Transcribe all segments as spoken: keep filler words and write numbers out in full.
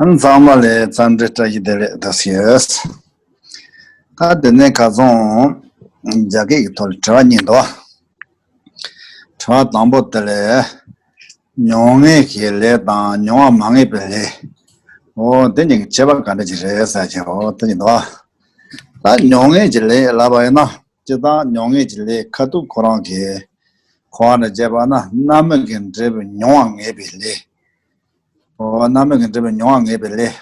ཚང་མ་ལ་འཚམས་འདྲི་བཀྲ་ཤིས་བདེ་ལེགས་དང་ཞུ། ད་དེ་ནས་ཁ་སང་རྒྱ་སྐད་ཀྱི་ཐོག་ལ་དྲི་བ་གཉིས་འདུག། དྲི་བ་དང་པོ་དེ་ལ་མྱོང་ངེས་ཀྱི་ལས་དང་མྱོང་བ་མ་ངེས་པའི་ལས། འོ་དེ་གཉིས་ཀྱི་ཁྱད་པར་ག་འདྲ་ཅིག་རེད་ཟེར་གྱི་འོ་དེ་གཉིས་འདུག། ད་མྱོང་ངེས་ཀྱི་ལས་ལབ་པ་ཡིན་ན། སྤྱིར་བཏང་མྱོང་ངེས་ཀྱི་ལས་ཁ་ཐུག་ཁོ་རང་གི་གོ་བ་ནས་བྱས་པ་ན་རྣམ་སྨིན་གྱི་འབྲས་བུ་མྱོང་བ་ངེས་པའི་ལས། འོ་རྣམ་སྨིན་གྱི་འབྲས་བུ་མྱོང་བ་ངེས་པའི་ལས། རེད་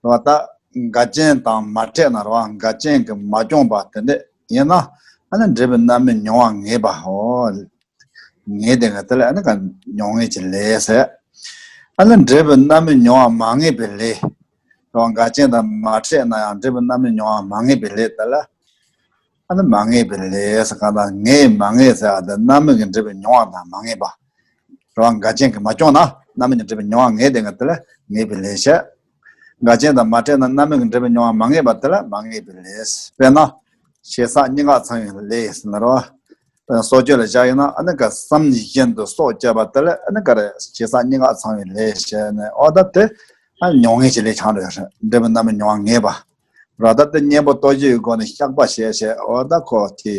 བ། ད་འགལ་རྐྱེན་དང་མ་འཕྲད་ན་རེད་བ། འགལ་རྐྱེན་གྱིས་མ་བསྐྱངས་པ་དེ་འདྲ་ཡིན་ན། ཨ་ནི་འབྲས་བུ་རྣམ་སྨིན་མྱོང་བ་ངེས་པ། འོ་ངེས་དེ་ག་དེ་ལ་ཨ་ནི་ག་མྱོང་ངེས་ཀྱི་ལས་ཟེར། ཨ་ནི་འབྲས་བུ་རྣམ་སྨིན་མྱོང་བ་མ་ངེས་པའི་ལས། རེད་བ། འགལ་རྐྱེན་དང་མ་འཕྲད་ན་ཡང་འབྲས་བུ་རྣམ་སྨིན་མྱོང་བ་མ་ངེས་པའི་ལས་དེ་ལ། ཨ་ནི་མ་ངེས་པའི་ལས་ཟེར། གང་ལྟར་ངེས་མ་ངེས་ཟེར་བ་དེ་རྣམ་སྨིན་གྱི་འབྲས་བུ་མྱོང་བ་དང་མ་ངེས་པ། རེད་བ། འགལ་རྐྱེན་གྱིས་མ་བསྐྱངས་ན་རྣམ་སྨིན་གྱི་འབྲས་བུ་མྱོང་བ་ངེས་དེ་ག་དེ་ལ་ངེས་པའི་ལས་བྱེད། འགལ་རྐྱེན་དང་མ་འཕྲད་ན་རྣམ་སྨིན་གྱི་འབྲས་བུ་མྱོང་བ་མ་ངེས་པ་དེ་ལ་མ་ངེས་པའི་ལས། དཔེར་ན། ཞེ་ས་སྙི་ངག་ཚང་བའི་ལས་ཟེར་ན་རེད་བ། སྲོག་གཅོད་ལ་བཞག་ཡིན་ན་ཨ་ནི་ག་བསམ་བཞིན་དུ་སྲོག་གཅོད་པ་དེ་ལ་ཨ་ནི་ག་རེ་ཞེ་ས་སྙི་ངག་ཚང་བའི་ལས་བྱས་ནས། འོ་ད་དེ་ཨ་མྱོང་ངེས་ཀྱི་ལས་ཆགས་འགྲོ་ཡ་རེད། འབྲས་བུ་རྣམ་སྨིན་མྱོང་བ་ངེས་པ། རེད་བ། ད་དེ་གཉེན་པོ་ལྟོ་བཅོས་ཀྱི་སྒོ་ནས་བཤགས་པ་བྱས་བྱས། འོ་ད་ཁོ་དེ་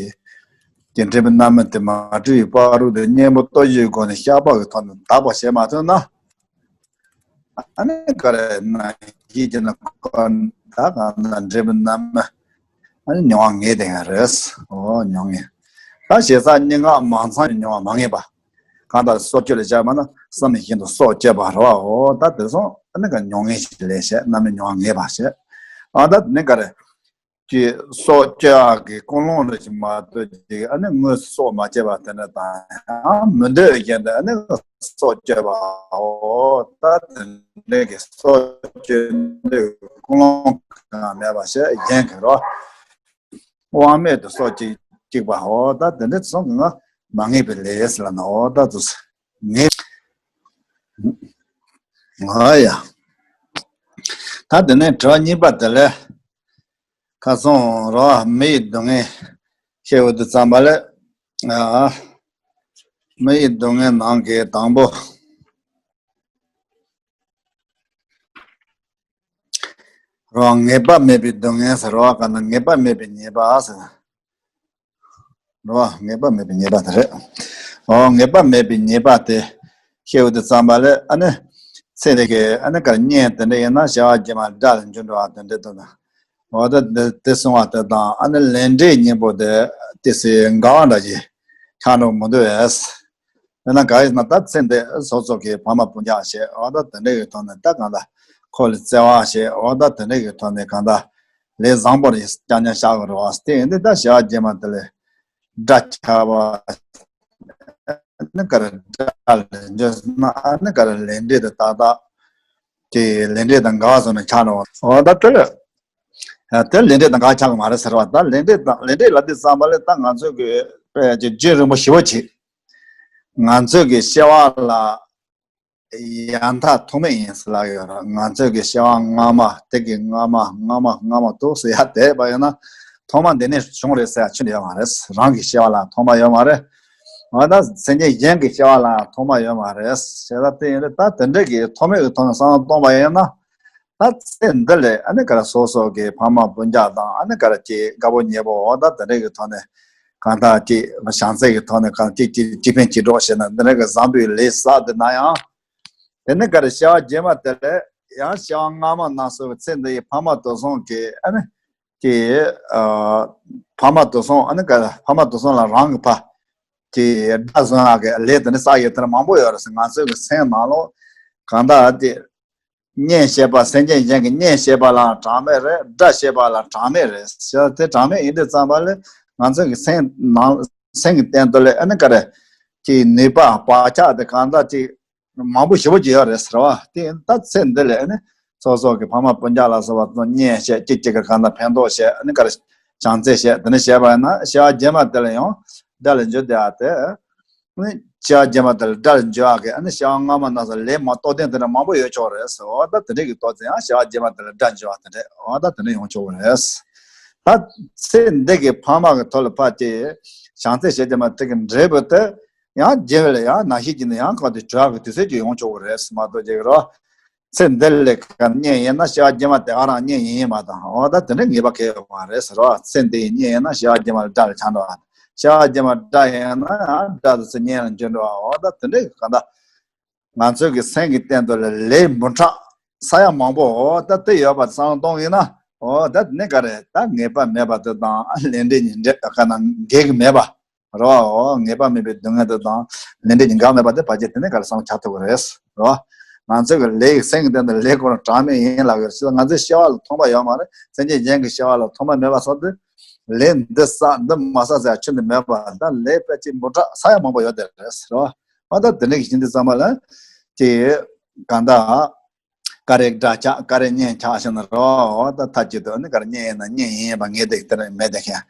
དེ་འབྲས་བུ་རྣམ་སྨིན་དེ་མ་གྲུབ་པའི་བར་དུ་དེ་གཉེན་པོ་ལྟོ་བཅོས་ཀྱི་སྒོ་ནས་བཤགས་པ་གི་ཐོག་ནས་དག་པ་བྱས་མ་ཐུབ་ན། ཨ་ནི་ག་རེ་ན་ཡིད་ཀྱི་ན་ཁོ་ད་གང་ན་འབྲས་བུ་རྣམ་སྨིན་ཨ་ནི་མྱོང་བ་ངེས་དེ་ག་རེད། འོ་མྱོང་ངེས། ད་ཞེ་ས་སྙི་ངག་མ་ཚང་བའི་མྱོང་བ་མ་ངེས་པ། གང་ལྟར་སྲོག་གཅོད་ལ་བྱ་བ་ན་བསམ་བཞིན་དུ་སྲོག་གཅོད་པ་རེད་བ། འོ་ད་དེ་སོང་ཨ་ནི་ག་མྱོང་ངེས་ཀྱི་ལས་བྱེད། རྣམ་སྨིན་མྱོང་བ་ངེས་པ་བྱེད། ཨ་ད་དེ་ནི་ག་རེ། ཀྱི་སྲོག་གཅོད་ཡག་གི་ཀུན་སློང་རེ་ཞིག་མ་གཏོགས་ཅིག་ཨ་ནི་དངོས་སུ་སྲོག་མ་གཅོད་པ་དེ་འདྲ་དང་། ཡང་མི་འདོད་རྐྱེན་དུ་ཨ་ནི་སྲོག་གཅོད་པའོ། ད་དེ་འདྲའི་གི་སྲོག་གཅོད་འདོད་ཀུན་སློང་གང་མེད་པ་ཞིག་གཞན་གྱི་རོ། དབང་མེད་དུ་སྲོག་གཅོད་གཅིག་པའོ། ད་དེ་འདྲ་ཚོ་ང་མ་ངེས་པའི་ལས་ལ་ནོ། ད་དུ་ངེས། ང་ཡ། ད་དེ་ནས་དྲི་བ་གཉིས་པ་དེ་ལས། ཁ་སང་རོ་མི་ཡི་སྡུག་བསྔལ་བཤད་འོས་དུ་བརྩམས་པ་ལས། ཨ། མི་ཡི་སྡུག་བསྔལ་ནང་གི་དང་པོ། རོ་ངེས་པ་མེད་པའི་སྡུག་བསྔལ་ཟེར་རོ། ག་ན་ངེས་པ་མེད་པའི་ཉེས་པ་ཟེར། རོ་ངེས་པ་མེད་པའི་ཉེས་པ་དེ་རེད། ཨོ་ངེས་པ་མེད་པའི་ཉེས་པ་དེ་བཤད་འོས་དུ་བརྩམས་པ་ལས། ཨ་ནི་ཚེ་འདི་གི་ཨ་ནི་གར་གཉེན་དེ་འདྲ་ཡིན་ན་བྱ་བ་རྗེས་མ་དགྲ་ལ་འགྱུར་འགྲོ་བ་དེ་འདྲ་དང་། འོ་ད་དེ་དེ་གསུང་བ་དེ་དང་། ཨ་ནི་ལས་འབྲས་གཉིས་པོ་དེ་དེ་སྲིད་འགལ་བ་འདྲ་ཞིག་ཆགས་འགྲོ་མི་འདུག་ཨེ། དཔེར་ན་ག་ཡིན་ན་ད་ཚེ་འདི་སོ་སོ་གི་ཕ་མ་སྤུན་ཀྱག་བྱས། འོ་ད་དེ་འདྲ་གི་ཐོག་ནས་ད་གང་ལ་ཁོ་ལ་བརྩེ་བ་བྱས། འོ་ད་དེ་འདྲ་གི་ཐོག་ནས་གང་ལྟར་ལས་བཟང་པོ་རེ་རྐྱང་རྐྱང་བཞག་གི་རེད་བ། དེ་ཡིན་དུས་ད་བྱ་བ་རྗེས་མ་དེ་ལས་དགྲ་ཆགས་པ། ཨ་ནི་ག་རེ་དགྲ་ལ་འཇོག་ན། ཨ་ནི་ག་རེ་ལས་འབྲས་དེ་ཏག་ཏག་དེ་ལས་འབྲས་དང་འགལ་བ་བཟོ་ནས་ཆགས་འགྲོ་བ། འོ་ད་དེ་ལ་དེ་ལས་འབྲས་དང་འགལ་ཆགས་གི་མ་རེད་ཟེར་བ། ད་ལས་འབྲས་དང་ལས་འབྲས་ལབ་དུས་ཙམ་པ་ལས་ད་ང་ཚོ་གི་དཔེ་ཀྱི་རྒྱུན་རིང་པོ་ཞེ་པོ་ཅིག་ང་ཚོ་གི་སྐྱེ་བ་ལ་ཡང་མཐའ་ཐོགས་མེད་ཡིན་ཟེར་ལབ་ཡོད་རེད། ང་ཚོ་གི་སྐྱེ་བ་སྔ་མ་དེ་གི་སྔ་མ་སྔ་མ་སྔ་མ་དུ་ཟེར་ཡ་དེ་བ་ཡོད་ན་ཐོག་མ་འདི་ནས་བྱུང་རེད་ཟེར་ཡ་ཆུ་འདི་ཡོད་མ་རེད། རང་གི་སྐྱེ་བ་ལ་ཐོག་མ་ཡོད་མ་རེད། འོ་ད་སེམས་ཅན་གཞན་གྱི་སྐྱེ་བ་ལ་ཐོག་མ་ཡོད་མ་རེད་ཟེར་ད་དེ་ཡིན་རེད། ད་དེ་འདྲ་གི་ཐོགས་མེད་ཀྱི་ཐོག་ནས་བསམ་བློ་གཏོང་བ་ཡིན་ན། ད་ཚེ་འདི་ལས་ཨ་ནི་ག་རེ་སོ་སོ་གི་ཕ་མ་སྤུན་ཀྱག་དང་། ཨ་ནི་ག་རེ་ཅིག་དགའ་པོ་ཉེ་པོ། འོ་ད་དེ་འདྲ་གི་ཐོག་ནས་གང་ལྟར་ཅིག་བྱམས་བརྩེ་གི་ཐོག་ནས་གང་ཅིག་ཅིག་ཅིག་ཕན་ཅིག་གྲོགས་བྱས་ན་འདི་འདྲ་གི་བཟང་པོའི་ལས་བསགས་འདི་ན་ཡང་། དེ་ནི་ག་རེ་བྱ་བ་རྗེས་མ་དེ་ལས་ཡང་བྱ་བ་སྔ་མ་ན་སོ་བའི་ཚེ་འདི་ཡི་ཕ་མ་དུ་སོང་གི་ཨ་ནི་ཀྱི་ཨ་ཕ་མ་དུ་སོང་། ཨ་ནི་ག་ཕ་མ་དུ་སོང་ལ་རང་གི་ཕ་ཀྱི་དགྲ་བཟོ་ཡག་གི་ལས་དེ་ནི་བསགས་ཡོད་དེ་ནི་མང་པོ་ཡོད་རེད་ཟེར། ང་ཚོའི་གི་སེམས་ནང་ལོགས་གང་ལྟར་དེ་གཉེན་བཤད་པ། སེམས་ཅན་གཞན་གྱི་གཉེན་བཤད་པ་ལའང་གྲངས་མེད་རེད། དགྲ་བཤད་པ་ལ་གྲངས་མེད་རེད་ཟེར། དེ་གྲངས་མེད་ཡིན་དུས་ཙམ་པ་ལས་ང་ཚོ་གི་སེམས་ནང་སེམས་ཀྱི་སྟེང་དུ་ལས་ཨ་ནི་ག་རེ་ཀྱི་ནུས་པ་བག་ཆགས་དེ་གང་ལྟར་ཅིག་མང་པོ་ཞེ་པོ་ཅིག་ཡོད་རེད་ཟེར་བ། དེ་ཡིན་ད་ཚེ་འདི་ལས་ཨ་ནི་སོ་སོ་གི་ཕ་མ་སྤུན་ཀྱག་ལ་སོགས་པ་ཚོ་གཉེན་བཤད། གཅིག་གཅིག་གི་གང་ལྟར་ཕན་ཐོགས་བཤད། ཨ་ནི་ག་རེ་བྱམས་བརྩེ་བཤད། དེ་ནི་བཤད་པ་ཡིན་ན་བྱ་བ་རྗེས་མ་དེ་ལ་ཡང་དགྲ་ལ་འགྱུར་བསྡད་ཡ་དེ། ནི་བྱ་བ་རྗེས་མ་དེ་ལ་དགྲ་འགྱུར་བ་གི་ཨ་ནི་བྱ་བ་སྔ་མ་ན་སོ་ལས་མ་རྟོགས་ལྡན་དེ་འདྲ་མང་པོ་ཡོད་ཆོག་རེད་ཟེར། འོ་ད་དེ་འདྲ་གི་རྟོགས་ཚེ་ཡང་བྱ་བ་རྗེས་མ་དེ་ལ་དགྲ་འགྱུར་བ་དེ་འདྲ། འོ་ད་དེ་འདྲ་ཡོང་ཆོག་གི་རེད། ད་ཚེ་འདི་གི་ཕ་མ་གི་ཐོག་ལ་ཕ་དེ་བྱམས་བརྩེ་བྱེད་དེ་མ་དེ་གི་འབྲས་བུ་དེ་ཡང་རྗེས་ལ་ཡང་ན་ཤི་གྱི་ནི་ཡང་གང་དུ་བྱ་བ་གི་དུས་ཚོད་ཀྱི་ཡོང་ཆོག་གི་རེད་མ་གཏོགས་ཅིག་རོ། ཚེ་འདི་ལས་ག་རྙེད་ཡིན་ན་སྐྱེ་བ་རྗེས་མ་དེ་ག་རང་རྙེད་ཡིན་ཡིན་པ་དང་། འོ་ད་དེ་འདྲ་ངེས་པ་གལ་ཡོད་མ་རེད་ཟེར་བ། ཚེ་འདི་ཡི་རྙེད་ཡིན་ན་སྐྱེ་བ་རྗེས་མ་ལ་དགྲ་ལ་ཆགས་འགྲོ་བ། སྐྱེ་བ་རྗེས་མ་དགྲ་ཡིན་ན་ཡང་དགྲ་དེ་ཚེ་རྙེད་ལ་འགྱུར་འགྲོ་བ། འོ་ད་དེ་འདྲ་གང་ལྟར། ང་ཚོའི་གི་སེམས་ཀྱི་སྟེང་དུ་ལས་མུ་ཕྲག་ས་ཡ་མང་པོ་འོ་ད་དེ་ཡོད་པ་བསམ་བློ་གཏོང་ཡིན་ན། འོ་ད་དེ་ནས་ག་རེ་ད་ངེས་པ་མེད་པ་དེ་དང་ལས་འབྲས་གཉིས་འབྲེལ་ག་ན་འགལ་གྱི་མེད་པ་རེད་བ། འོ་ངེས་པ་མེད་པའི་སྡུག་བསྔལ་དེ་དང་ལས་འབྲས་གཉིས་འགལ་མེད་པ་དེ་ཕལ་ཆེར་དེ་ནས་ག་རེ་བསམ་བློ་འཆར་ཐུབ་ཀྱི་རེད་རེད་བ། ང་ཚོའི་གི་ལས་ཀྱི་སེམས་ཀྱི་སྟེང་དུ་ལས་ཁོ་རང་གྲངས་མེད་ཡིན་ལབ་ཀྱི་རེད། ང་ཚོའི་སྐྱེ་བ་ལ་ཐོག་མ་ཡོད་མ་རེད། སེམས་ཅན་གཞན་གྱི་སྐྱེ་བ་ལ་ཐོག་མ་མེད་པ་སོགས་དེ་ལས་འདི་བསགས་འདི་མ་བསགས་ཟེར་ཡ་ཁྱོན་ནས་མེད་པ། ད་ལས་དཔེ་ཅིག་མུ་ཕྲག་ས་ཡ་མང་པོ་ཡོད་དེ་རེད་རེད་བ། འོ་ད་དེ་འདྲ་གི་ཤིན་ཏུ་ཙམ་པ་ལ་དེ་གང་ལྟར་ག་རེ་དགྲ་ཆགས་ག་རེ་གཉེན་ཆགས་ཤེས་ན་རོ། འོ་ད་མཐའ་གཅིག་ཏུ་ནི་ག་རེ་གཉེན་ཡིན་ན་གཉེན་ཡིན་པ་ངེས་དེ་དེ་རེད་མེད་དེ་མཁན།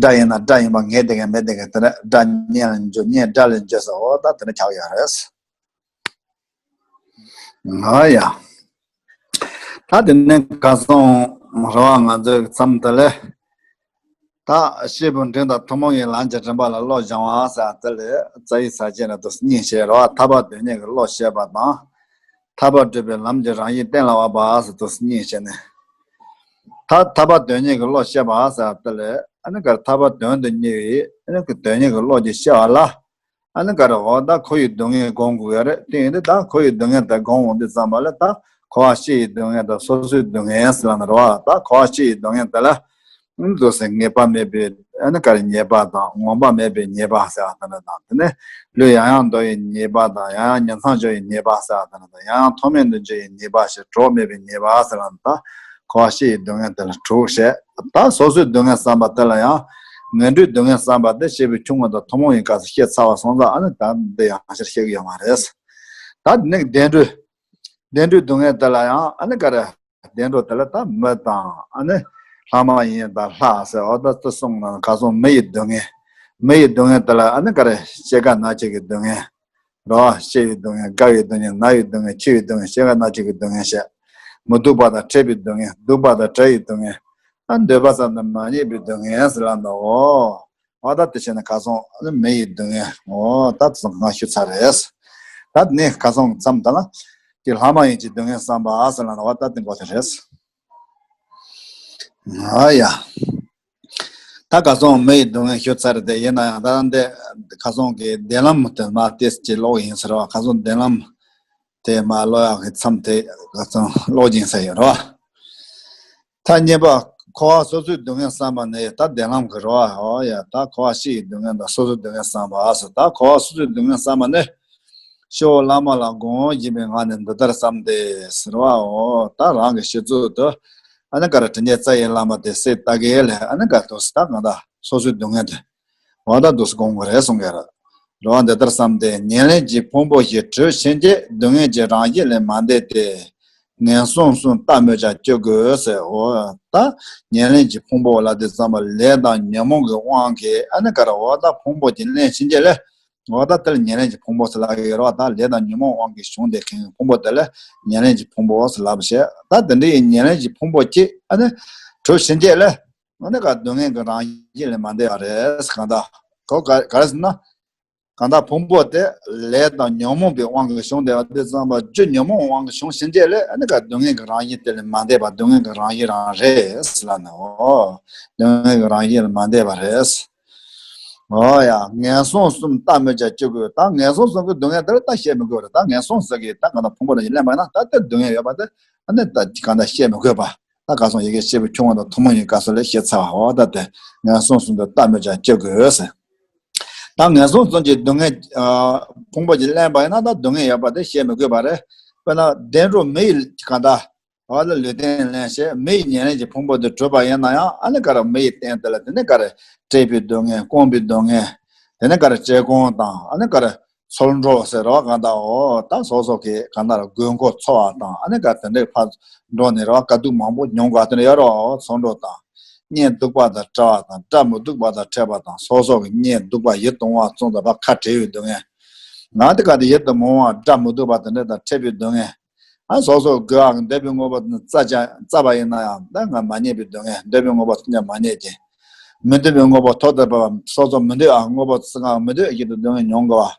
དགྲ་ཡིན་ན་དགྲ་ཡིན་པ་ངེས་དེ་མཁན་མེད་དེ་མཁན། དེ་རེད་དགྲ་གཉེན་ལ་འཇུག་གཉེན་དགྲ་ལ་འཇུག་ཟེར། འོ་ད་དེ་འདྲ་ཆགས་ཡོད་རེད། ང་ཡ། ད་དེ་ནས་ག་སོང་རེད་བ། ང་ཚོའི་མཚམས་དེ་ལས། ད་སྐྱེས་བུ་འབྲིང་དང་ཐུན་མོང་གི་ལམ་གྱི་རིམ་པ་ལ་བློ་སྦྱང་བ་ཟེར་དེ་ལས་རྩ་བའི་ས་བཅད་ནས་དུ་གཉིས་བཤད་རེད་བ། ཐར་པ་དོན་གཉེར་གྱི་བློ་བཤད་པ་དང་། ཐར་པ་སྒྲུབ་པའི་ལམ་གྱི་རང་བཞིན་གཏན་ལ་དབབ་པ་ཟེར་དུ་གཉིས་བཤད་ནས། ད་ཐར་པ་དོན་གཉེར་གྱི་བློ་བཤད་པ་ཟེར་དེ་ལས་ཨ་ནི་ག་རེ་ཐར་པ་དོན་དུ་གཉེར་བའི་ཨ་ནི་གི་དོན་གཉེར་གྱི་བློ་གྱི་བཤད་པ་ལ། ཨ་ནི་ག་རེ་འོ་ད་འཁོར་བའི་སྡུག་བསྔལ་སྒོམ་དགོས་ཡ་རེད། དེ་ཡིན་དུས་ད་འཁོར་བའི་སྡུག་བསྔལ་དེ་སྒོམ་འོང་དུས་ཙམ་པ་ལ་ད་འཁོར་བ་སྐྱེ་བའི་སྡུག་བསྔལ་དང་སོ་སོའི་སྡུག་བསྔལ་ཟེར་ལབ་ན་རེད་བ། ད་འཁོར་བ་སྐྱེ་བའི་སྡུག་བསྔལ་དེ་ལ་ཨ་ནི་འདུག་སེ་ངེས་པ་མེད་པའི་ཨ་ནི་ག་རེ་ཉེས་པ་དང་ངོམས་པ་མེད་པའི་ཉེས་པ་ཟེར་བ་དེ་འདྲ་དང་། དེ་ནས་ལུས་ཡང་ཡང་འདོར་བའི་ཉེས་པ་དང་། ཡང་ཡང་ཉམ་ཚང་འགྱུར་བའི་ཉེས་པ་ཟེར་བ་དེ་འདྲ་དང་། ཡང་ཡང་མཐོ་དམན་དུ་འགྱུར་བའི་ཉེས་པ་ཞེས་གྲོགས་མེད་པའི་ཉེས་པ་ཟེར་ལབ་ན། ད་འཁོར་བ་སྐྱེ་བའི་སྡུག་བསྔལ་དེ་ལ་དྲུག་བཤད། ད་སོ་སོའི་སྡུག་བསྔལ་བསམ་པ་དེ་ལ་ཡང་ངན་འགྲོའི་སྡུག་བསྔལ་བསམ་པ་དེ་སྐྱེས་བུ་ཆུང་ངུ་དང་ཐུན་མོང་ཡི་སྐབས་སུ་བཤད་ཚར་བ་སོང་ཙང་། ཨ་ནི་ད་འདི་ཡང་བསྐྱར་བཤད་ཀྱི་ཡོད་མ་རེད། ད་དེ་ནས་བདེ་འགྲོའི་བདེ་འགྲོའི་སྡུག་བསྔལ་དེ་ལ་ཡང་ཨ་ནི་ག་རེ། བདེ་འགྲོ་དེ་ལ་ད་མི་དང་ཨ་ནི་ལྷ་མ་ཡིན་དང་ལྷ་ཟེར་འོ་ད་དེ་གསུངས་ན། ག་སོང་མི་ཡི་སྡུག་བསྔལ། མི་ཡི་སྡུག་བསྔལ་དེ་ལ་ཨ་ནི་ག་རེ་སྐྱེ་རྒ་ན་འཆི་གི་སྡུག་བསྔལ། རོ། སྐྱེ་བའི་སྡུག་བསྔལ། རྒ་བའི་སྡུག་བསྔལ། ན་བའི་སྡུག་བསྔལ། འཆི་བའི་སྡུག་བསྔལ། སྐྱེ་རྒ་ན་འཆི་གི་སྡུག་བསྔལ་བཤད། མི་སྡུག་པ་དང་འཕྲད་པའི་སྡུག་བསྔལ། སྡུག་པ་དང་བྲལ་བའི་སྡུག་བསྔལ། ཨ་འདོད་པ་ཙམ་དུ་མ་རྙེད་པའི་སྡུག་བསྔལ་ཟེར་ལབ་འདུག་འོ། འོ་ད་དེ་བྱས་ན་ག་སོང་ཨ་ནི་མི་ཡི་སྡུག་བསྔལ། འོ་ད་དེ་ཚོ་ང་ཞུ་ཚར་རེད། ད་དེ་ནས་ག་སོང་མཚམས་ད་ལ་དེ་ལྷ་མ་ཡིན་གྱི་སྡུག་བསྔལ་བསམ་པ་ཟེར་ལབ་འདུག་འོ་ད་དེ་འགོ་དེ་རེད། ཨ་ཡ། ད་ག་སོང་མི་ཡི་སྡུག་བསྔལ་ཞུ་ཚར་ཏེ། ཡིན་ན་ཡང་ད་འདི་ག་སོང་གི་བདེན་ལམ་དེ་མ་ཏེས་ཀྱི་ཀློག་ཡིན་ཟེར་བ། ག་སོང་བདེན་ལམ་དེ་མ་ཀློག་ཡག་གི་མཚམས་དེ་ག་སོང་ཀློག་སྦྱིན་ས་ཡོད་རོ། ཐ་སྙད་པ། འཁོར་བ་སོ་སོའི་སྡུག་བསྔལ་བསམ་པ་ནི་ད་བདེན་ལམ་གི་རོ། ཨོ་ཡ། ད་འཁོར་བ་སྤྱི་ཡི་སྡུག་བསྔལ་དང་སོ་སོའི་སྡུག་བསྔལ་བསམ་པ་ཟེར། ད་འཁོར་བ་སོ་སོའི་སྡུག་བསྔལ་བསམ་པ་ནི། ཤོ་བླ་མ་ལ་དགོངས་བཞིན་པའི་ངང་ནས་འདི་ལྟར་བསམ་སྟེ་ཟེར་བའོ། ད་རང་གི་ཤི་ཚུལ་དུ་ཨ་ནི་ག་རེ་དྲི་ཉེས་རྩ་ཡི་བླ་མ་དེ་སྲིད་ད་གའི་ལས་ཨ་ནི་ག་དུ་ད་གང་ལྟར་སོ་སོའི་སྡུག་བསྔལ་དེ་འོ་ད་འདུག་སེ་དགོངས་དགོས་རེད་གསུང་གི་རེད། རེད་བ། འདི་ལྟར་བསམ་སྟེ་ཉེར་ལེན་གྱི་ཕུང་པོ་ཞེས་གྲོལ་ཕྱིན་ཆད་སྡུག་བསྔལ་གྱི་རང་བཞིན་ལས་མ་འདས་ཏེ། ངན་སོང་གསུམ་ལྟ་སྨོས་ཀྱང་ཅི་དགོས་ཟེར། འོ་ད་ཉེར་ལེན་གྱི་ཕུང་པོ་ལ་དེ་ཙམ་པ་ལས་དང་ཉོན་མོངས་ཀྱི་དབང་གིས་ཨ་ནི་ག་རེ་འོ་ད་ཕུང་པོ་གྱི་ལེན་ཕྱིན་ཆད་ལས། འོ་ད་དེ་ལ་ཉེར་ལེན་གྱི་ཕུང་པོ་ཟེར་ལབ་ཀྱི་ཡོད་རེད་བ། ད་ལས་དང་ཉོན་མོངས་དབང་གིས་བྱུང་བསྡད་མཁན་གྱི་ཕུང་པོ་དེ་ལ་ཉེར་ལེན་གྱི་ཕུང་པོ་ཟེར་ལབ་པ་བྱས། ད་དེ་འདྲ་ཡི་ཉེར་ལེན་གྱི་ཕུང་པོ་གཅིག་ཨ་ནི་གྲོལ་ཕྱིན་ཆད་ལས། ཨ་ནི་ག་སྡུག་བསྔལ་གྱི་རང་བཞིན་ལས་མ་འདས་པ་རེད། གང་ལྟར་གོ་ག་ག་རེ་ཟེར་ན། གང་ལྟར་ཕུང་པོ་དེ་ལས་དང་ཉོན་མོངས་པའི་དབང་གིས་བྱུང་བསྡད་པ་དེ་ཙམ་པ་རྒྱུ་ཉོན་མོངས་དབང་གིས་བྱུང་ཕྱིན་ཆད་ལས་ཨ་ནི་ག་སྡུག་བསྔལ་གྱི་རང་བཞིན་དེ་ལས་མ་འདས་པ་སྡུག་བསྔལ་གྱི་རང་བཞིན་རང་རེད་ཟེར་ལབ་ནས། འོ། སྡུག་བསྔལ་གྱི་རང་བཞིན་ལས་མ་འདས་པ་རེད། འོ་ཡ། ངན་སོང་གསུམ་ལྟ་སྨོས་ཀྱང་ཅི་དགོས། ད་ངན་སོང་གསུམ་གྱི་སྡུག་བསྔལ་དེ་ལ་ད་བཤད་མི་དགོས་རེད། ད་ངན་སོང་ཟེར་གྱི་ད་གང་ལྟར་ཕུང་པོ་ལ་ཡིན་ལེན་པ་ཡིན་ན་ད་དེ་སྡུག་བསྔལ་ཡོད་པ་དེ་ཨ་ནི་ད་གང་ལྟར་བཤད་མི་དགོས་པ། ད་ག་སོང་ཡི་གེ་སྐྱེས་བུ་ཆུང་བ་དང་ཐུན་མོང་ཡི་གེ་སྐབས་སུ་ལས་བཤད་ཚར་བ། འོ་ད་དེ་ངན་སོང་གསུམ་དུ་ལྟ་སྨོས་ཀྱང་ཅི་དགོས་ཟེར། ད་ངན་སོང་གསུམ་གྱི་སྡུག་བསྔལ་ཕུང་པོ་གྱིས་བསླངས་པ་ཡིན་ན་ད་སྡུག་བསྔལ་ཡོད་པ་དེ་བཤད་མི་དགོས་པ་རེད། དཔེར་ན་བདེ་འགྲོ་མི་ཡི་གང་ལྟར་འོ་ལ་ལུས་རྟེན་ལེན་བྱས་མི་ཡི་ཉེར་ལེན་གྱི་ཕུང་པོ་དེ་གྲུབ་པ་ཡིན་ན་ཡང་ཨ་ནི་ག་རེ་མི་ཡི་རྟེན་དེ་ལ་དེ་ནི་ག་རེ་བཀྲེས་པའི་སྡུག་བསྔལ་སྐོམ་པའི་སྡུག་བསྔལ། དེ་ནི་ག་རེ་བཀྲེས་སྐོམ་དང་ཨ་ནི་ག་རེ། ཚོར་འགྲོ་ཟེར་རོ་གང་ལྟར་འོ་ད་སོ་སོ་གི་གང་ལྟར་དགོས་མཁོ་འཚོ་བ་དང་ཨ་ནི་ག་དེ་འདྲའི་ཕར་འགྲོ་ནས་རོ་དཀའ་སྡུག་མང་པོ་མྱོང་དགོས་དེ་འདྲ་ཡོད་རོ། ཚོར་འགྲོ་དང་། གཉེན་སྡུག་པ་དང་བྲལ་བ་དང་དགྲ་མི་སྡུག་པ་དང་འཕྲད་པ་དང་སོ་སོ་གི་གཉེན་སྡུག་པ་ཡིད་དུ་འོང་བ་ཙམ་དུ་ཕར་ཁ་བྲལ་བའི་སྡུག་བསྔལ། ང་དེ་ག་དེ་ཡིད་དུ་མི་འོང་བ་དགྲ་མི་སྡུག་པ་དེ་འདྲ་དང་འཕྲད་པའི་སྡུག་བསྔལ། ཨ་སོ་སོ་དགོས་ཨ་འདོད་པའི་དངོས་པོ་དེ་རྩ་ཆ་རྩ་བ་ཡིན་ན་ཡང་ད་ང་མ་རྙེད་པའི་སྡུག་བསྔལ། འདོད་པའི་དངོས་པོ་དེ་ཀྱང་མ་རྙེད་ཀྱི། མི་འདོད་པའི་དངོས་པོ་ཐོབ་ཐུབ་པ་སོ་སོ་མི་འདོད་ཨ་དངོས་པོ་ཚིག་ང་མི་འདོད་ཀྱི་སྡུག་བསྔལ་མྱོང་དགོས་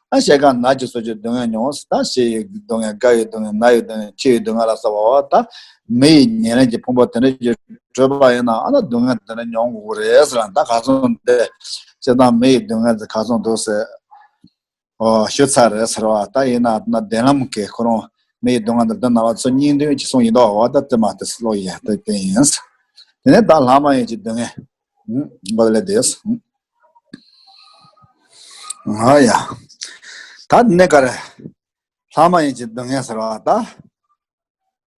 པ། ཨ་ཤེལ་དཀར་ནག་གི་སོགས་ཀྱི་སྡུག་བསྔལ་མྱོང་ཟེར། ད་ཤེལ་ཡི་སྡུག་བསྔལ། སྒ་ཡི་སྡུག་བསྔལ། ནག་ཡི་སྡུག་བསྔལ། ཁྱི་ཡི་སྡུག་བསྔལ་ལ་སོགས་པ། འོ་ད་མེ་ཡི་ཉེར་ལེན་གྱི་ཕུང་པོ་དེ་འདྲ་ཞིག་གྲུབ་པ་ཡིན་ན། ཨ་ན་སྡུག་བསྔལ་དེ་འདྲ་མྱོང་དགོས་རེད་ཟེར་ལ། ད་ག་སོང་དེ་སྤྱིར་བཏང་མེ་ཡི་སྡུག་བསྔལ་དེ་ག་སོང་འདུག་ཟེར། ཨོ་ཞུ་ཚར་རེད་ཟེར་བ། ད་ཡིན་ན་ན་མདུན་ལམ་གྱི་ཁོ་རང་མེ་ཡི་སྡུག་བསྔལ་དེ་འདྲ་ན་བ་ཚོ་སྙིང་དོན་གྱི་གསུང་ཡིན་མདོག་བ། ད་དེ་མ་དེ་ལོ་ཡ་དེ་དེ་ཡིན། དེ་ནས་ད་ལྷ་མ་ཡིན་གྱི་སྡུག་བསྔལ། ཨུ། འགོ་ལས་དེས། ཨ་ཡ། ད་དེ་ནས་ག་རེ། ལྷ་མ་ཡིན་གྱི་སྡུག་བསྔལ་ཟེར་བ་ད།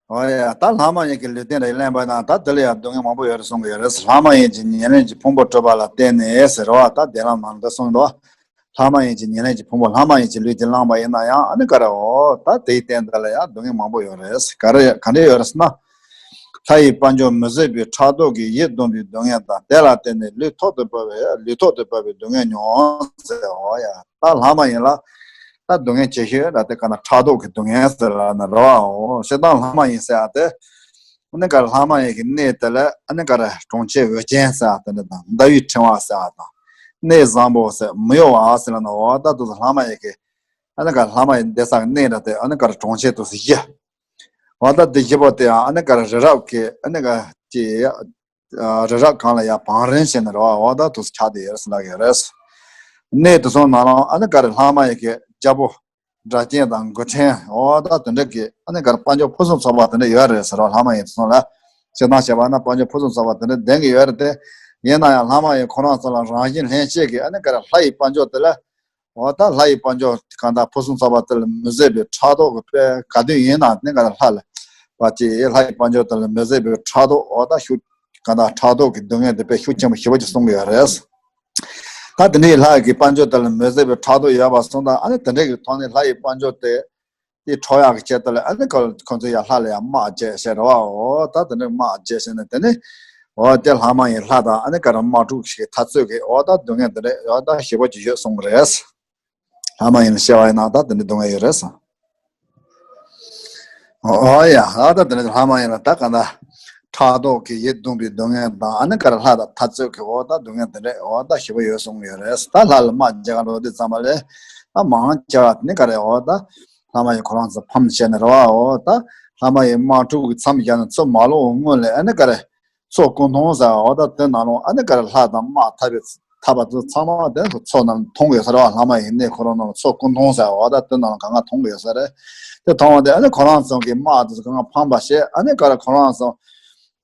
ཨོ་ཡ། ད་ལྷ་མ་ཡིན་གྱི་ལུས་རྟེན་རེ་གླེང་བ་ན། ད་དེ་ལ་ཡང་སྡུག་བསྔལ་མང་པོ་ཡོད་རེད་གསུང་གི་ཡོད་རེད། ལྷ་མ་ཡིན་གྱི་ཉེར་ལེན་གྱི་ཕུང་པོ་གྲུབ་པ་ལ་བརྟེན་ནས་ཟེར་བ། ད་དེ་ལ་མང་དུ་གསུངས་འདུག་ལྷ་མ་ཡིན་གྱི་ཉེར་ལེན་གྱི་ཕུང་པོ། ལྷ་མ་ཡིན་གྱི་ལུས་ཀྱིས་བླངས་པ་ཡིན་ན་ཡང་། ཨ་ནི་ག་རེ། འོ་ད་དེའི་སྟེང་དེ་ལ་ཡང་སྡུག་བསྔལ་མང་པོ་ཡོད་རེད། ག་རེ་ག་འདྲ་ཡོད་རེད་ཟེར་ན། ལྷ་ཡི་དཔལ་འབྱོར་མི་བཟད་པའི་ཕྲག་དོག་གིས་ཡིད་གདུངས་པའི་སྡུག་བསྔལ་དང་། དེ་ལ་བརྟེན་ནས་ལུས་ཐོག་ཏུ་བབས་པའི། ལུས་ཐོག་ཏུ་བབས་པའི་སྡུག་བསྔལ་མྱོང་ཟེར། འོ་ཡ། ད་ལྷ་མ་ཡིན་ལ་ད་སྡུག་བསྔལ་ཆེ་ཤོས་ལ་དེ་ག་ན་ཕྲག་དོག་གི་སྡུག་བསྔལ་ཟེར་ལ་ན་རོ། འོ་ཞེ་སྡང་ལྷ་མ་ཡིན་ཟེར་ཡ་དེ། ཨ་ནི་ག་རེ། ལྷ་མ་ཡིན་གྱི་གནས་དེ་ལ་ཨ་ནི་ག་རེ། གྲོང་ཁྱེར་འོད་ཅན་ཟེར་ཡ་དེ་འདྲ་དང་། ཟླ་བའི་ཕྲེང་བ་ཟེར་ཡ་དང་། གནས་བཟང་པོ་ཟེར། མི་གཡོ་བ་ཟེར་ལ་ན། འོ་ད་དུ་ལྷ་མ་ཡིན་གྱི་ཨ་ནི་ག་རེ། ལྷ་མ་ཡིན་བསྡད་ས་གི་གནས་འདྲ་དེ་ཨ་ནི་ག་རེ། གྲོང་ཁྱེར་དུ་བཞི། འོ་ད་དེ་བཞི་པོ་དེ་ཡང་ཨ་ནི་ག་རེ། རི་རབ་ཀྱི་ཨ་ནི་ག་ཅི། རི་རབ་གང་ལ་ཡང་བང་རིམ་བྱས་ནས་རོ། འོ་ད་དུ་ཆགས་བསྡད་ཡོད་ཟེར་ལབ་ཡོད་རེད། གནས་དེ་ཚོ་ནང་ལ་ཨ་ནི་ག་རེ། ལྷ་མ་ཡིན་གྱི་རྒྱལ་པོ་སྒྲ་གཅན་དང་མགོ་ཕྲེང་། འོ་ད་དེ་འདྲ་གི་ཨ་ནི་ག་རེ། དཔལ་འབྱོར་ཕུན་སུམ་ཚོགས་པ་དེ་འདྲ་ཡོད་རེད་ཟེར་རོ། ལྷ་མ་ཡིན་དེ་ཚོ་ལ། སྤྱིར་བཏང་བྱས་པ་ན་དཔལ་འབྱོར་ཕུན་སུམ་ཚོགས་པ་དེ་འདྲ་ལྡན་གྱི་ཡོད་རེད་དེ། ཡིན་ན་ཡང་ལྷ་མ་ཡིན་ཁོ་རང་ཚོ་ལ་རང་བཞིན་ལྷན་སྐྱེས་ཀྱི་ཨ་ནི་ག་རེ། ལྷ་ཡི་དཔལ་འབྱོར་དེ་ལ། འོ་ད་ལྷ་ཡི་དཔལ་འབྱོར་གང་དག་ཕུན་སུམ་ཚོགས་པ་དེ་ལ་མི་བཟད་པའི་ཕྲག་དོག་གི་དཔེ་ག་དུས་ཡིན་ན་ནི་ག་ལྷ་ལ་བ་ཅི། ལྷ་ཡི་དཔལ་འབྱོར་དེ་ལ་མི་བཟད་པའི་ཕྲག་དོག་འོ་ད་ཤུགས་གང་དག་ཕྲག་དོག་གི་སྡུག་བསྔལ་དེ་དཔེ་ཤུགས་ཆེན་པོ་ཞེ་པོ་ཅིག་གསུང་གི་ཡོད་རེད། ད་དེ་འདྲའི་ལྷ་ཡི་དཔལ་འབྱོར་དེ་ལ་མི་བཟད་པའི་ཕྲག་དོག་ཡོད་པ་སོང་ཙང་། ཨ་ནི་དེ་འདྲའི་གི་ཐོག་ནས་ལྷ་ཡི་དཔལ་འབྱོར་དེ་དེ་འཕྲོག་ཡག་གི་ཆེད་དུ་ལ་ཨ་ནི་ཁོ་ཁོ་ཚོས་ཡ་ལྷ་ལ་ཡ་དམག་བྱས་བྱས་རེད་བ། འོ་ད་དེ་འདྲའི་དམག་བྱས་བྱས་ནས་དེ་ནི་འོ་དེ་ལྷ་མ་ཡིན་ལྷ་དང་ཨ་ནི་ག་རེ། དམག་འཁྲུག་ཞིག་འཐབ་རྩོད་ཀྱི་འོ་ད་སྡུག་བསྔལ་དེ་འདྲ་འོ་ད་ཞེ་པོ་ཅིག་ཡོད་གསུངས་པ་རེད། ལྷ་མ་ཡིན་ལ་བཤད་པ་ཡིན་ན་ད་དེ་འདྲའི་སྡུག་བསྔལ་ཡོད་རེད། འོ་ཡ། ཨ་ད་དེ་འདྲའི་ལྷ་མ་ཡིན་ལ་ད་ག་ད་ཕྲག་དོག་གིས་ཡིད་གདུངས་པའི་སྡུག་བསྔལ་དང་ཨ་ནི་ག་རེ། ལྷ་དང་འཐབ་རྩོད་ཀྱི་འོ་ད་སྡུག་བསྔལ་དེ་འདྲ་འོ་ད་ཞེ་པོ་ཡོད་གསུངས་ཡོད་རེད། ད་ལྷ་ལ་དམག་རྒྱག་ག་འགྲོ་དུས་ཙམ་པ་ལ་ད་མང་ཆེ་བ་དེ་ནི་ག་རེ། འོ་ད་ལྷ་མ་ཡིན་ཁོ་རང་ཚོ་ཕམ་བྱས་ནས་རེད་བ། འོ་ད་ལྷ་མ་ཡིན་དམག་འཁྲུག་གི་མཚམས་བཞག་ནས་ཚོ་མ་ལོག་སྔོན་ལ་ཨ་ནི་ག་རེ། མཚོ་སྐུ་མཐོང་ཟེར། འོ་ད་དེ་ནང་ལོགས་ཨ་ནི་ག་རེ། ལྷ་དང་དམག་འཐབ་པའི་འཐབ་པ་ཚོ་ཚང་མ་དེ་མཚོ་ནང་མཐོང་གི་ཡོད་ས་རེད་བ། ལྷ་མ་ཡིན་ནི་ཁོ་རང་ནང་ལ་མཚོ་སྐུ་མཐོང་ཟེར། འོ་ད་དེ་ནང་ལ་གང་ག་མཐོང་གི་ཡོད་ས་རེད། དེ་མཐོང་བ་དེ་ཨ་ནི་ཁོ་རང་ཚོ་གི་དམག་དེ་ཚོ་གང་ག་ཕམ་པ་བྱས། ཨ་ནི་ག་རེ། ཁོ་རང་ཚོ་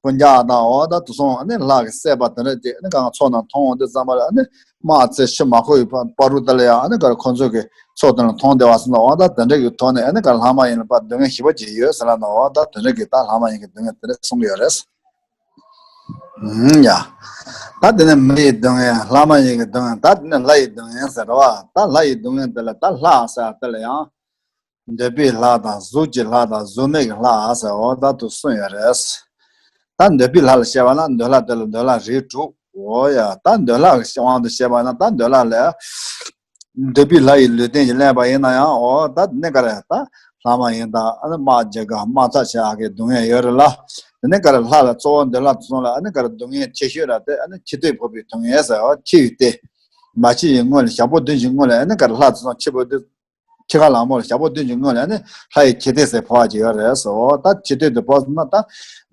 སྤུན་ཀྱག་དང་འོ་ད་དེ་ཚོ་ཨ་ནི་ལྷ་གིས་བསད་པ་དེ་འདྲ་དེ་ཨ་ནི་གང་ག་མཚོ་ནང་མཐོང་འོང་དུས་ཙམ་པ་ལ་ཨ་ནི་དམག་ཚེ་ཤི་མ་ཁོ་ཡི་བར་དུ་དེ་ལ་ཡང་ཨ་ནི་ག་རེ། ཁོ་ཚོ་གི་མཚོ་དེ་ལ་མཐོང་བསྡད་པ་སོང་ཙང་། འོ་ད་དེ་འདྲ་གི་ཐོག་ནས་ཨ་ནི་ག་རེ། ལྷ་མ་ཡིན་ལ་ཕར་སྡུག་བསྔལ་ཞེ་པོ་ཅིག་ཡོད་ཟེར་ལབ་ན། འོ་ད་དེ་འདྲ་གི་ད་ལྷ་མ་ཡིན་གྱི་སྡུག་བསྔལ་དེ་འདྲ་གསུང་གི་ཡོད་རེད། ཨུམ་ཡ། ད་དེ་ནས་མི་ཡི་སྡུག་བསྔལ། ལྷ་མ་ཡིན་གྱི་སྡུག་བསྔལ། ད་དེ་ནས་ལྷ་ཡི་སྡུག་བསྔལ་ཟེར་བ། ད་ལྷ་ཡི་སྡུག་བསྔལ་དེ་ལ་ད་ལྷ་ཟེར་དེ་ལ་ཡང་འདོད་པའི་ལྷ་དང་གཟུགས་ཀྱི་ལྷ་དང་གཟུགས་མེད་ཀྱི་ལྷ་ཟེར་འོ་ད་དུ་གསུངས་ཡོད་རེད། ད་འདོད་པའི་ལྷ་ལ་བཤད་པ་ན་འདོད་ལྷ་དེ་ལ་འདོད་ལྷ་རིགས་དྲུག་འོ་ཡ། ད་འདོད་ལྷ་གི་དབང་དུ་བཤད་པ་ན་ད་འདོད་ལྷ་ལ་འདོད་པའི་ལྷ་ཡི་ལུས་རྟེན་གྱིས་བསླངས་པ་ཡིན་ན་ཡང་། འོ་ད་དེ་ནས་ག་རེ། ད་ལྷ་མ་ཡིན་ད་ཨ་ནི་དམག་རྒྱག་ག་དམག་འཐབ་བྱེད་ཡག་གི་སྡུག་བསྔལ་ཡོད་རེད་ལ། དེ་ནས་ག་རེ། ལྷ་ལ་གཙོ་བོ་འདོད་ལྷ་དེ་ཚོ་ལ་ཨ་ནི་ག་རེ། སྡུག་བསྔལ་ཆེ་ཤོས་ར་དེ་ཨ་ནི་འཆི་ལྟས་ཕོག་པའི་སྡུག་བསྔལ་ཟེར། འོ་འཆི་བའི་ལྟས། མ་འཆི་ཡི་སྔོན་ལ་ཞག་པོ་བདུན་གྱི་སྔོན་ལ་ཨ་ནི་ག་རེ། ལྷ་དེ་ཚོ་འཆི་བ་དེ་འཆི་ཁ་ལ་མོ་ལ་ཞག་པོ་བདུན་གྱི་སྔོན་ལ་ཨ་ནི་ལྷ་ཡི་འཆི་ལྟས་ཟེར་ཕོག་པ་ཅིག་ཡོད་རེད་ཟེར། འོ་ད་འཆི་ལྟས་དེ་ཕོག་སོང་ན་ད་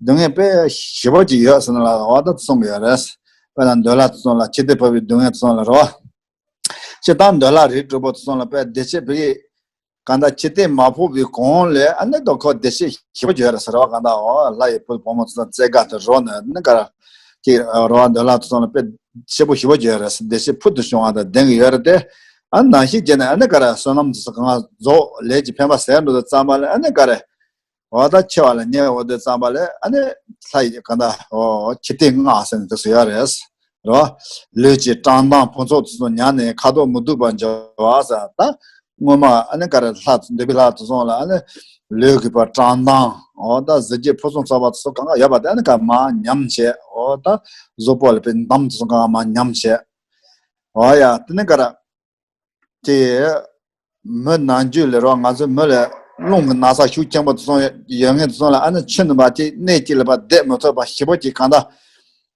སྡུག་བསྔལ་དཔེ་ཞེ་པོ་ཅིག་ཡོད་ཟེར་ན་ལ། འོ་ད་གསུང་གི་ཡོད་རེད། དཔེར་ན་འདོད་ལྷ་དེ་ཚོ་ལ་འཆི་ལྟས་ཕོག་པའི་སྡུག་བསྔལ་དེ་ཚོ་ལ་རེད་བ། སྤྱིར་བཏང་འདོད་ལྷ་རིགས་དྲུག་པོ་དེ་ཚོ་ལ་དཔེ་བདེ་སྐྱིད་ཕ་གི་གང་ལྟར་འཆི་ལྟས་མ་ཕོག་པའི་གོང་ལ་ཨ་ནི་ད་ཁོ་བདེ་སྐྱིད་ཞེ་པོ་ཅིག་ཡོད་རེད་ཟེར་བ། གང་ལྟར་འོ་ལྷ་ཡི་བུ་བུ་མོ་ཚོ་དང་རྩེ་དགའ་དུ་རོ་ནི་ཨ་ནི་ག་རེ་ཅིག་རོ་བ། འདོད་ལྷ་དེ་ཚོ་ལ་དཔེ་སྐྱིད་པོ་ཞེ་པོ་ཅིག་ཡོད་རེད། བདེ་སྐྱིད་ཕུལ་དུ་བྱུང་བ་དང་ལྡན་གྱི་ཡོད་རེད་དེ། ཨ་ནི་ནང་བཞིན་བྱས་ནས་ཨ་ནི་ག་རེ། བསོད་ནམས་དེ་ཚོ་གང་ག་རྫོགས། ལས་ཀྱི་ཕན་པ་ཟད་འགྲོ་དུས་ཙམ་པ་ལ་ཨ་ནི་ག་རེ། འོ་ད་འཆི་བ་ལ་ཉེ་བ་དེ་ཙམ་པ་ལ་ཨ་ནི་ལྷ་ཡི་གང་ལྟར་འོ་འཆི་ལྟས་ལྔ་ཟེར་ནས་དེ་ཚོ་ཡོད་རེད། རོ། ལུས་ཀྱི་བཀྲག་མདངས་ཕུན་ཚོགས་དེ་ཚོ་ཉམས་ནས་ཁ་དོག་མི་སྡུག་པར་འགྱུར་བ་ཟེར། ད་སྔོན་མ་ཨ་ནི་ག་རེ། ལྷ་འདོད་པའི་ལྷ་དེ་ཚོ་ལ་ཨ་ནི་ལུས་ཀྱི་བཀྲག་མདངས་འོ་ད་གཟི་བརྗིད་ཕུན་སུམ་ཚོགས་པ་དེ་ཚོ་གང་ག་ཡོད་པ་དེ་ཨ་ནི་ག་མར་ཉམས་བྱས། འོ་ད་གཟུགས་པོ་ལ་དཔེ་འདམ་དེ་ཚོ་གང་ག་མར་ཉམས་བྱས། འོ་ཡ། དེ་ནི་ག་རེ། དེ་མི་ནམ་རྒྱུན་ལ་རོ་ང་ཚོ་མི་ལ་རླུང་གི་ན་ཚ་ཤུགས་ཆེན་པོ་དེ་ཚོ་ཡོད་མཁན་དེ་ཚོ་ལ་ཨ་ནི་ཕྱི་ནུབ་པ་ཅིག་གནས་གཅིག་ལ་ཕར་བསྡད་མི་ཐུབ་པ་ཞེ་པོ་ཅིག་གང་ལྟར།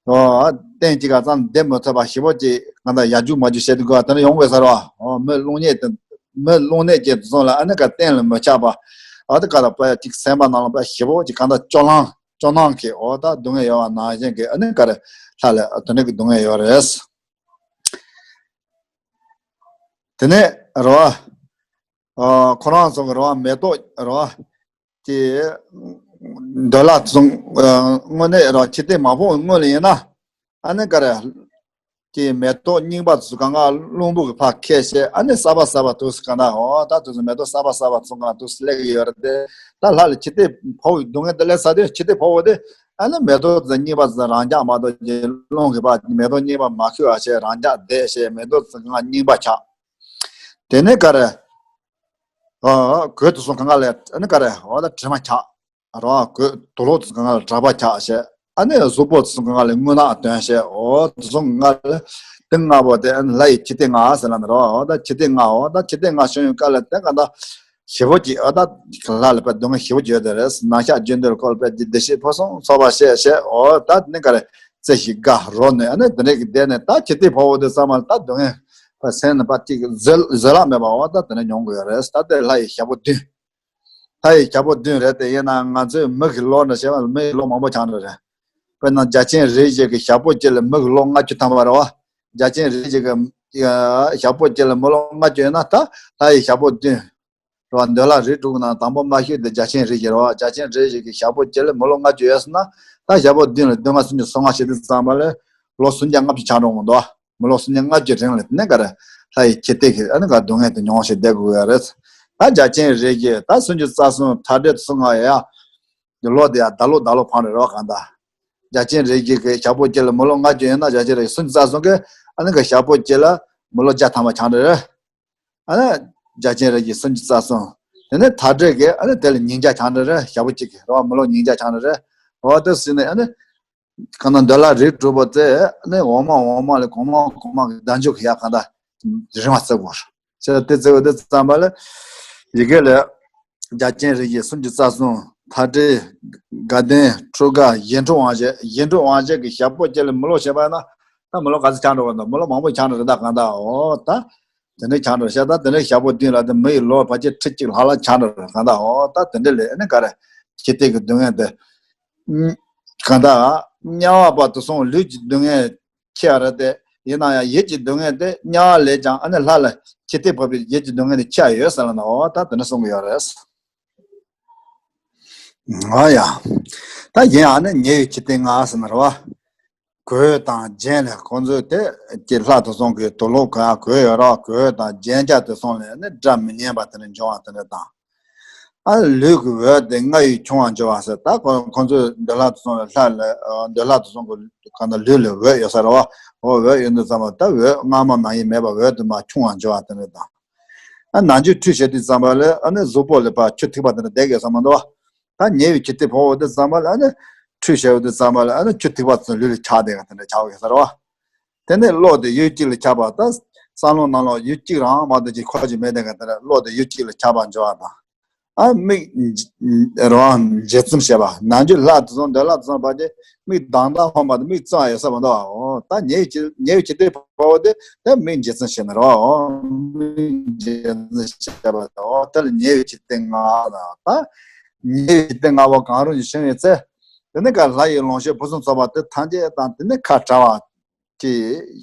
ཨོ། སྟེང་གཅིག་ག་ཙམ་བསྡད་མི་ཐུབ་པ་ཞེ་པོ་ཅིག་གང་ལྟར་ཡར་རྒྱུག་མར་རྒྱུག་བྱེད་དུ་དགོས་པ་དེ་འདྲ་ཡོང་དགོས་ས་རེད་བ། ཨོ་མི་རླུང་ནད་དེ་ མི་རླུང་ནད་ཀྱི་དུག་སྦྲང་ལ་ཨ་ནི་ག་གཏན་ལ་མི་ཆགས་པ། ཨ་ད་ག་ད་པ་ཅིག་སེམས་པ་ནང་ལ་པ་ཞེ་པོ་ཅིག་གང་ལྟར་སྐྱོ་སྣང་སྐྱོ་སྣང་གི་འོ་ད་སྡུག་བསྔལ་ཡོད་པ་ནང་བཞིན་གྱི་ཨ་ནི་ག་རེ་ལྷ་ལ་དེ་འདྲ་གི་སྡུག་བསྔལ་ཡོད་རེད། དེ་ནས་རེད་བ། ཨ་ཁོ་རང་ཚོ་གི་རེད་བ་མེ་ཏོག་རེད་བ། དེ་འདོད་ལྷ་ཚོ་དངོས་གནས་རེད་བ་ཁྱི་ཏི་མ་ཕོག་སྔོན་ལ་ཡིན་ན་ཨ་ནི་ག་རེ། དེ་མེ་ཏོག་རྙིང་པ་ཚོ་གང་ག་རླུང་བུ་གི་ཕར་ཁད་བྱས་ཨ་ནི་གསར་པ་གསར་པ་དུས་སུ་གང་ན་འོ་ད་དུས་སུ་མེ་ཏོག་གསར་པ་གསར་པ་ཚོ་གང་དུས་སུ་སླེབས་ཀྱི་ཡོད་རེད་དེ། ད་ལྷ་ལ་ཁྱི་ཏི་ཕོག་སྡུག་བསྔལ་དེ་སླེབས་ཚར་དུས་ཁྱི་ཏི་ཕོག་པ་དེ་ཨ་ནི་མེ་ཏོག་ཚོ་རྙིང་པ་ཚོ་རང་འཇགས་མ་གཏོགས་ཀྱི་རླུང་གི་ཕར་མེ་ཏོག་རྙིང་པ་མ་ཁུ་བ་བྱས་རང་འཇགས་བསྡད་བྱས་མེ་ཏོག་ཚོ་གང་རྙིང་པ་ཆགས། དེ་ནས་ག་རེ། ཨ་གོས་དུ་སོང་གང་ག་ལས་ཨ་ནི་ག་རེ་འོ་ད་དྲི་མ་ཆགས། རོ་གོས་དུ་ལོག་དུ་སོང་གང་ག་ལས་གྲྭ་པ་ཆགས་བྱས་ཨ་ནི་གཟུགས་པོ་དུ་སོང་གང་ག་ལས་རྔུལ་ནག་ཐོན་བྱས་འོ་དུ་སོང་གང་ག་ལས་དེ་ལྔ་པོ་དེ་ཨ་ནི་ལྷ་ཡི་ཁྱི་ཏི་ལྔ་ཟེར་ལ་ནི་རོ་འོ་ད་ཁྱི་ཏི་ལྔ་འོ་ད་ཁྱི་ཏི་ལྔ་ཤོང་ཡོང་ག་ལས་དེ་ག་ད་ཞེ་པོ་ཅིག་འོ་ད་ལྷ་ལ་པའི་སྡུག་བསྔལ་ཞེ་པོ་ཅིག་ཡོད་དེ་རེད། ནང་ཤག་རྒྱུན་དུ་ལ་ཁོ་ལ་པའི་བདེ་གཤེགས་ཕུན་སུམ་ཚོགས་པ་བཤད་བྱས་འོ་ད་དེ་ནི་ག་རེ་རྩེ་ཞིག་དགའ་རོ་ནས་ཨ་ནི་དེ་འདྲས་ཀྱི་བསྡད་ནས་ད་ཁྱི་ཏི་ཕོག་པ་དེ་ཚང་མ་ལ་ད་སྡུག་བསྔལ་པ་སེམས་ནི་པ་གཅིག་བཟོད་བཟོད་གླགས་མེད་པ་འོ་ད་དེ་འདྲ་མྱོང་དགོས་ཡོད་རེད། ད་དེ་ལྷ་ཡི་ཞགས་པོ་བདུན། ལྷ་ཡི་ཞགས་པོ་བདུན་རེད་དེ་ཡིན་ན་ང་ཚོའི་མི་གི་ལོ་འདྲ་བྱས་པ་མི་གི་ལོ་མང་པོ་ཆགས་འགྲོ་རེད། དཔེར་ན་བརྒྱ་བྱིན་རེ་ཞིག་གི་ཞགས་པོ་གཅིག་ལ་མི་གི་ལོ་ལྔ་བཅུ་ཐམ་པ་རེད་བ། བརྒྱ་བྱིན་རེ་ཞིག་གི་ཞགས་པོ་གཅིག་ལ་མི་ལོ་ལྔ་བཅུ་ཡོད་ན་ད་ལྷ་ཡི་ཞགས་པོ་བདུན། རེད་བ། འདོད་ལྷ་རིགས་དྲུག་ནང་དང་པོ་མ་ཤོད་དེ་བརྒྱ་བྱིན་རེ་ཞིག་རེད་བ། བརྒྱ་བྱིན་རེ་ཞིག་གི་ཞགས་པོ་གཅིག་ལ་མི་ལོ་ལྔ་བཅུ་ཡོད་ཟེར་ན་ད་ཞགས་པོ་བདུན་ལ་བདུན་ལྔ་སུམ་ཅུ་སོ་ལྔ་བྱེད་དུས་ཙམ་པ་ལ་ལོ་སུམ་བརྒྱ་ལྔ་བཅུ་ཆགས་འགྲོ་གི་འདུག་མི་ལོ་སུམ་བརྒྱ་ལྔ་བཅུ་རིང་ལ་དེ་ནས་ག་རེ་ལྷ་ཡི་ཁྱི་ཏི་གི་ཨ་ནི་ག་སྡུག་བསྔལ་དེ་མྱོང་བྱས་བསྡད་དགོས་ཡ་རེད། ད་བརྒྱ་བྱིན་རེ་ཞིག་ད་སུམ་ཅུ་རྩ་གསུམ་མཐའ་བྲལ་དུ་སོང་ང་ཡ། ལོ་དེ་ཡ་ད་ལོ་ད་ལོ་འཕང་རེད་རོ་གང་ལྟར། བརྒྱ་བྱིན་རེ་ཞིག་གི་ཞགས་པོ་གཅིག་ལ་མི་ལོ་ལྔ་བཅུ་ཡོད་ན་བརྒྱ་བྱིན་རེ་སུམ་ཅུ་རྩ་གསུམ་གི་ཨ་ནི་ག་ཞགས་པོ་གཅིག་ལ་མི་ལོ་བརྒྱ་ཐམ་པ་ཆགས་འདྲ་རེད། ཨ་ནི་བརྒྱ་བྱིན་རེ་ཞིག་སུམ་ཅུ་རྩ་གསུམ། དེ་ནས་མཐའ་བྲལ་གི་ཨ་ནི་དེ་ལ་ཉིས་བརྒྱ་ཆགས་འདྲ་རེད། ཞགས་པོ་གཅིག་གི་རོ་མི་ལོ་ཉིས་བརྒྱ་ཆགས་འདྲ་རེད། འོ་དེ་ཟིན་ནས་ཨ་ནི། གང་ན་འདོད་ལྷ་རིགས་དྲུག་པོ་དེ་ནི་འོག་མ་འོག་མ་ལས་གོང་མ་གོང་མ་གི་བདག་འཇུག་གི་ཡ་གང་ལྟར་རིམ་པ་བརྩི་དགོས། ཟེར་དེ་བརྩི་དགོས་དེ་ཙམ་པ་ལ་ཡི་གེ་ལས་བརྒྱ་བྱིན་རེ་ཞིག་སུམ་ཅུ་རྩ་གསུམ་མཐའ་བྲལ་དགའ་ལྡན་འཁྲུལ་དགའ་གཞན་འཁྲུལ་དབང་བྱེད་གཞན་འཁྲུལ་དབང་བྱེད་ཀྱི་ཞགས་པོ་གཅིག་ལ་མི་ལོ་བྱས་པ་ན་ད་མི་ལོ་ག་ཚོད་ཆགས་འགྲོ་བ་འདུག་མི་ལོ་མང་པོ་ཆགས་འགྲོ་རེད་ད་གང་ལྟར་འོ་ད། དེ་འདྲའི་ཆགས་འགྲོ་ཤག་ད་དེ་འདྲའི་ཞགས་པོ་བདུན་ལ་དེ་མི་ཡི་ལོ་ཕལ་ཆེར་ཁྲི་གཅིག་ལྷག་ལྷག་ཆགས་འགྲོ་རེད་གང་ལྟར་འོ་ད་དེ་འདྲ་ལས་ཨ་ནི་ག་རེ་ཁྱི་ཏི་གི་སྡུག་བསྔལ་དེ། གང་ལྟར་དམྱལ་བ་བར་དུ་སོང་ལུས་ཀྱི་སྡུག་བསྔལ་ཆེ་བ་རེད་དེ་ཡིན་ན་ཡང་ཡིད་ཀྱི་སྡུག་བསྔལ་དེ་དམྱལ་བ་ལས་ཀྱང་ཨ་ནི་ལྷ་ལ་ཁྱི་ཏི་ཕོག་པའི་ཡིད་ཀྱི་སྡུག་བསྔལ་དེ་ཆེ་བ་ཡོད་ཟེར་ལ་ན་འོ་ད་དེ་འདྲ་གསུང་གི་ཡོད་རེད། ཨ་ཡ། ད་གཞན་ཨ་ནི་ཉེ་བའི་ཁྱི་ཏི་ལྔ་ཟེར་ན་རེད་བ། གོས་དང་རྒྱན་ལས་ཁོང་ཚོས་དེ་ཀྱི་ལྷ་དེ་ཚོ་གི་དུག་ལོག་ག་གོས་ཡོད་ར་གོས་དང་རྒྱན་ཆ་དེ་ཚོ་ལས་ནི་སྒྲ་མི་སྙན་པ་དེ་འདྲ་འབྱུང་བ་དེ་འདྲ་དང་། ཨ་ལུས་ཀྱི་འོད་དེ་རྔ་ཡིས་ཁྱུང་བར་འགྱུར་བ་ཟེར་ད་ཁོ་ཁོང་ཚོས་འདོད་ལྷ་དེ་ཚོ་ལ་ལྷ་ལ་འདོད་ལྷ་དེ་ཚོ་གི་གང་ལྟར་ལུས་ལ་འོད་ཡོད་ས་རེད་བ། འོ་འོད་ཡོད་དུས་ཙམ་པ་ད་འོད་སྔ་མ་ནང་བཞིན་མེད་པ་འོད་དུ་མ་ཁྱུང་བར་འགྱུར་བ་དེ་འདྲ་དང་། ཨ་ནང་ཆུ་ཁྲུས་བྱེད་དུས་ཙམ་པ་ལ་ཨ་ནི་གཟུགས་པོ་ལ་ཕར་ཆུ་ཐིགས་པ་དེ་འདྲ་བསྡད་ཡོད་ས་མ་འདུག་བ། ད་ཉེ་བའི་ཁྱི་ཏི་ཕོག་འོ་དེ་ཙམ་པ་ལ་ཨ་ནི་ཁྲུས་བྱས་འོ་དེ་ཙམ་པ་ལ་ཨ་ནི་ཆུ་ཐིགས་པ་ཚོ་ལུས་ལ་ཆགས་བསྡད་ག་དེ་འདྲ་ཆགས་ཡོད་ས་རེད་བ། དེ་ནས་གློ་དེ་ཡུལ་གཅིག་ལ་ཆགས་པ་ད་བསམ་བློ་ནང་ལོགས་ཡུལ་གཅིག་རང་མ་གཏོགས་ཅིག་ཁོ་ཅིག་མེད་བསྡད་ག་དེ་འདྲ་གློ་དེ་ཡུལ་གཅིག་ལ་ཆགས་པ་འབྱུང་བ་དང་། ཨ་མིག་རང་འབྱེད་མཚམས་བྱས་པ་ནང་རྒྱུད་ལྷ་དེ་ཚོ་འདོད་ལྷ་དེ་ཚོ་བར་གྱི་མིག་གདངས་དང་འཕངས་པ་དེ་མིག་གཙང་ཡོད་ས་མ་འདུག་བ། འོ་ད་ཉེ་བའི་ཁྱི་ཉེ་བའི་ཁྱི་ཏི་ཕོག་འོ་དེ་དེ་མིག་འབྱེད་མཚམས་བྱས་ན་རོ། འོ་མིག་འབྱེད་མཚམས་བྱས་པ་དང་འོ་དེ་ལ་ཉེ་བའི་ཁྱི་ཏི་ལྔ་དང་ད། ཉེ་བའི་ཁྱི་ཏི་ལྔ་པོ་གང་རུང་ཞིག་བྱུང་བའི་ཚེ། དེ་ནི་ག་ལྷ་ཡི་ལོངས་སྤྱོད་ཕུན་སུམ་ཚོགས་པ་དེ་ཐམས་ཅད་དང་དེ་ནི་ཁ་བྲལ་བ། ཀྱི་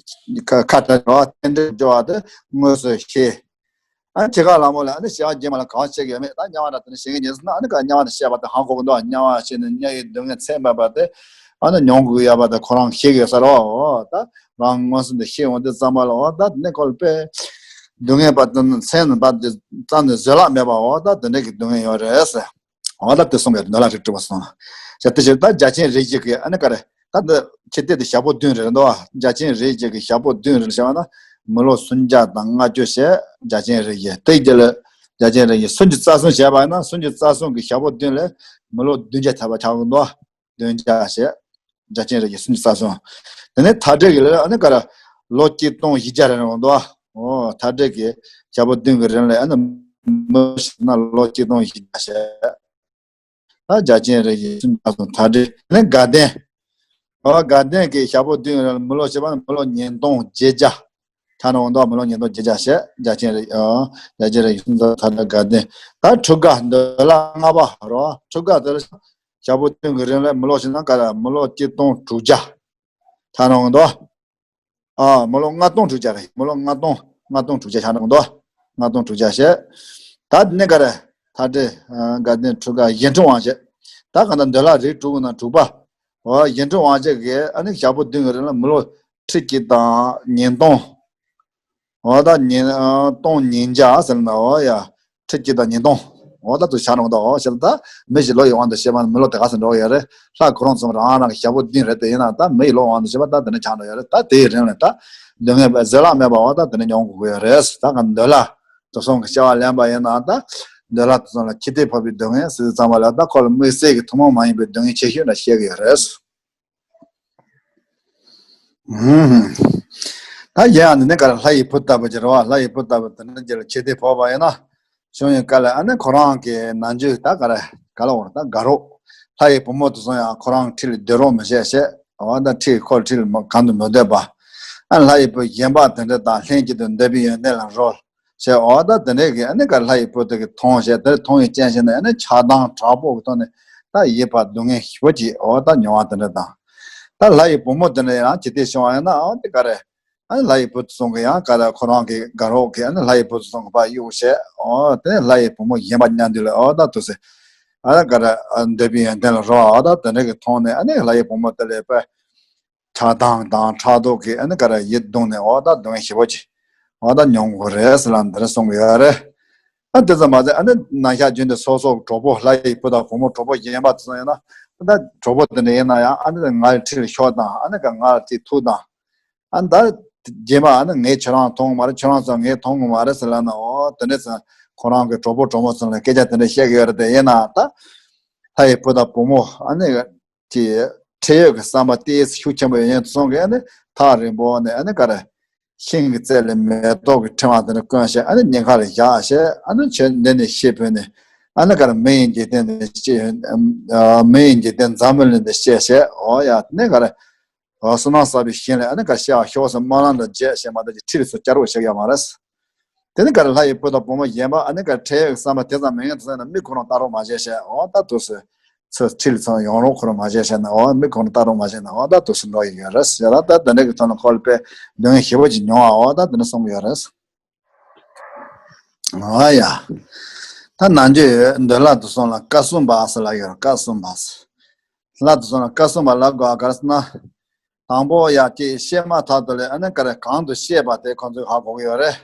ཁ་ཁ་བྲལ་བ་རྟེན་འབྲེལ་སྦྱོར་བ་དེ་དངོས་སུ་ཤེས། ཨ་ནི་ཁྱེད་ཀ་ལ་མོ་ལ་ཨ་ནི་བྱ་བ་རྗེས་མ་ལ་གང་བྱེད་ཀྱི་ཡོད་མེད་ད་དམྱལ་བ་ན་དེ་ནི་བྱེད་ཀྱི་ཉེ་ཟེར་ན་ཨ་ནི་ག་དམྱལ་བ་ན་བཤད་པ་དེ་ཧང་གོ་གི་འདུག་དམྱལ་བ་བྱེད་ནས་དམྱལ་བའི་སྡུག་བསྔལ་ཚད་མེད་པ་དེ་ཨ་ནི་མྱོང་དགོས་ཡོད་པ་དེ་ཁོ་རང་ཤེས་ཀྱི་ཡོད་ས་རེད་བ། ད་རང་མངོན་སུམ་དུ་ཤེས་འོང་དུས་ཙམ་པ་ལ་འོ་ད་དེ་ནི་ཁོ་ལ་དཔེ་སྡུག་བསྔལ་པ་དེ་ཚད་མེད་པ་དེ་རྩ་ནས་བཟོད་གླགས་མེད་པ་འོ་ད་དེ་འདྲ་གི་སྡུག་བསྔལ་ཡོད་རེད་ཟེར། འོ་ད་དེ་གསུངས་པའི་འདོད་ལྷ་རིགས་དྲུག་པོ་གསུངས། ཞེས་དེ་བཞིན་ད་བརྒྱ་བྱིན་རིགས་བཞི་གི་ཨ་ནི་ག་རེ། ད་འདི་ཁྱི་ཏི་དེ་ཞགས་པོ་བདུན་རེད་འདུག་བ། བརྒྱ་བྱིན་རིགས་བཞི་གི་ཞགས་པོ་བདུན་རེད་བྱས་པ་ན་མི་ལོ་སུམ་བརྒྱ་དང་ལྔ་བཅུ་ཞེས་བརྒྱ་བྱིན་རིགས་བཞི་དེ་རྒྱ་ལ་བརྒྱ་བྱིན་རིགས་བཞི་སུམ་ཅུ་རྩ་གསུམ་བྱས་པ་ན་སུམ་ཅུ་རྩ་གསུམ་གི་ཞགས་པོ་བདུན་ལས་མི་ལོ་བདུན་བརྒྱ་ཐལ་བ་ཆགས་ཀྱི་འདུག་བ། བདུན་བརྒྱ་ཞེས་བརྒྱ་བྱིན་རིགས་བཞི་སུམ་ཅུ་རྩ་གསུམ། དེ་ནས་མཐའ་བྲལ་གྱི་ལ་ཨ་ནི་ག་རེ་ལོ་གཅིག་སྟོང་བཞི་བརྒྱ་རེ་རེ་འདུག་བ། འོ་མཐའ་བྲལ་གྱི་ཞགས་པོ་བདུན་གྱི་རིང་ལ་ཨ་ནི་མི་ཞིག་ན་ལོ་གཅིག་སྟོང་བཞི་བརྒྱ་ཞེས། ད་བརྒྱ་བྱིན་རེ་ཡིན་སུམ་རྒྱ་སོང་ད་རེ་ནི་དགའ་ལྡན། འོ་དགའ་ལྡན་གྱི་ཞགས་པོ་བདུན་རེ་མི་ལོ་བྱེད་པ་ནི་མི་ལོ་ཉིས་སྟོང་བརྒྱད་བརྒྱ། ཆ་ནང་འོང་དོ། མི་ལོ་ཉིས་སྟོང་བརྒྱད་བརྒྱ་ཞེ་བརྒྱ་ཅན་རེད། ཨོ་བརྒྱ་ཅན་རེད། ཡུལ་འཛོམས་ཐ་དད་དགའ་ལྡན། ད་ཁྲི་དགའ་འདོད་ལྷ་ལྔ་པ་རོ། ཁྲི་དགའ་དེ་ལ་ཞག་པོ་བདུན་གྱི་རིང་ལ་མི་ལོ་ཞིག་ན་ག་རེ། མི་ལོ་གཅིག་སྟོང་དྲུག་བརྒྱ་ཆ་ནང་འོང་དོ། ཨ་མི་ལོ་ལྔ་སྟོང་དྲུག་བརྒྱ་རེད། མི་ལོ་ལྔ་སྟོང་ལྔ་སྟོང་དྲུག་བརྒྱ་ཆ་ནང་འོང་དོ། ལྔ་སྟོང་དྲུག་བརྒྱ་ཞེ། ད་དེ་ནས་ག་རེ། ཐ་དད་དགའ་ལྡན་ཁྲི་དགའ་གཞན་འཕྲུལ་དབང་བྱེད། ད་ག་ད་འདོད་ལྷ་རིགས་དྲུག་གི་ནང་དྲུག་པ། ཨོ་གཞན་འཕྲུལ་དབང་བྱེད་ཀྱིས་ཨ་ནི་ཞག་པོ་བདུན་གྱི་རིང་ལ་མི་ལོ་ཁྲི་གཅིག་དང་ཉིས་སྟོང་། འོ་ད་ཉིས་ཨ་སྟོང་ཉིས་བརྒྱ་ཟེར་ན། འོ་ཡ། ཁྲི་གཅིག་དང་ཉིས་སྟོང་། འོ་ད་དུ་ཆ་རུང་ད། འོ་ཞེས་ད་མི་ཞིག་ལོ་ཡི་དབང་དུ་བྱས་པ་ན་མི་ལོ་དེ་ག་ཚོད་འགྲོ་གི་ཡོད་རེད། ལྷ་ཁོ་རང་ཚོ་རང་རང་གི་ཞག་པོ་བདུན་རེད། དེ་ཡིན་ན་ད་མི་ཡི་ལོ་དབང་དུ་བྱས་པ་ད་དེ་ནས་ཆགས་འགྲོ་ཡོད་རེད། ད་དེའི་རིང་ལ་ད་སྡུག་བསྔལ་བཟོད་གླགས་མེད་པ་འོ་ད་དེ་ནས་མྱོང་དགོས་ཀྱི་ཡོད་རེད། ད་ག་འདོད་ལྷ་དེ་ཚོ་གི་བྱ་བ་ལེན་པ་ཡིན་ན། ད་འདོད་ལྷ་དེ་ཚོ་ལ་ཁྱི་ལྟས་ཕོག་པའི་སྡུག་བསྔལ་ཟེར་དུས་ཙམ་པ་ལ་ད་ཁོ་ལ་དམིགས་བསལ་གྱི་ཐུན་མོང་མ་ཡིན་པའི་སྡུག་བསྔལ་ཆེ་ཤོས་འདྲ་བཤད་ཀྱི་ཡོད་རེད། ཧུམ། ད་གཞན་ཡང་འདི་ནས་ག་རེ། ལྷ་ཡི་བུ་ལྟ་བུ་ཅིག་རེད་བ། ལྷ་ཡི་བུ་ལྟ་བུ་དེ་འདྲ་ཅིག་ལ་ཁྱི་ལྟས་ཕོག་པ་ཡིན་ན། བྱུང་ཡིན་ག་ལ། ཨ་ནི་ཁོ་རང་གི་ནམ་རྒྱུན་ད་ག་རེ་ག་ལ་འོང་ད་དགའ་རོགས། ལྷ་ཡི་བུ་མོ་དེ་ཚོ་ཡང་ཁོ་རང་འཁྲིས་ལ་སྡོད་རོགས་མི་བྱེད་བྱས། འོ་ད་འཁྲིས་ཁོ་འཁྲིས་ལ་མ་གང་དུ་མི་སྡོད་པ། ཨ་ལྷ་ཡི་བུ་གཞན་པ་དེ་འདྲ་དང་ལྷན་ཅིག་ཏུ་འདོད་པའི་ཡོན་ཏན་ལ་རོལ་བྱས། འོ་ད་དེ་འདྲའི་གི་ཨ་ནི་ག་ལྷ་ཡི་བུ་དེ་གི་མཐོང་བྱས། དེ་མཐོང་བའི་རྐྱེན་བྱས་ནས་ཨ་ནི་ཆགས་སྡང་དྲག་པོ་གི་ཐོག་ནས་ད་ཡིད་ཕར་སྡུག་བསྔལ་ཞེ་པོ་ཅིག་འོ་ད་མྱོང་བ་དེ་འདྲ་དང་། ད་ལྷ་ཡི་བུ་མོ་དེ་འདྲ་ཡང་ཇི་སྟེ་བྱུང་བ་ཡིན་ན། འོ་དེ་ག་རེ། ཨ་ནི་ལྷ་ཡི་བུ་དེ་ཚོ་གི་ཡང་ག་རེ་ཁོ་རང་གི་དགའ་རོགས་ཀྱིས་ཨ་ནི་ལྷ་ཡི་བུ་དེ་ཚོ་གི་ཕར་གཡུགས་བྱས། འོ་དེ་ནས་ལྷ་ཡི་བུ་མོ་གཞན་པ་མཉམ་དུ་ལ་འོ་ད་དུ་ཟེར། ཨ་ད་ག་རེ། ཨ་འདོད་པའི་ཡོན་ཏན་ལ་རོལ་བ། འོ་ད་དེ་འདྲ་གི་མཐོང་ནས་ཨ་ནི་ལྷ་ཡི་བུ་མོ་དེ་ལ་ཕར་ཆགས་སྡང་དང་ཕྲག་དོག་གིས་ཨ་ནི་ག་རེ་ཡིད་གདུང་ནས་འོ་ད་སྡུག་བསྔལ་ཞེ་པོ་ཅིག་འོ་ད་མྱོང་དགོས་རེད་ཟེར་ལ་འདི་འདྲ་གསུང་གི་ཡོད་རེད། ཨ་དེ་ཙམ་མ་ཟད་ཨ་ནི་ནམ་ཞག་རྒྱུན་དུ་སོ་སོ་གྲོགས་པོ་ལྷ་ཡི་བུ་དང་བུ་མོ་གྲོགས་པོ་གཞན་པ་དེ་ཚོ་ཡིན་ན། ཨ་ད་གྲོགས་པོ་དེ་འདྲ་ཡིན་ན་ཡང་ཨ་ནི་ང་ལ་འཁྲིས་ལ་ཤོག་དང་། ཨ་ནི་ག་ང་ལ་དེ་ཐུག་དང་། ཨ་ད་རྗེས་མ་ཨ་ནི་ངས་ཁྱོད་རང་མཐོང་གི་མ་རེད། ཁྱོད་རང་ཚོ་ངས་མཐོང་གི་མ་རེད་ཟེར་ལབ་ན། འོ་དེ་འདྲ་ཚོ་ཁོ་རང་གི་གྲོགས་པོ་གྲོགས་མོ་ཚོ་ལ་སྐད་ཆ་དེ་འདྲ་བཤད་གི་ཡོད་རེད། དེ་ཡིན་ན་ད་ལྷ་ཡི་བུ་དང་བུ་མོ་ཨ་ནི་གི་ཁྲེལ་ཡོད་ཀྱི་བསམ་པ་ཏོག་ཙམ་ཤུགས་ཆེན་པོ་ཡོད་མཁན་ཚོ་གིས་ཨ་ནི་ཐག་རིང་པོ་ནས་ཨ་ནི་ག་རེ། ཤིང་གི་རྩེ་ལ་མེ་ཏོག་གི་ཕྲེང་བ་དེ་འདྲ་བསྐོན་བྱས། ཨ་ནི་སྙིང་ཁ་ལ་བཞག་བྱས། ཨ་ནི་ཁྱོད་འདི་ནས་ཤི་འཕོས་ནས་ཨ་ནི་ག་རེ་མི་ཡི་འཇིག་རྟེན་དུ་སྐྱེ། མི་ཡི་འཇིག་རྟེན་འཛམ་བུ་གླིང་དུ་སྐྱེ་བྱས། འོ་ཡ་དེ་ནས་ག་རེ། འོ་བསོད་ནམས་བསགས་པའི་ཞིང་ལས་ཨ་ནི་ག་རེ་སྐྱེ་བ་ཤོག་ཟེར་སྨོན་ལམ་དང་བཅས་བྱས་མ་གཏོགས་ཀྱི་འཁྲིས་ལ་ཚུར་བསྐྱར་དུ་ཞིག་ཡོད་མ་རེད། དེ་ནས་ག་རེ་ལྷ་ཡི་བུ་དང་བུ་མོ་གཞན་པ་ཨ་ནི་ག་རེ་ཁྲེལ་ཡོད་ཀྱི་བསམ་པ་དེ་ཙམ་མེད་མཁན་དེ་ཚོ་ཡིན་ན་མིག་ཁོ་རང་ལྟ་རོགས་མ་བྱེད་བྱས། འོ་ད་དུས་སུ་ཚུར་འཁྲིས་ལ་ཚུར་ཡོང་རོགས་ཁོ་རང་མ་བྱེད་བྱས་ན། འོ་མིག་ཁོ་རང་ལྟ་རོགས་མ་བྱེད་ན་འོ་ད་དུས་སུ་འགྲོ་ཡི་ཡོད་རེད་ཟེར། ད་ད་དེ་འདྲ་གི་ཐོག་ནས་ཁོ་ལ་དཔེ་སྡུག་བསྔལ་ཞེ་པོ་ཅིག་མྱོང་བ་འོ་ད་དེ་འདྲ་གསུངས་ཡོད་རེད། འོ་ཡ། ད་ནམ་རྒྱུན་འདོད་ལྷ་དེ་ཚོ་ལ་སྐལ་གསུམ་པ་ཟེར་ལབ་ཡོད་རེད། སྐལ་གསུམ་པ་ཟེར། ལྷ་དེ་ཚོ་ལ་སྐལ་གསུམ་པ་ལབ་དགོས་པ་ག་རེ་ཟེར་ན། དང་པོ་ཡ་གཅིག་བཤད་མ་ཐག་ཏུ་ལས་ཨ་ནི་ག་རེ་གང་དུ་བཤད་པ་དེ་ཁོ་ཚོས་ཧ་གོ་གི་ཡོད་རེད།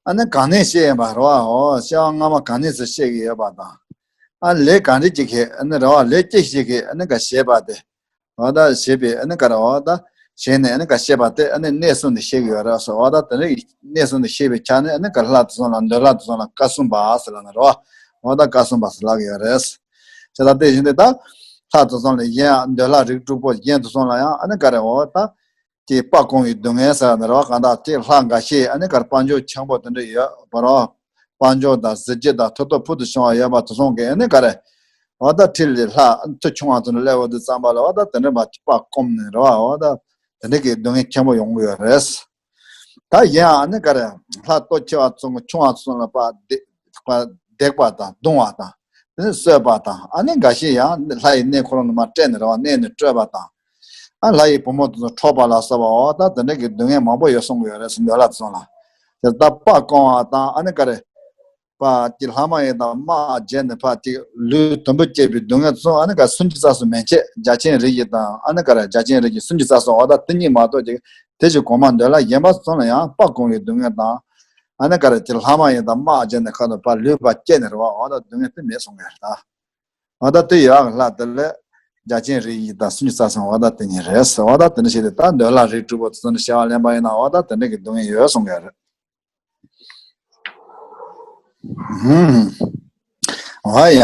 ཨ་ནི་གང་ནས་བཤད་ཡིན་པ་རེད་བ། འོ་བཤད་པ་སྔ་མ་གང་ནས་སུ་བཤད་ཀྱི་ཡོད་པ་དང་། ཨ་ལས་གང་འདྲ་ཅིག་གིས་ཨ་ནི་རེད་བ། ལས་ཅི་ཞིག་གིས་ཨ་ནི་ག་བྱས་པ་དེ། འོ་ད་བྱས་པའི་ཨ་ནི་ག་རེ་འོ་ད་བྱས་ནས་ཨ་ནི་ག་བཤད་པ་དེ་ཨ་ནི་གནས་གསུམ་དུ་བཤད་ཀྱི་ཡོད་རེད་ཟེར། འོ་ད་དེ་འདྲ་གི་གནས་གསུམ་དུ་བཤད་པའི་ཆ་ནས་ཨ་ནི་ག་ལྷ་དེ་ཚོ་ལ་འདོད་ལྷ་དེ་ཚོ་ལ་སྐལ་གསུམ་པ་ཟེར་ལབ་ནི་རེད་བ། འོ་ད་སྐལ་གསུམ་པ་ཟེར་ལབ་ཀྱི་ཡོད་རེད། བྱས་ཙང་དེ་བཞིན་དུ་ད་ལྷ་དེ་ཚོ་ལ་གཞན་ཡང་འདོད་ལྷ་རིགས་དྲུག་པོ་གཞན་དེ་ཚོ་ལ་ཡང་ཨ་ནི་ག་རེ་འོ་ད། ཀྱི་དཔའ་བཀོང་བའི་སྡུག་བསྔལ་ཟེར་བ་ནི་རེད་བ། གང་ལྟར་དེ་ལྷ་འགའ་ཤས་ཨ་ནི་ག་རེ་དཔལ་འབྱོར་ཆེན་པོ་དེ་འདྲ་ཡོད་པ་རེད་བ། དཔལ་འབྱོར་དང་གཟི་བརྗིད་དང་མཐུ་སྟོབས་ཕུལ་དུ་བྱུང་བ་ཡོད་པ་དེ་ཚོ་གིས་ཨ་ནི་ག་རེ། འོ་ད་འཁྲིས་ལ་ལྷ་མཐུ་ཆུང་བ་ཚོ་ནི་སླེབས་འོང་དུས་ཙམ་པ་ལ་འོ་ད་དེ་འདྲ་མ་དཔའ་བཀོམ་ནས་རེད་བ། འོ་ད་དེ་འདྲ་གི་སྡུག་བསྔལ་ཆེན་པོ་ཡོང་གི་ཡོད་རེད། ད་གཞན་ཡང་ཨ་ནི་ག་རེ། ལྷ་སྟོབས་ཆེ་བ་ཚོ་ཆུང་བ་ཚོ་ལ་ཕར་བརྡེག་པ་བརྡེག་པ་དང་རྡུང་བ་དང་། དེ་ནས་གསོད་པ་དང་། ཨ་ནི་འགའ་ཤས་ཡང་ལྷ་ཡི་གནས་ཁོ་རང་དུ་མར་བསྐྲད་ནས་རེད་བ། གནས་ནས་བསྐྲོད་པ་དང་། ཨ་ལྷ་ཡི་བུ་མོ་དེ་ཚོ་འཕྲོག་པ་ལ་སོགས་པ་འོ་ད་དེ་འདྲ་གི་སྡུག་བསྔལ་མང་པོ་ཡོད་གསུང་གི་ཡོད་རེད་ཟེར། འདོད་ལྷ་དེ་ཚོ་ལ། དེ་ལྟར་དཔའ་བཀོང་བ་དང་ཨ་ནི་ག་རེ། ཕར་ཀྱི་ལྷ་མ་ཡིན་དང་དམག་བརྒྱབ་ནས་ཕར་ཀྱི་ལུས་དུམ་བུར་བཅད་པའི་སྡུག་བསྔལ་ཚོ་ཨ་ནི་ག་སུམ་ཅུ་རྩ་གསུམ་མན་ཆད། བརྒྱ་བྱིན་རིགས་ཀྱི་དང་ཨ་ནི་ག་རེ་བརྒྱ་བྱིན་རིགས་ཀྱི་སུམ་ཅུ་རྩ་གསུམ་འོ་ད་དེ་གཉིས་མ་གཏོགས་ཀྱི་དེ་བཞིན་གོང་མ་འདོད་ལྷ་གཞན་པ་ཚོ་ལ་ཡང་དཔའ་བཀོང་བའི་སྡུག་བསྔལ་དང་། ཨ་ནི་ག་རེ་ཀྱི་ལྷ་མ་ཡིན་དང་དམག་བརྒྱབ་ནས་ཁ་ནས་ཕར་ལུས་ཕར་བཅད་ནས་རེད་བ། འོ་ད་སྡུག་བསྔལ་དེ་མེད་གསུང་གི་རེད་ད། འོ་ད་དེ་ཡོད་ལྷ་དེ་ལས་བརྒྱ་བྱིན་རིགས་ཀྱི་དང་སུམ་ཅུ་རྩ་གསུམ་འོ་ད་དེ་གཉིས་རེད། འོ་ད་དེ་འདྲ་བྱས་ཏེ་ད་འདོད་ལྷ་རིགས་དྲུག་པོ་དེ་ཚོ་ནི་བྱ་བ་ལེན་པ་ཡིན་ན་འོ་ད་དེ་འདྲ་གི་སྡུག་བསྔལ་ཡོད་གསུང་གི་རེད། ཧུམ། འོ་ཡ།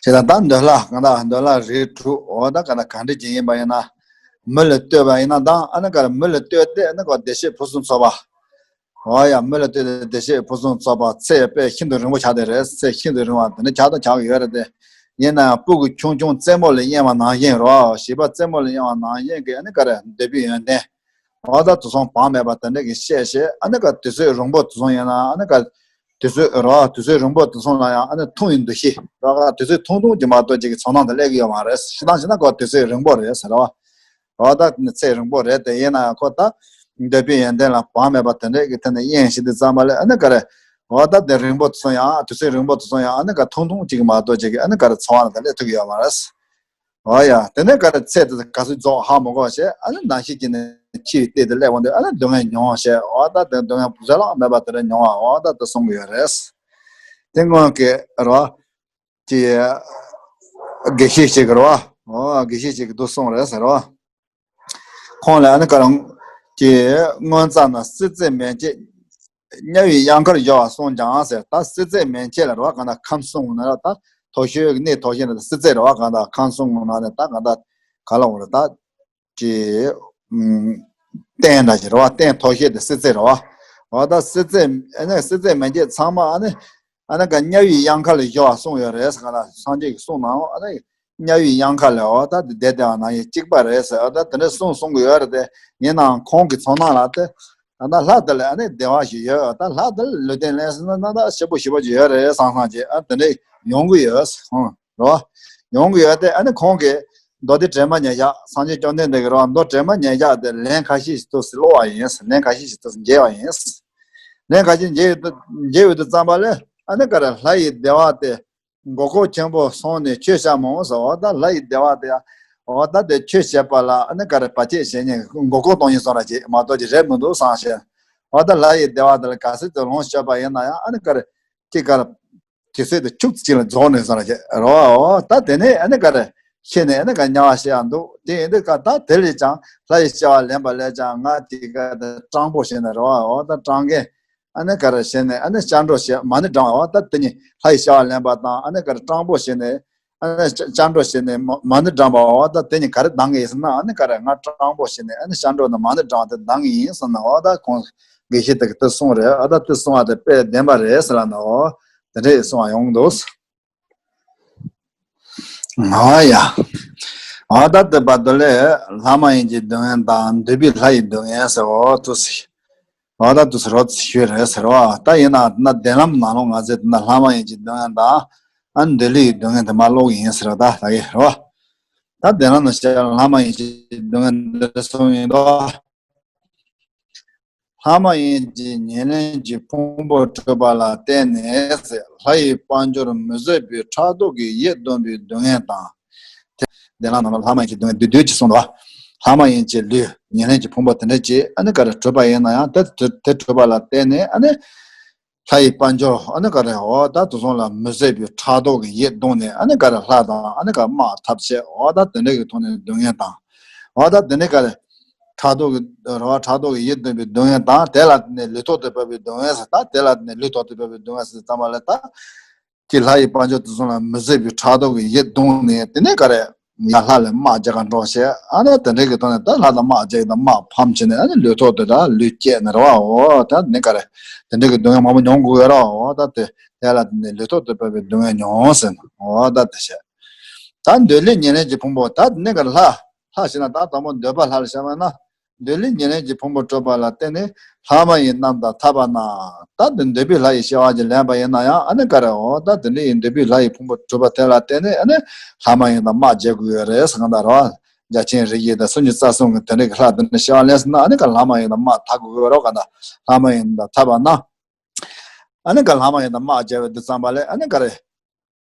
བྱས་ད་ད་འདོད་ལྷ་གང་ལྟར་འདོད་ལྷ་རིགས་དྲུག་འོ་ད་གང་ལྟར་གང་འདྲ་ཅིག་ཡིན་པ་ཡིན་ན། མི་ལ་ལྟོས་པ་ཡིན་ན་དང་ཨ་ནི་ག་རེ་མི་ལ་ལྟོས་ཏེ་ཨ་ནི་ག་བདེ་གཤེགས་ཕུན་སུམ་ཚོགས་པ། འོ་ཡ། མི་ལ་ལྟོས་ཏེ་བདེ་གཤེགས་ཕུན་སུམ་ཚོགས་པ་ཚེ་དཔེ་ཤིན་ཏུ་རིང་པོ་ཆགས་བསྡད་རེད། ཚེ་ཤིན་ཏུ་རིང་བ་དེ་འདྲ་ཆགས་དང་ཆགས་ཀྱི་ཡོད་རེད་དེ། ཡིན་ན་ཡང་སྤུ་གུ་ཆུང་ཆུང་རྩེད་མོ་ལ་གཡེང་བ་ནང་བཞིན་རོ། བྱིས་པ་རྩེད་མོ་ལ་གཡེང་བ་ནང་བཞིན་གྱི་ཨ་ནི་ག་རེ་འདོད་པའི་ཡོན་ཏན། འོ་ད་དེ་ཚོ་བག་མེད་པ་དེ་འདྲ་གི་བཤད་བཤད། ཨ་ནི་ཀ་དུས་ཚོད་རིང་པོ་དེ་ཚོ་ཡིན་ན་ཨ་ནི་ཀ་དུས་ཚོད་རོ་དུས་ཚོད་རིང་པོ་དེ་ཚོ་ལ་ཡང་ཨ་ནི་ཐུང་བའི་འདུ་ཤེས་རོ། ཀ་དུས་ཚོད་ཐུང་ཐུང་གི་མ་གཏོགས་ཅིག་གི་ཚོར་སྣང་དེ་སླེབས་ཀྱི་ཡོད་མ་རེད། ཤི་སྟངས་བྱས་ན་ཀ་དུས་ཚོད་རིང་པོ་རེད་ཟེར་རོ། འོ་ད་ཚེ་རིང་པོ་རེད་དེ། ཡིན་ན་ཡང་ཁོ་ད་འདོད་པའི་ཡོན་ཏན་ལ་བག་མེད་པ་དེ་འདྲས་ཀྱི་ཐད་ནས་གཡེང་ཞིག་དུས་ཙམ་པ་ལ་ཨ་ནི་ག་རེ། འོ་ད་དེ་རིང་པོ་དེ་ཚོ་ཡང་དུས་ཚོད་རིང་པོ་དེ་ཚོ་ཡང་ཨ་ནི་ག་ཐུང་ཐུང་གཅིག་མ་གཏོགས་གཅིག་གི་ཨ་ནི་ག་རེ་ཚོར་བ་ལ་ད་སླེབས་ཐུབ་ཀྱི་ཡོད་མ་རེད། འོ་ཡ། དེ་ནས་ག་རེ་ཚེ་དེ་ག་ཚོད་རྫོགས་ཧ་མ་གོ་བྱས། ཨ་ནི་ནང་བཞིན་གྱི་ནི་འཆི་བའི་རྟེན་དུ་སླེབས་འོང་དུས་ཨ་ནི་སྡུག་བསྔལ་མྱོང་བྱས། འོ་ད་དེ་སྡུག་བསྔལ་བཟོད་གླགས་མེད་པ་དེ་འདྲ་མྱོང་བ། འོ་ད་དེ་གསུང་གི་ཡོད་རེད། དེ་སྔོན་གྱི་རོ། ཀྱི་དགེ་བཤེས་ཤིག་གི་རོ། འོ་དགེ་བཤེས་ཤིག་གི་འདུག་གསུངས་རེད་ཟེར་རོ། ཁོང་ལ་ཨ་ནི་ཀ་རང་གི་སྔོན་རྩ་ན་སྲིད་རྩེ་མན་ཆད་དམྱལ་བའི་གཡང་ཁར་སྦྱོར་བ་གསུངས་ཀྱང་ཟེར། ད་སྲིད་རྩེ་མན་ཆད་ལ་རོ་གང་ལྟར་ཁམས་གསུམ་ན་ར་ད་མཐོ་ཤོས་གནས་མཐོ་ཤོས་ན་ད་སྲིད་རྩེ་རོ་གང་ལྟར་ཁམས་གསུམ་ན་ནས་ད་གང་ལྟར་ག་ལ་འོ་ར་ད་ཀྱི་རྟེན་འདྲ་ཞིག་རེད་བ། རྟེན་མཐོ་ཤོས་དེ་སྲིད་རྩེ་རེད་བ། འོ་ད་སྲིད་རྩེ་ཨ་ནི་སྲིད་རྩེ་མན་ཆད་ཚང་མ་ཨ་ནི་ཨ་ནི་ག་དམྱལ་བའི་གཡང་ཁ་ལ་སྦྱོར་བ་གསུངས་ཡོད་རེད་ཟེར་ག་ལ། སངས་རྒྱས་ཀྱི་གསུང་ནའང་ཨ་ནི་དམྱལ་བའི་གཡང་ཁ་ལ་འོ་ད་དེ་བསྡད་བསྡད་པ་ནང་བཞིན་གཅིག་པ་རེད་ཟེར། འོ་ད་དེ་འདྲ་གསུང་གསུང་གི་ཡོད་རེད་དེ། ཡིན་ནའང་ཁོང་གི་ཚོར་སྣང་ལ་དེ་ད་ལྟ་ལྷ་དེ་ལ་ཨ་ནི་བདེ་བ་ཞིག་ཡོད། ད་ལྷ་དེ་ལ་ལུས་རྟེན་ལེན་ཟེར་ན་ད་ལྟ་ཞེ་པོ་ཞེ་པོ་ཅིག་ཡོད་རེད་བསམ་བསམ་བྱས། ཨ་དེ་འདྲ་ཡོང་གི་ཡོད་ཧང་། རོ། ཡོང་གི་ཡོད་དེ། ཨ་ནི་ཁོང་གིས་མདོ་སྡེ་དྲི་མ་ཉེར་བཞག་སངས་རྒྱས་བཅོམ་ལྡན་འདས་ཀྱིས་རོ། མདོ་དྲི་མ་ཉེར་བཞག་དེ་ལན་ཁ་ཤས་ཤིག་ཏུ་ཟེར་ཀློག་པ་ཡིན། ལན་ཁ་ཤས་ཤིག་ཏུ་ཟེར་མཇལ་བ་ཡིན། ལན་ཁ་ཤས་མཇལ་ཡོད་དུ་མཇལ་ཡོད་དུ་ཙམ་པ་ལས་ཨ་ནི་ག་རེ་ལྷ་ཡི་བདེ་བ་དེ་མགོ་སྐོར་ཆེན་པོ་སོང་ནས་ཆོས་བཤད་མང་སོང་། འོ་ད་ལྷ་ཡི་བདེ་བ་དེ་འོ་ད་དེ་ཆོས་བཤད་པ་ལ་ཨ་ནི་ག་རེ་བར་ཆད་བྱེད་ཉེན་མགོ་སྐོར་གཏོང་ཉེན་སོང་ར་ཅིག་མ་གཏོགས་ཅིག་རེད་མི་འདུག་བསམ་ཞིང་། འོ་ད་ལྷ་ཡི་བདེ་བ་དེ་ལ་ག་ཚོད་དུ་ལོངས་སྤྱོད་པ་ཡིན་ན་ཡང་ཨ་ནི་ག་རེ་ཅིག་ག་རེ། དུས་ཚོད་དེ་ཁྱུག་ཙམ་ཅིག་ལ་རྫོགས་ནས་ཟེར་རོ། ད་དེ་ནས་ཨ་ནི་ག་རེ་ཤེས་ནས་ཨ་ནི་ག་དམྱལ་བ་ཤི་ཡག་འདུག་དེ་ཡིན་དུས་ཀ་ད་དེ་ལས་ཀྱང་ལྷ་ཡི་སྐྱེ་བ་ལེན་པ་ལས་ཀྱང་ང་དེ་ག་ད་སྤྲང་པོ་བྱས་ནས་རོ། འོ་ད་སྤྲང་མཁན་ཨ་ནི་ག་རེ་བྱས་ནས་ཨ་ནི་སྤྱང་གྲུང་བྱས་མ་ཎི་བགྲང་བ། འོ་ད་དེ་ནི་ལྷ་ཡི་སྐྱེ་བ་ལེན་པ་དང་ཨ་ནི་ག་རེ་སྤྲང་པོ་བྱས་ནས་ཨ་ནི་སྤྱང་གྲུང་བྱས་ནས་མ་ཎི་བགྲང་བ། འོ་ད་དེ་ནི་ག་རེ་སྡང་གི་ཡིན་ཟེར་ན་ཨ་ནི་ག་རེ་ང་སྤྲང་པོ་བྱས་ནས་ཨ་ནི་སྤྱང་གྲུང་ནས་མ་ཎི་བགྲང་བ་དེ་སྡང་གི་ཡིན་ཟེར་ན། འོ་ད་ཁོང་དགེ་བཤེས་དེ་གིས་དེ་གསུངས་རེད། ཨ་ད་དེ་གསུངས་པ་དེ་དཔེ་བདེན་པ་རེད་ཟེར་ལབ་ནོ། དེ་འདྲས་གསུངས་པ་ཡོང་འདུག་ཨ་ཡ། ཨ་ད་དེ་བར་དུ་ལས་ལྷ་མ་ཡིན་གྱི་སྡུག་བསྔལ་དང་འདོད་པའི་ལྷ་ཡི་སྡུག་བསྔལ་ཟེར། འོ་དུ་ཟེར། ཨ་ད་དུ་ཟེར་རོ་ཞུས་རེད་ཟེར་བ། ད་ཡིན་ན་ན་བདེན་ལམ་ནང་ལོགས་ང་ཚོས་ན་ལྷ་མ་ཡིན་གྱི་སྡུག་བསྔལ་དང་ཨ་འདོད་ལྷ་ཡི་སྡུག་བསྔལ་དེ་མ་ཀློག་གི་ཡིན་ཟེར་བ། ད་ད་གི་རེད་བ། ད་བདེན་ལམ་ནང་བཤད་ལྷ་མ་ཡིན་གྱི་སྡུག་བསྔལ་འདི་གསུངས་ཡིན་དོ། ལྷ་མ་ཡིན་གྱི་ཉེར་ལེན་གྱི་ཕུང་པོ་སྤྲུལ་པ་ལ་བརྟེན་ནས་ལྷ་ཡི་དཔལ་འབྱོར་མི་བཟོད་པའི་ཕྲག་དོག་གིས་ཡིད་གདུང་བའི་སྡུག་བསྔལ་དང་། དེ་བདེན་ལམ་ནང་ལ་ལྷ་མ་ཡིན་གྱི་སྡུག་བསྔལ་བསྡུས་བསྡུས་ཀྱིས་གསུངས་འདུག་ལྷ་མ་ཡིན་གྱི་ལུས་ཉེར་ལེན་གྱི་ཕུང་པོ་དེ་འདྲ་ཅིག་ཨ་ནི་ག་རེ་སྤྲུལ་པ་ཡིན་ན་ཡང་དེ་དེ་སྤྲུལ་པ་ལ་བརྟེན་ནས་ཨ་ནི། ལྷ་ཡི་དཔལ་འབྱོར་ཨ་ནི་ག་རེ་འོ་ད་དེ་ཚོ་ལ་མི་བཟོད་པའི་ཕྲག་དོག་གིས་ཡིད་གདུང་ནས་ཨ་ནི་ག་རེ་ལྷ་དང་ཨ་ནི་ག་དམག་འཐབ་བྱས། འོ་ད་དེ་འདྲ་གི་ཐོག་ནས་སྡུག་བསྔལ་དང་། འོ་ད་དེ་འདྲ་ག་རེ་ཕྲག་དོག་གི་རེ་བ་ཕྲག་དོག་གིས་ཡིད་གདུང་བའི་སྡུག་བསྔལ་དང་། དེ་ལ་བརྟེན་ནས་ལུས་ཐོག་ཏུ་བབས་པའི་སྡུག་བསྔལ་ཟེར། ད་དེ་ལ་བརྟེན་ནས་ལུས་ཐོག་ཏུ་བབས་པའི་སྡུག་བསྔལ་ཟེར་ཙམ་པ་ལ་ད། ཀྱི་ལྷ་ཡི་དཔལ་འབྱོར་དེ་ཚོ་ལ་མི་བཟོད་པའི་ཕྲག་དོག་གིས་ཡིད་གདུང་ནས་དེ་ནས་ག་རེ་ཡང་ལྷ་ལ་དམག་རྒྱག་ག་འགྲོ་བྱས། ཨ་ནི་དེ་འདྲའི་གི་ཐོག་ནས་ད་ལྷ་དང་དམག་རྒྱག་དང་དམག་ཕམ་བྱས་ནས་ཨ་ནི་ལུས་ཐོག་ཏུ་ད་ལུས་བསྐྱེད་ནས་རེད་བ། འོ་ད་ནི་ག་རེ་དེ་འདྲའི་གི་སྡུག་བསྔལ་མང་པོ་མྱོང་དགོས་ཡོད་རེད་བ། འོ་ད་དེ་དེ་ལ་དེ་ནས་ལུས་ཐོག་ཏུ་བབས་པའི་སྡུག་བསྔལ་མྱོང་ཟེར་ན། འོ་ད་དེ་བྱས། ད་འདོད་ལྷ་ཉེར་ལེན་གྱི་ཕུང་པོ་ད་ནི་ག་རེ་ལྷ་ལྷ་ཞེ་ན་ད་དང་པོ་འདོད་པ་ལྷ་ལ་བཤད་པ་ན། འདོད་ལྷ་ཉེར་ལེན་གྱི་ཕུང་པོ་སྤྲུལ་པ་ལ་བརྟེན་ནས་ལྷ་མ་ཡིན་རྣམས་དང་འཐབ་པ་ན། ད་དེ་འདོད་པའི་ལྷ་ཡི་སྐྱེ་བ་ཅིག་ལེན་པ་ཡིན་ན་ཡང་ཨ་ནི་ག་རེ་འོ་ད་དེ་འདྲ་ཡིན་འདོད་པའི་ལྷ་ཡི་ཕུང་པོ་སྤྲུལ་པ་དེ་ལ་བརྟེན་ནས་ཨ་ནི་ལྷ་མ་ཡིན་དང་དམག་རྒྱག་དགོས་ཡོད་རེད་ཟེར་ག་འདྲ་རོ། རྒྱལ་ཆེན་རིགས་བཞི་དང་སུམ་ཅུ་རྩ་གསུམ་གྱི་དེ་འདྲ་གི་ལྷ་དེ་འདྲ་སྐྱེ་བ་ལེན་སོང་ན་ཨ་ནི་ག་ལྷ་མ་ཡིན་དང་དམག་འཐབ་དགོས་ཡོད་རོ། ག་འདྲ་ལྷ་མ་ཡིན་དང་འཐབ་པ་ན། ཨ་ནི་ག་ལྷ་མ་ཡིན་དང་དམག་རྒྱག་པའི་དུས་ཙམ་པ་ལ་ཨ་ནི་ག་རེ།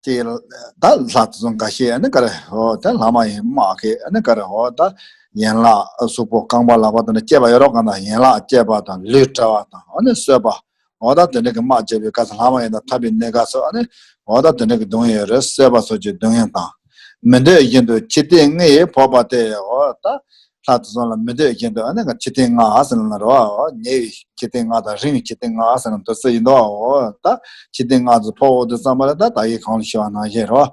དེ་ད་ལྷ་དེ་ཚོ་འགའ་ཤས་ཨ་ནི་ག་རེ་འོ་ད་ལྷ་མ་ཡིན་དམག་གིས་ཨ་ནི་ག་རེ་འོ་ད་ཡན་ལག་གཟུགས་པོ་རྐང་པ་ལག་པ་དེ་འདྲ་བཅད་པ་ཡོད་རོགས་ག་འདྲ་ཡན་ལག་བཅད་པ་དང་ལུས་བྲེག་པ་དང་ཨ་ནི་གསོད་པ་འོ་ད་དེ་འདྲ་གི་དམག་རྒྱག་པའི་སྐབས་སུ་ལྷ་མ་ཡིན་དང་འཐབ་པའི་གནས་སྐབས་སུ་ཨ་ནི་འོ་ད་དེ་འདྲ་གི་སྡུག་བསྔལ་ཡོད་རེད། གསོད་པ་སོགས་ཀྱི་སྡུག་བསྔལ་དང་། མི་འདོད་བཞིན་དུ་འཆི་ལྟས་ལྔས་ཕོག་པ་སྟེ། འོ་ད། ལྷ་དེ་ཚོ་ལ་མི་འདོད་བཞིན་དུ་ཨ་ནི་ག་འཆི་ལྟས་ལྔ་ཟེར་ན་རོ། ཉེ་བའི་འཆི་ལྟས་ལྔ་དང་རིང་བའི་འཆི་ལྟས་ལྔ་ཟེར་ན་དེ་ཚོ་ཡིན་དོ། འོ་ད་འཆི་ལྟས་ལྔ་ཚོ་ཕོག་འོ་དེ་ཙམ་པ་ལ་ད་ད་ཡིག་གང་ལ་ཤི་བ་ནང་བཞིན་རོ།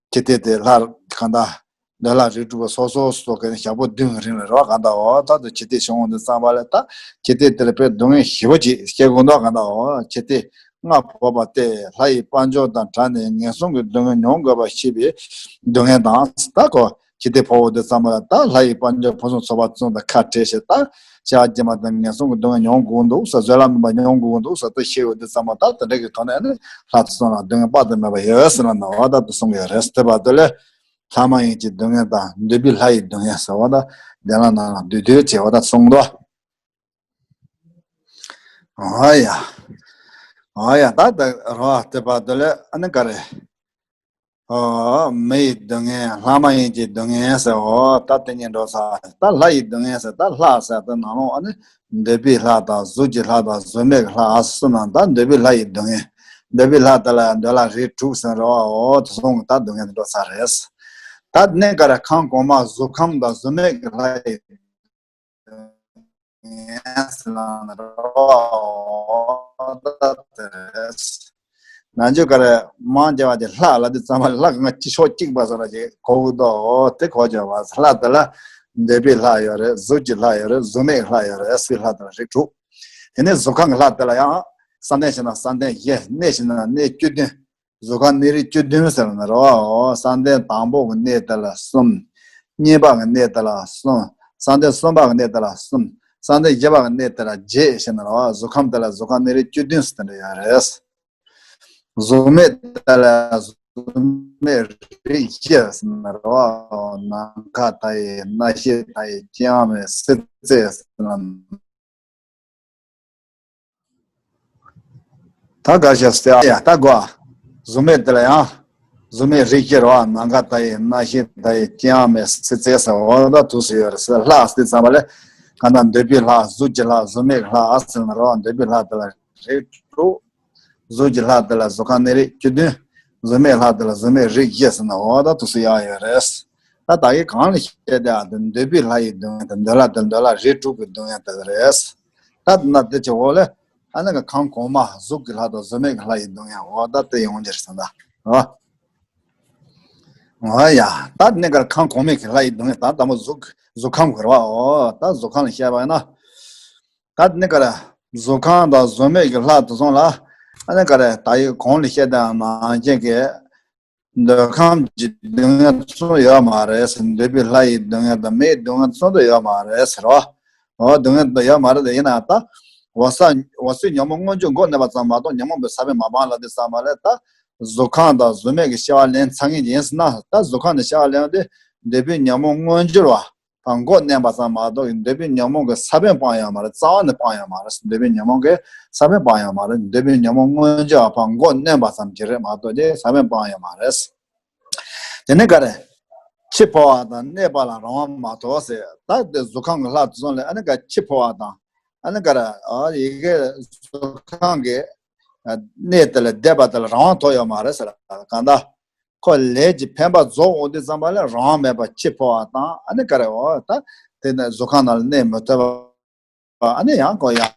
འཆི་ལྟས་དེ་ལྷ་གང་ད་འདོད་ལྷ་རིགས་དྲུག་པོ་སོ་སོ་སོ་གི་ཞག་པོ་བདུན་གྱི་རིང་ལ་རོ་གང་ད་འོ་ད་དུ་འཆི་ལྟས་བྱུང་འོ་དེ་ཙམ་པ་ལ་ད་འཆི་ལྟས་དེ་ལ་དཔེ་སྡུག་བསྔལ་ཞེ་པོ་ཅིག་སྐྱེ་དགོས་འདུག་གང་ད་འོ་འཆི་ལྟས་ལྔ་ཕོག་པ་སྟེ་ལྷ་ཡི་དཔལ་འབྱོར་དང་བྲལ་ནས་ངན་སོང་གི་སྡུག་བསྔལ་མྱོང་དགོས་པ་ཤེས་པའི་སྡུག་བསྔལ་དང་ད་གོ། ཁྱི་དེ་ཕོ་བོ་དེ་ཚང་མ་ལ་ད་ལྷ་ཡི་དཔལ་འབྱོར་ཕུན་སུམ་ཚོགས་པ་བཙུན་དང་ཁ་བྲལ་ཞེས་ད་བྱ་བ་སྒྱུ་མ་དང་ངན་སོང་གི་སྡུག་བསྔལ་མྱོང་དགོས་འདུག་ས། བཟོད་གླགས་མེད་པ་མྱོང་དགོས་འདུག་ས་དེ་ཤེས་ཡོད་དུས་ཙམ་པ་ད་དེ་འདྲ་གི་ཐོག་ནས་ནི་ལྷ་དེ་ཚོ་ལ་སྡུག་བསྔལ་དཔག་ཏུ་མེད་པ་ཡོད་ཟེར་ན་ནོར་བ་ད་དུ་གསུང་གི་རེད། དེ་བར་དུ་ལས་ལྷ་མ་ཡིན་གྱི་སྡུག་བསྔལ་དང་འདོད་པའི་ལྷ་ཡི་སྡུག་བསྔལ་ཟེར་བ་ད་དེ་ལ་ནང་ལ་འདུས་སྡོད་བྱེད་བ་ད་གསུང་དོ། ཨ་ཡ། ཨ་ཡ་ད་ད་རོ་དེ་བར་དུ་ལས་ཨ་ནི་ག་རེ། ཨོ། མི་ཡི་སྡུག་བསྔལ། ལྷ་མ་ཡིན་གྱི་སྡུག་བསྔལ་ཟེར། ཨོ། ད་དེ་གཉིས་འགྲོ་ས། ད་ལྷ་ཡི་སྡུག་བསྔལ་ཟེར། ད་ལྷ་ཟེར་དེ་ནང་ལོགས་ཨ་ནི་འདོད་པའི་ལྷ་དང་གཟུགས་ཀྱི་ལྷ་དང་གཟུགས་མེད་ཀྱི་ལྷ་ཨ་གསུམ་ནང་ད་འདོད་པའི་ལྷ་ཡི་སྡུག་བསྔལ། འདོད་པའི་ལྷ་དེ་ལ་འདོད་ལྷ་རིགས་དྲུག་ཟེར་རོ། ཨོ་དེ་གསུམ་ད་སྡུག་བསྔལ་འགྲོ་ས་རེད། ད་གནས་ག་རེ་ཁམས་གོང་མ་གཟུགས་ཁམས་དང་གཟུགས་མེད་ཀྱི་ལྷ་ཡི་ཡིན་ཟེར་ན་རོ། ད་དེ་རེད། ནང་ཆོས་ག་རེ་མང་ཆེ་བ་དེ་ལྷ་ལ་དེ་ཚང་མ་ལྷ་གང་གཅིག་ཕྱོགས་གཅིག་པ་ཟེར་ལ་ཅིག་གོ་གི་འདུག་ཨོ་དེ་གོ་ཆོག་པ། ལྷ་དེ་ལ་འདོད་པའི་ལྷ་ཡོད་རེད། གཟུགས་ཀྱི་ལྷ་ཡོད་རེད། གཟུགས་མེད་ལྷ་ཡོད་རེད། སའི་ལྷ་དེ་ལ་རིགས་དྲུག་དེ་ནས་གཟུགས་ཁམས་ཀྱི་ལྷ་དེ་ལ་ཡང་བསམ་གཏན་བྱས་ན་བསམ་གཏན་བཞི། གནས་བྱས་ན་གནས་བཅུ་བདུན། གཟུགས་ཁམས་གནས་རིགས་བཅུ་བདུན་ཟེར་ན་རོ། བསམ་གཏན་དང་པོ་གི་གནས་དེ་ལ་གསུམ། གཉིས་པ་གི་གནས་དེ་ལ་གསུམ། བསམ་གཏན་གསུམ་པ་གི་གནས་དེ་ལ་གསུམ། བསམ་གཏན་བཞི་པ་གི་གནས་དེ་ལ་བརྒྱད་ཟེར་ན་རོ། གཟུགས་ཁམས་དེ་ལ་གཟུགས་ཁམས་གནས་རིགས་བཅུ་བདུན་ཟེར་དེ་འདྲ་ཡོད་རེད། གཟུགས་མེད་དེ་ལ་གཟུགས་མེད་རིགས་བཞི་ཟེར་ན་རོ། ནམ་མཁའ་མཐའ་ཡས། རྣམ་ཤེས་མཐའ་ཡས། ལྕི་ཡང་མེད། སྲིད་རྩེ་ཟེར་ན། ད་ག་ཞབས་སྟེ་ཡ་ད་གོ། གཟུགས་མེད་དེ་ལ་ཡང་། གཟུགས་མེད་རིགས་བཞི་རོ། ནམ་མཁའ་མཐའ་ཡས། རྣམ་ཤེས་མཐའ་ཡས། ལྕི་ཡང་མེད། སྲིད་རྩེ་ཟེར་བ་ད་དུས་སུ་ཡོད་རེད་ཟེར། ལྷ་སྟེ་ཚང་མ་ལས། གང་ལྟར་འདོད་པའི་ལྷ། གཟུགས་ཀྱི་ལྷ། གཟུགས་མེད་ཀྱི་ལྷ་ཨ་ཟེར་ན་རོ། འདོད་པའི་ལྷ་དེ་ལ་རིགས་དྲུག་གཟུགས་ཀྱི་ལྷ་དེ་ལ་གཟུགས་ཁམས་གནས་རིགས་བཅུ་བདུན། གཟུགས་མེད་ལྷ་དེ་ལ་གཟུགས་མེད་རིགས་བཞི་ཟེར་ན་འོ་ད་དུས་སུ་ཡང་ཡོད་རེད། ད་ད་གིན་གོང་ལ་བཤད་དེ་ཨ་དེ་འདོད་པའི་ལྷ་ཡི་སྡུག་བསྔལ་དང་འདོད་ལྷ་དང་འདོད་ལྷ་རིགས་དྲུག་གི་སྡུག་བསྔལ་དེ་རེད། ད་ན་དེ་ཆེ་འོ་ལེ། ཨ་ནི་ག་ཁམས་གོང་མ་གཟུགས་ཀྱི་ལྷ་དང་གཟུགས་མེད་ཀྱི་ལྷ་ཡི་སྡུག་བསྔལ་འོ་ད་དེ་ཡོང་རྒྱུ་རེད་ཟེར་ད། འོ། འོ་ཡ། ད་ནི་ག་ཁམས་གོང་མའི་གི་ལྷ་ཡི་སྡུག་བསྔལ་ད་ད་མོ་གཟུགས་གཟུགས་ཁམས་གི་རེད་བ། འོ་ད་གཟུགས་ཁམས་ལ་བཤད་པ་ཡིན་ན། ད་ནི་ག་རེ། གཟུགས་ཁམས་དང་གཟུགས་མེད་ཀྱི་ལྷ་དེ་ཚོ་ལ། ཨ་ནི་ག་རེ་ད་ཡི་གོང་ལ་བཤད་དང་ནང་བཞིན་གྱི། འདོད་ཁམས་ཀྱི་སྡུག་བསྔལ་ཚོ་ཡོད་མ་རེད། འདོད་པའི་ལྷ་ཡི་སྡུག་བསྔལ་དང་མི་ཡི་སྡུག་བསྔལ་ཚོ་འདི་ཡོད་མ་རེད་ཟེར་བ། འོ་སྡུག་བསྔལ་འདི་ཡོད་མ་རེད་དེ་ཡིན་ན་ད། འོ་ས་འོ་སའི་ཉོན་མོངས་མངོན་གྱུར་མགོ་གནོན་པ་ཙམ་མ་གཏོགས་ཉོན་མོངས་པའི་ས་བོན་མ་སྤངས་ལ་དེ་ཙམ་མ་ལས་ད། གཟུགས་ཁམས་དང་གཟུགས་མེད་ཀྱི་སྐྱེ་བ་ལེན་ཚར་མཁན་ཡིན་ཟེར་ན་ད་གཟུགས་ཁམས་ནས་སྐྱེ་བ་ལེན་དེ་འདོད་པའི་ཉོན་མོངས་མངོན་གྱུར་བ། དང་མགོ་གནོན་པ་ཙམ་མ་གཏོགས་འདོད་པའི་ཉོན་མོངས་ཀྱི་ས་བོན་སྤངས་ཡོད་མ་རེད། རྩ་བ་ནས་སྤངས་ཡོད་མ་རེད། འདོད་པའི་ཉོན་མོངས་ཀྱི་ས་བོན་སྤངས་ཡོད་མ་རེད། འདོད་པའི་ཉོན་མོངས་མངོན་གྱུར་བ་མགོ་གནོན་པ་ཙམ་གྱིས་རེད་མ་གཏོགས་ཀྱི་ས་བོན་སྤངས་ཡོད་མ་རེད། དེ་ནས་ག་རེ། འཆི་འཕོ་བ་དང་གནས་པ་ལ་རང་དབང་མ་ཐོབ་ཟེར། ད་དེ་གཟུགས་ཁམས་ཀྱི་ལྷ་དེ་ཚོ་ལས་ཨ་ནི་ག་འཆི་འཕོ་བ་དང་ཨ་ནི་ག་རེ་ཨ་ཡི་གེ་གཟུགས་ཁམས་ཀྱི་གནས་དེ་ལ་བསྡད་པ་དེ་ལ་རང་དབང་ཐོབ་ཡོད་མ་རེད་ཟེར། གང་ལྟར། ཁོ་ལས་ཀྱི་འཕེན་པ་རྫོགས་འོང་དུས་ཙམ་པ་ལ་རང་དབང་མེད་པར་འཆི་འཕོ་བ་དང་ཨ་ནི་ག་རེ་འོ་ད་དེ་ནས་གཟུགས་ཁམས་ནང་ལ་གནས་མི་ཐུབ་པ་ཨ་ནི་ཡང་ཁོ་ཡང་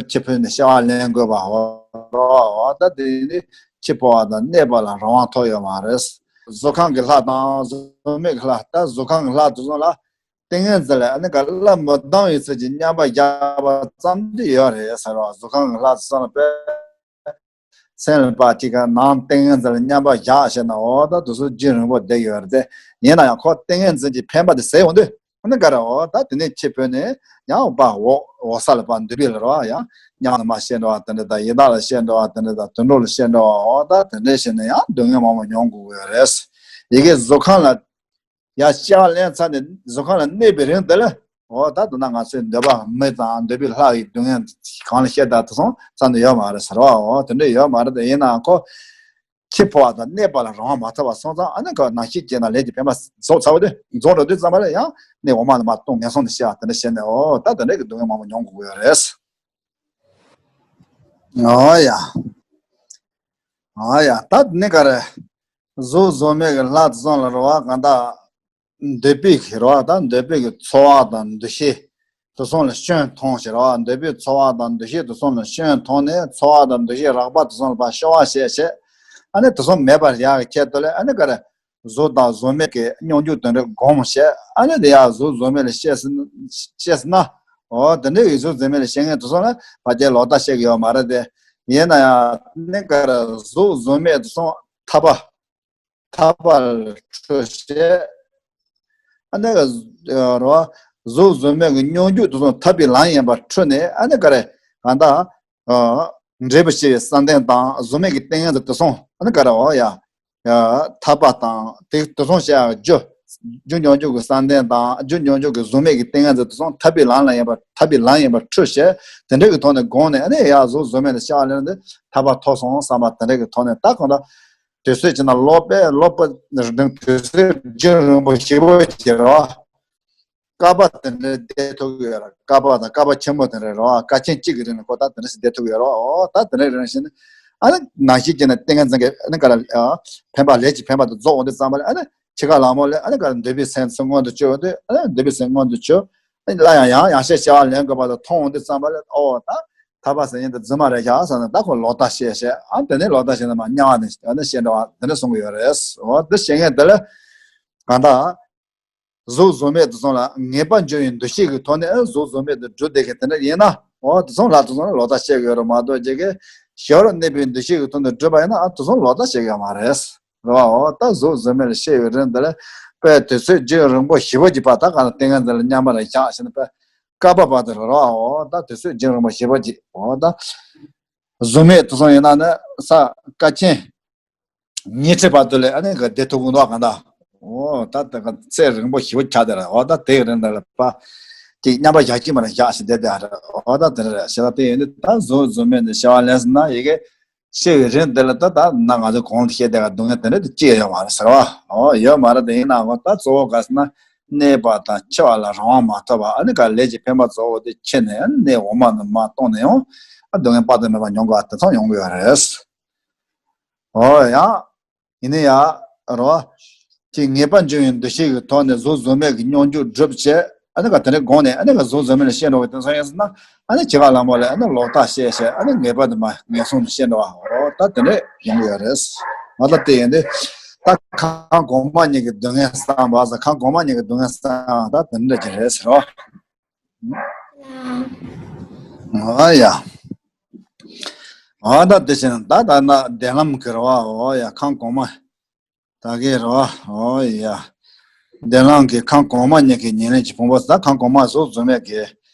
འཆི་འཕོས་ནས་སྐྱེ་བ་ལེན་དགོས་པ་འོ་རོ་འོ་ད་དེ་ནི་འཆི་འཕོ་བ་དང་གནས་པ་ལ་རང་དབང་ཐོབ་ཡོད་མ་རེད། གཟུགས་ཁམས་ཀྱི་ལྷ་དང་གཟུགས་མེད་ཀྱི་ལྷ་ད་གཟུགས་ཁམས་ཀྱི་ལྷ་དེ་ཚོ་ལ་ཏིང་ངེ་འཛིན་ལ་ཨ་ནི་ག་ལ་མི་ལྡང་བའི་ཚུལ་གྱིས་མཉམ་པར་བཞག་པ་ཙམ་དུ་ཡོད་རེད་ཟེར་བ། གཟུགས་ཁམས་ཀྱི་ལྷ་དེ་ཚོ་ལ་དཔེ། སེམས་ལ་པ་གཅིག་ག་ནང་ཏིང་ངེ་འཛིན་ལ་མཉམ་པར་བཞག་བྱས་ན་འོ་ད་དུས་ཚོད་རྒྱུན་རིང་པོ་བསྡད་ཡོད་རེད་དེ། ཡིན་ན་ཡང་ཁོ་ཏིང་ངེ་འཛིན་གྱི་འཕེན་པ་དེ་ཟད་ཡོང་དུས་ཨ་ནི་ག་རེ་འོ་ད་དེ་ནས་འཆི་འཕོས་ནས་ཡང་པ་འོག་འོག་ས་ལ་པ་འདུས་པའི་ལ་རོ་ཡང་ཉམས་ལ་མ་ཤེས་འགྲོ་བ་དེ་འདྲ་དང་ཡི་དྭགས་ལ་ཤེས་འགྲོ་བ་དེ་འདྲ་དང་དུད་འགྲོ་ལ་ཤེས་འགྲོ་བ་འོ་ད་དེ་འདྲ་བྱས་ནས་ཡང་སྡུག་བསྔལ་མང་པོ་མྱོང་དགོས་ཀྱི་ཡོད་རེད། ཡི་གེ་གཟུགས་ཁམས་ལ། ཡང་སྐྱེ་བ་ལེན་ཚར་ནས་གཟུགས་ཁམས་ལ་གནས་པའི་རིང་དེ་ལ། འོ་ད་དུ་ན་ང་ཚོའི་འདོད་པ་མི་དང་འདོད་པའི་ལྷ་ཡི་སྡུག་བསྔལ་གང་ལ་བཤད་ད་དུ་སོང་ཙམ་དུ་ཡོད་མ་རེད་ཟེར་བ། འོ་དེ་འདྲ་ཡོད་མ་རེད་དེ་ཡིན་ནའང་ཁོ། འཆི་འཕོ་བ་དང་གནས་པ་ལ་རང་དབང་མ་ཐོབ་པ་སོང་ཙང་ཨ་ནི་ཁོ་ནང་ཤེས་སྐྱེས་ན་ལས་ཀྱི་འཕེན་པ་རྫོགས་ཚར་བ་དེ་རྫོགས་འགྲོ་དུས་ཙམ་པ་ལ་ཡང་གནས་འོག་མ་ལ་མ་ལྟུང་ངན་སོང་དུ་སྐྱེ་བ་དེ་འདྲ་བྱས་ནས་འོ་ད་དེ་འདྲ་གི་སྡུག་བསྔལ་མང་པོ་མྱོང་དགོས་ཀྱི་ཡོད་རེད། འོ་ཡ། ཨ་ཡ་ད་ནི་ག་རེ། གཟུགས་གཟུགས་མེད་ཀྱི་ལྷ་དེ་ཚོ་ལ་རེད་བ་གང་ལྟར། འདོད་པའི་གི་རེད་བ་ད་འདོད་པའི་གི་ཚོར་བ་དང་འདུ་ཤེས་དེ་ཚོ་ལ་སྐྱོན་མཐོང་ཞེས་རེད་བ། འདོད་པའི་ཚོར་བ་དང་འདུ་ཤེས་དེ་ཚོ་ལ་སྐྱོན་མཐོང་ནས་ཚོར་བ་དང་འདུ་ཤེས་རགས་པ་དེ་ཚོ་ལ་ཕར་སྐྱོ་བ་བྱས་བྱས། ཨ་ནི་དེ་ཚོ་མེད་པར་ཡག་གི་ཁྱད་དུ་ལས་ཨ་ནི་ག་རེ། གཟུགས་དང་གཟུགས་མེད་ཀྱི་སྙོམས་འཇུག་དེ་འདྲ་སྒོམ་བྱས་ཨ་ནི་དེ་ཡང་གཟུགས་གཟུགས་མེད་ལ་སྐྱེས་སྐྱེས་ན། འོ་དེ་འདྲ་ཡི་གཟུགས་གཟུགས་མེད་ལ་སྐྱེ་མཁན་དེ་ཚོ་ལ་ཕལ་ཆེར་ལོག་ལྟ་བྱེད་ཀྱི་ཡོད་མ་རེད་དེ། ཡིན་ན་ཡང་ནི་ག་རེ་གཟུགས་གཟུགས་མེད་དེ་ཚོ་ཐར་པ། ཐར་པ་ལ་འཕྲོད་བྱས། ཨ་ནི་ག་རོ། གཟུགས་གཟུགས་མེད་ཀྱི་སྙོམས་འཇུག་དེ་ཚོ་ཐར་པའི་ལམ་ཡིན་པར་འཁྲུལ་ནས། ཨ་ནི་ག་རེ་གང་ལྟར། འབྲས་བུ་ཤེས་པའི་བསམ་གཏན་དང་གཟུགས་མེད་ཀྱི་ཏིང་ངེ་འཛིན་དེ་ཚོ་ཨ་ནི་ག་རེ་འོ་ཡ། ཐར་པ་དང་དེ་དེ་ཚོ་བཤད་རྒྱུ། རྒྱུ་སྙོམས་འཇུག་གི་བསམ་གཏན་དང་རྒྱུ་སྙོམས་འཇུག་གི་གཟུགས་མེད་ཀྱི་ཏིང་ངེ་འཛིན་དེ་ཚོ་ཐར་པའི་ལམ་ལ་ཡིན་པར་ཐར་པའི་ལམ་ཡིན་པར་འཁྲུལ་བྱས། དེ་འདྲ་གི་ཐོག་ནས་དགོངས་ནས། ཨ་ནི་ཡ་གཟུགས་གཟུགས་མེད་ལ་སྐྱེ་བ་ལེན་ཏེ་ཐར་པ་ཐོབ་སོང་བསམ་པ་དེ་འདྲ་གི་ཐོག་ནས། ད་གང་ལྟར་དུས་ཚོད་ཅིག་ན་ལོ་པས་ལོ་པ་རིང་དུས་ཚོད་རྒྱུན་རིང་པོ་ཞེ་པོ་ཅིག་རོ། བསྐལ་པ་དེ་འདྲ་བསྡད་ཐུབ་ཀྱི་ཡོད་རེད། བསྐལ་པ་དང་བསྐལ་པ་ཆེན་པོ་དེ་འདྲ་རེད་བ། བསྐལ་ཆེན་གཅིག་གི་རིང་ལ་ཁོ་ད་དེ་འདྲ་ཞིག་བསྡད་ཐུབ་ཀྱི་ཡོད་རེད་བ། ད་དེ་འདྲ་རིང་ཞིག་ནི་ཨ་ནི་ནང་བཞིན་གྱི་ནི་ཏིང་ངེ་འཛིན་གྱི་ཨ་ནི་ག་རེ། ཨ། འཕེན་པ་ལས་ཀྱི་འཕེན་པ་དེ་རྫོགས་འོང་དུས་ཙམ་པ་ལ། ཨ་ནི་འཆི་ཁ་ལ་མོ་ལས་ཨ་ནི་ག་རེ་འདོད་པའི་སེམས་སུ་མངོན་དུ་གྱུར་ཡོང་དུས། ཨ་ནི་འདོད་པའི་སེམས་མངོན་དུ་གྱུར། ཨ་ནི་སླར་ཡང་ཡང་ཡང་ཤས་སྐྱེ་བ་ལེན་དགོས་པ་དེ་མཐོང་འོང་དུས་ཙམ་པ་ལ། ཨོ་ད་ཐར་པ་ཟེར་མཁན་དེ་རྫུན་མ་རེད་ཤག་བསམ་ནས། ད་ཁོ་ལོག་ལྟ་བཤད་བཤད། ཨ་དེ་ནས་ལོག་ལྟ་བཤད་ནས་མར་དམྱལ་བ་ནས་ཨ་ནི་བཤད་འགྲོ་བ་དེ་འདྲ་གསུང་གི་ཡོད་རེད། ཨོ་དེ་བཤད་མཁན་དེ་ལ་གང་ལྟར། གཟུགས་གཟུགས་མེད་དེ་ཚོ་ལ་ངེས་པར་འབྱུང་བའི་འདུ་ཤེས་ཀྱི་ཐོག་ནས་གཟུགས་གཟུགས་མེད་དུ་སྒྲུབ་བསྡད་མཁན་དེ་འདྲ་ཡིན་ན། འོ་དེ་ཚོ་ལ་དེ་ཚོ་ལ་ལོག་ལྟ་བཤད་ཀྱི་ཡོད་རེད་མ་གཏོགས། ཅིག་གི་ཞབས་རོ་གནས་པའི་འདུ་ཤེས་ཀྱི་ཐོག་ནས་སྒྲུབ་པ་ཡིན་ན། ཨ་དེ་ཚོ་ལོག་ལྟ་བཤད་ཀྱི་ཡོད་མ་རེད། རེད་བ། འོ་ད་གཟུགས་གཟུགས་མེད་ལ་སྐྱེ་བའི་རིང་དེ་ལ་དཔེ་དུས་ཚོད་རྒྱུན་རིང་པོ་ཞེ་པོ་ཅིག་བར་ད་ག་ལ་ཏིང་ངེ་འཛིན་ལ་མཉམ་པར་བཞག་བྱས་ནས་དཔེ་བསྐལ་པ་བར་དུ་རེད་བ། འོ་ད་དུས་ཚོད་རྒྱུན་རིང་པོ་ཞེ་པོ་ཅིག་འོ་ད་གཟུགས་མེད་དེ་ཚོ་ཡིན་ན་ནི་ས་བསྐལ་ཆེན་ཉི་ཁྲི་བར་དུ་ལས་ཨ་ནི་ག་བསྡད་ཐུབ་ཀྱི་འདུག་ག་ད། འོ་ད་ད་ག་ཚེ་རིང་པོ་ཞེ་པོ་ཆགས་བསྡད་ར། འོ་ད་དེའི་རིང་དེ་ལ་ཕར་ཅིག་མཉམ་པར་བཞག་གི་མ་རེད། བཞག་བྱས་བསྡད་བསྡད་ར། འོ་ད་དེ་འདྲ་རེད། བྱས་ཙང་དེ་ཡིན་དུས་ད་གཟུགས་གཟུགས་མེད་ནས་སྐྱེ་བ་ལེན་ཟེར་ན། ཡི་གེ་སྐྱེ་བའི་རིང་དེ་ལ་ད་ད་ན་ང་ཚོ་གོང་དུ་བཤད་བསྡད་པའི་སྡུག་བསྔལ་དེ་འདྲ་དེ་སྐྱེ་ཡོད་མ་རེད་ཟེར་བ། འོ་ཡོད་མ་རེད། དེ་ཡིན་ནའང་ད་གཙོ་བོ་ག་ཟེར་ན། གནས་པ་དང་འཆི་བ་ལ་རང་དབང་མ་ཐོབ་པ། ཨ་ནི་ག་ལས་ཀྱི་འཕེན་པ་རྫོགས་འོང་དུས་ཁྱེར་ནས་ཨ་ནི་གནས་འོག་མ་ནས་མར་ལྟུང་ནས་ཡང་ཨ་སྡུག་བསྔལ་དཔག་ཏུ་མེད་པ་མྱོང་དགོས་པ་དེ་ཚོ་ཡོང་གི་ཡོད་རེད། འོ་ཡ། ཡིན་ན་ཡང་རོ། ཅིག་ངེས་པར་འབྱུང་བའི་འདུ་ཤེས་ཀྱི་ཐོག་ནས་གཟུགས་གཟུགས་མེད་ཀྱི་སྙོམས་འཇུག་སྒྲུབ་བྱས། ཨ་ནི་ག་དེ་འདྲའི་སྒོ་ནས་ཨ་ནི་ག་གཟུགས་གཟུགས་མེད་ལ་སྐྱེ་འགྲོ་བའི་དེ་ཚོ་ཡིན་ཟེར་ན། ཨ་ནི་འཆི་ཁ་ལ་མོ་ལས་ཨ་ནི་ལོག་ལྟ་བཤད་བཤད། ཨ་ནི་ངེས་པར་དུ་མ་ངན་སོང་དུ་སྐྱེ་འགྲོ་བ། འོ་ད་དེ་འདྲས་ཡོང་གི་ཡོད་རེད། འོ་ད་དེ་ཡིན་དུས་ད་ཁམས་གོང་མ་གཉིས་ཀྱི་སྡུག་བསྔལ་བསམ་པ་ཟེར། ཁམས་གོང་མ་གཉིས་ཀྱི་སྡུག་བསྔལ་བསམ་པ་ད་དེ་འདྲ་ཅིག་རེད་ཟེར་རོ། འོ་ཡ། འོ་ད་དེ་བཞིན་ད་ད་ན་བདེན་ལམ་གྱི་རེད་བ། འོ་ཡ། ཁམས་གོང་མ། ད་གིན་རེད་བ། འོ་ཡ། བདེན་ལམ་གྱི་ཁམས་གོང་མ་གཉིས་ཀྱི་ཉེར་ལེན་གྱི་ཕུང་པོ། ད་ཁམས་གོང་མ་གཟུགས་གཟུགས་མེད་ཀྱི་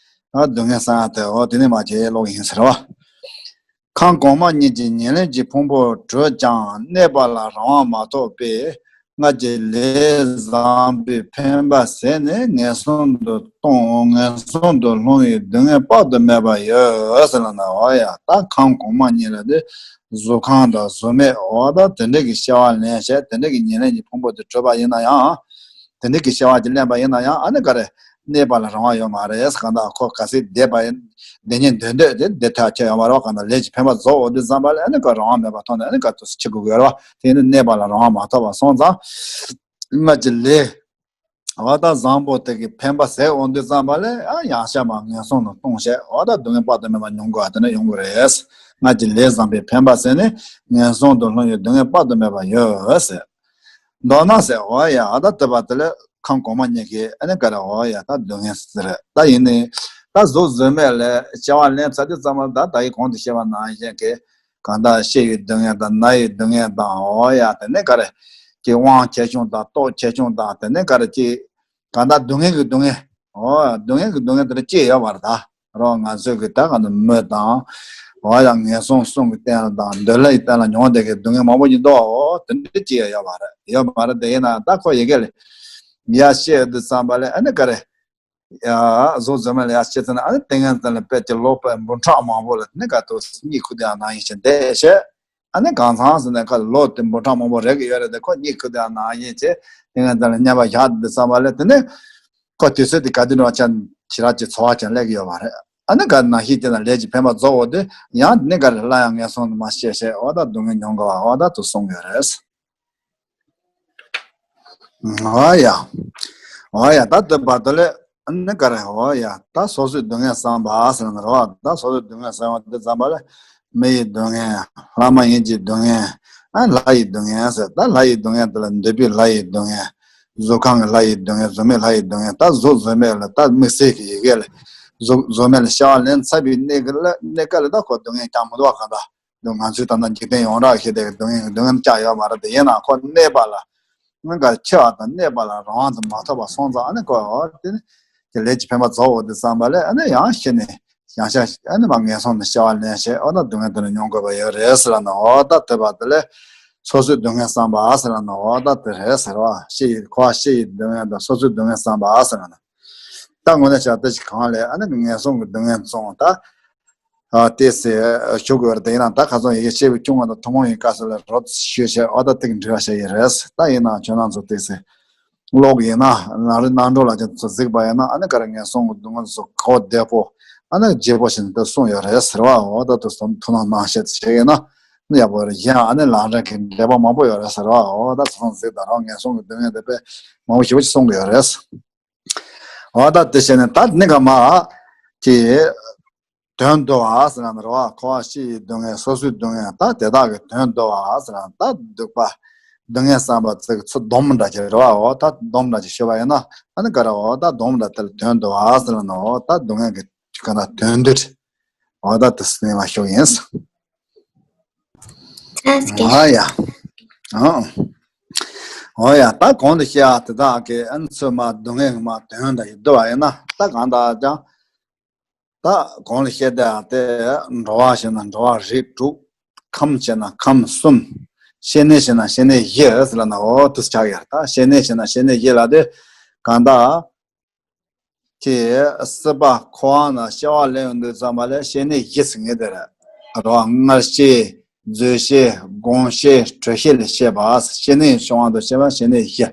ཨ་སྡུག་བསྔལ་བསམ་ཡ་དེ། འོ་དེ་ནས་མར་ཅིག་ཀློག་གི་ཡིན་ཟེར་བ། ཁམས་གོང་མ་གཉིས་ཀྱི་ཉེར་ལེན་གྱི་ཕུང་པོ་གྲོལ་ཀྱང་གནས་པ་ལ་རང་དབང་མ་ཐོབ་པས། སྔར་གྱི་ལས་བཟང་པོས་འཕེན་པ་ཟད་ནས་ངན་སོང་དུ་ལྟུང་། ངན་སོང་དུ་ལྷུང་བའི་སྡུག་བསྔལ་དཔག་ཏུ་མེད་པ་ཡོད་ཟེར་ལབ་ན། འོ་ཡ། ད་ཁམས་གོང་མ་གཉིས་ལ་དེ་གཟུགས་ཁམས་དང་གཟུགས་མེད། འོ་ད་དེ་འདྲ་གི་སྐྱེ་བ་ལེན་བྱས། དེ་འདྲ་གི་ཉེར་ལེན་གྱི་ཕུང་པོ་དེ་གྲུབ་པ་ཡིན་ན་ཡང་། དེ་འདྲ་གི་སྐྱེ་བ་ཅིག་ལེན་པ་ཡིན་ན་ཡང་། ཨ་ནི་ག་རེ། གནས་པ་ལ་རང་དབང་ཡོད་མ་རེད། གང་ལྟར་ཁོ་གལ་སྲིད་བསྡད་པ་ཡིན། བསྡད་སྙིང་འདོད་འདོད་དེ་བསྡད་ཐབས་ཅིག་ཡོད་མ་རེད། གང་ལྟར་ལས་ཀྱི་འཕེན་པ་རྫོགས་འོང་དུས་ཙམ་པ་ལ་ཨ་ནི་ག་རང་དབང་མེད་པ་མཐོང་ནས་ཨ་ནི་ག་དུས་སུ་འཆི་དགོས་ཀྱི་ཡོད་རེད་བ། དེ་ནི་གནས་པ་ལ་རང་དབང་མ་ཐོབ་པ་སོང་ཙང་། སྔར་གྱི་ལས། འོ་ད་བཟང་པོ་དེ་གི་འཕེན་པ་ཟད་འོང་དུས་ཙམ་པ་ལ་ཨ་ཡང་བསྐྱར་མར་ངན་སོང་ལ་ལྟུང་བྱས། འོ་ད་སྡུག་བསྔལ་དཔག་ཏུ་མེད་པ་མྱོང་དགོས་པ་དེ་འདྲ་ཡོང་གི་རེད། སྔར་གྱི་ལས་བཟང་པོའི་འཕེན་པ་ཟད་ནས་ངན་སོང་དུ་ལྷུང་བའི་སྡུག་བསྔལ་དཔག་ཏུ་མེད་པ་ཡོད་ཟེར། མདོར་ན་ཟེར། འོ་ཡ། ཨ་ད་དེ་བར་དེ་ལ་ཁམས་གོང་མ་གཉིས་ཀྱི་ཨ་ནི་ག་རེ། འོ་ཡ། ད་སྡུག་བསྔལ་ཟེར། ད་ཡིན་ནའི་ད་གཟུགས་གཟུགས་མེད་ལ་སྐྱེ་བ་ལེན་ཚར་དུས་ཙམ་པ་ལ། ད་ད་ཡི་གོང་དུ་བཤད་པ་ནང་བཞིན་གྱི་གང་ལྟར་སྐྱེ་བའི་སྡུག་བསྔལ་དང་ན་བའི་སྡུག་བསྔལ་དང་། འོ་ཡ། དེ་ནས་ག་རེ། ཀྱི་དབང་ཆེ་ཆུང་དང་སྟོབས་ཆེ་ཆུང་དང་། དེ་ནས་ག་རེ། ཀྱི་གང་ལྟར་སྡུག་བསྔལ་གྱི་སྡུག་བསྔལ། འོ་སྡུག་བསྔལ་གྱི་སྡུག་བསྔལ་དེ་འདྲ་སྐྱེས་ཡོད་པ་རེད། ད་རོ་ང་ཚོས་ཀྱི་ད་ག་ནི་མི་དང་། འོ་ཡ། ངན་སོང་གསུམ་གྱི་སྟེང་ལ་དང་འདོད་ལྷའི་སྟེང་ལ་མྱོང་བསྡད་ཀྱི་སྡུག་བསྔལ་མང་པོ་ཞིག་འདུག་འོ་དེ་འདྲ་སྐྱེས་ཡོད་པ་རེད། ཡོད་པ་རེད། དེ་ཡིན་ན་ད་ཁོ་ཡི་གེ་ལ་ཡར་བཤད་དུས་ཙམ་པ་ལ་ཨ་ནི་ག་རེ། ཡ། གཟུགས་གཟུགས་མེད་ལ་ཡར་བཤད་ཚར་ནས་ཨ་ནི་ཏིང་ངེ་འཛིན་ལ་དཔེ་ཀྱི་ལོ་དཔེ་འབུམ་ཕྲག་མང་པོ་ལ་དེ་ནས་ག་དུས་སུ་གཉིད་ཁུག་དེ་ཡང་ནང་བཞིན་བྱས་བསྡད་བྱས། ཨ་ནི་གང་ཚང་ཟེར་ནས་ཁ་ལོ་དེ་འབུམ་ཕྲག་མང་པོ་རེག་གི་ཡོད་རེད་དེ། ཁོ་གཉིད་ཁུག་དེ་ཡང་ནང་བཞིན་བྱས་ཏིང་ངེ་འཛིན་ལ་མཉམ་པར་བཞག་དུས་ཙམ་པ་ལ་དེ་ནས་ཁོ་དུས་ཚོད་དེ་ག་དུས་འགྲོ་ཅང་ཞེ་དྲག་ཅིག་ཚོར་བ་ཅང་སླེབས་ཀྱི་ཡོད་མ་རེད། ཨ་ནི་ག་ནང་བཞིན་བྱས་ན་ལས་ཀྱི་འཕེན་པ་རྫོགས་འོང་དུས་ཡང་དེ་ནས་ག་རེ། སླར་ཡང་ངན་སོང་དུ་མར་སྐྱེས་བྱས། འོ་ད་སྡུག་བསྔལ་མྱོང་དགོས་པ། འོ་ད་དུ་གསུངས་ཡོད་རེད། འོ་ཡ། འོ་ཡ། ད་དེ་བར་དུ་ལས་ཨ་ནི་ག་རེ། འོ་ཡ། ད་སོ་སོའི་སྡུག་བསྔལ་བསམ་པ་ཟེར་ན་རེད་བ། ད་སོ་སོའི་སྡུག་བསྔལ་བསམ་པ་དེ་ཙམ་པ་ལ་མི་ཡི་སྡུག་བསྔལ། ལྷ་མ་ཡིན་གྱི་སྡུག་བསྔལ། ཨ་ལྷ་ཡི་སྡུག་བསྔལ་ཟེར། ད་ལྷ་ཡི་སྡུག་བསྔལ་དེ་ལ་འདོད་པའི་ལྷ་ཡི་སྡུག་བསྔལ། གཟུགས་ཁམས་ཀྱི་ལྷ་ཡི་སྡུག་བསྔལ། གཟུགས་མེད་ལྷ་ཡི་སྡུག་བསྔལ། ད་གཟུགས་གཟུགས་མེད་ལ་ད་དམིགས་བསལ་གྱི་ཡི་གེ་ལ་གཟུགས་གཟུགས་མེད་ལ་སྐྱེ་བ་ལེན་ཚར་བའི་གནས་ཀ་ལ། གནས་ཀ་ལ་ད་ཁོ་སྡུག་བསྔལ་ཀྱང་མི་འདུག་བ། གང་ལྟར། འདུག་ང་ཚོའི་ད་ལྟ་འཇིག་རྟེན་ཡོངས་གྲགས་ཤིག་དེ་སྡུག་བསྔལ་སྡུག་བསྔལ་བཅག་ཡོད་མ་རེད་དེ། ཡིན་ན་ཁོ་གནས་པ་ལ་ ང་ག་ཁྱེར་བ་དང་གནས་པ་ལ་རང་དབང་དུ་མ་ཐོབ་པ་སོང་ཙང་ཨ་ནི་ཁོ་དེ་ནི་དེ་ལས་ཀྱི་འཕེན་པ་རྫོགས་འོ་དེ་བསམ་པ་ལས་ཨ་ནི་ཡང་ཤི་ནས་ཡང་ཤ་ཨ་ནི་མ་ངན་སོང་ནས་སྐྱེ་བ་ལེན་བྱས་འོ་ན་སྡུག་བསྔལ་དེ་ལ་མྱོང་དགོས་པ་ཡོད་རེད་ཟེར་ལ་ནི་འོ་ད་དེ་བ་དེ་ལས་སོ་སོའི་སྡུག་བསྔལ་བསམ་པ་ཟེར་ལ་ནི་འོ་ད་དེ་རེད་ཟེར་བ་ཤི་ཡི་ཁོ་བ་ཤི་ཡི་སྡུག་བསྔལ་དང་སོ་སོའི་སྡུག་བསྔལ་བསམ་པ་ཟེར་ལ་ནི། ད་དངོས་གནས་བྱ་ལྟ་ཞིག་གང་ལས་ཨ་ནི་ངན་སོང་གི་སྡུག་བསྔལ་བཙོང་ད། ཨ་ཏེ་སེ་ཞུ་དགོས་རེད་དེ་ཡིན་ན་ད་ཁ་སང་ཡི་གེ་སྐྱེས་བུ་ཆུང་བ་དང་ཐུན་མོང་ཡི་བཀའ་སྲོལ་ལ་རོབ་ཞུས་བྱས་ཨ་ད་ཏིག་འབྲེལ་བ་བྱ་ཡི་རེད། ད་ཡིན་ན་ཁྱོད་རང་ཚོ་ཏེ་སེ་ཀློག་ཡིན་ན་ནང་རི་ནང་འགྲོ་ལ་ཅན་ཚོ་གཟིགས་པ་ཡིན་ན་ཨ་ནི་ག་རེ་ངན་སོང་གི་སྡུག་བསྔལ་ཚོ་གོ་བདེ་པོ་ཨ་ནི་རྒྱས་པོ་བྱས་ནས་ད་གསུངས་ཡོད་རེད་ཟེར་བ་འོ་ད་དུ་སོམ་ཐུགས་སྣང་གནང་བྱས་ཚེ་ཡིན་ན་ཡག་པོ་རེད། གཞན་ཨ་ནི་ལམ་འབྲས་ཀྱི་འགྲེལ་པ་མང་པོ་ཡོད་རེད་ཟེར་བ་འོ་ད་ཚོ་གཟིགས་དང་རང་ངན་སོང་གི་སྡུག་བསྔལ་དེ་དཔེ་མང་པོ་ཞེ་པོ་ཅིག་གསུང་གི་ཡོད་རེད། འོ་ད་དེ་བྱས་ནས་ད་ནི་ག་མ་གི་དོན་བསྡུ་བ་ཟེར་ན་རེད་བ། འཁོར་བ་སྤྱི་ཡི་སྡུག་བསྔལ་སོ་སོའི་སྡུག་བསྔལ་ད་དེ་དག་གི་དོན་བསྡུ་བ་ཟེར་ན་ད་སྡིག་པ་སྡུག་བསྔལ་བསམ་པ་ཚིག་ཚུར་སྡོམ་འདྲ་ཅིག་རེད་བ། འོ་ད་སྡོམ་འདྲ་ཅིག་ཤོད་པ་ཡིན་ན་ཨ་ནི་ག་རེ་འོ་ད་སྡོམ་འདྲ་དེ་ལ་དོན་བསྡུ་བ་ཟེར་ན་འོ་ད་སྡུག་བསྔལ་གྱི་ག་ན་དོན་བསྡུ་འོ་ད་དེ་སེམས་ལ་ཤོག་ཡིན། ཨ་ཡ། ཨ། འོ་ཡ་ད་གོང་དུ་བཤད་ཨ་དེ་དག་གི་ཨ་ནི་ཚོད་མ་སྡུག་བསྔལ་གྱི་མ་དོན་དང་ཡིད་དུ་བ་ཡིན་ན་ད་གང་ལྟར་ཀྱང་ད་གོང་ལ་བཤད་དེ་ཨ་དེ་འགྲོ་བ་བྱས་ན་འགྲོ་བ་རིགས་དྲུག་ཁམས་བྱས་ན་ཁམས་གསུམ། སྐྱེ་གནས་བྱས་ན་སྐྱེ་གནས་བཞི་ཟེར་ལ་ན་འོ་དུ་ཆགས་ཡ་ད་སྐྱེ་གནས་བྱས་ན་སྐྱེ་གནས་བཞི་ལ་དེ་གང་ལྟར། དེ་སྲིད་པ་འཁོར་བ་ན་སྐྱེ་བ་ལེན་ཡོང་དུས་ཙམ་པ་ལས་སྐྱེ་གནས་བཞི་ཟེར་ངེས་དེ་རེད། རོ་མངལ་སྐྱེས། མཛོད་སྐྱེས། སྒོང་སྐྱེས། དྲོད་སྐྱེས་ལས་སྐྱེས་པ། སྐྱེ་གནས་ཀྱི་དབང་དུ་བྱས་པ་སྐྱེ་གནས་བཞི།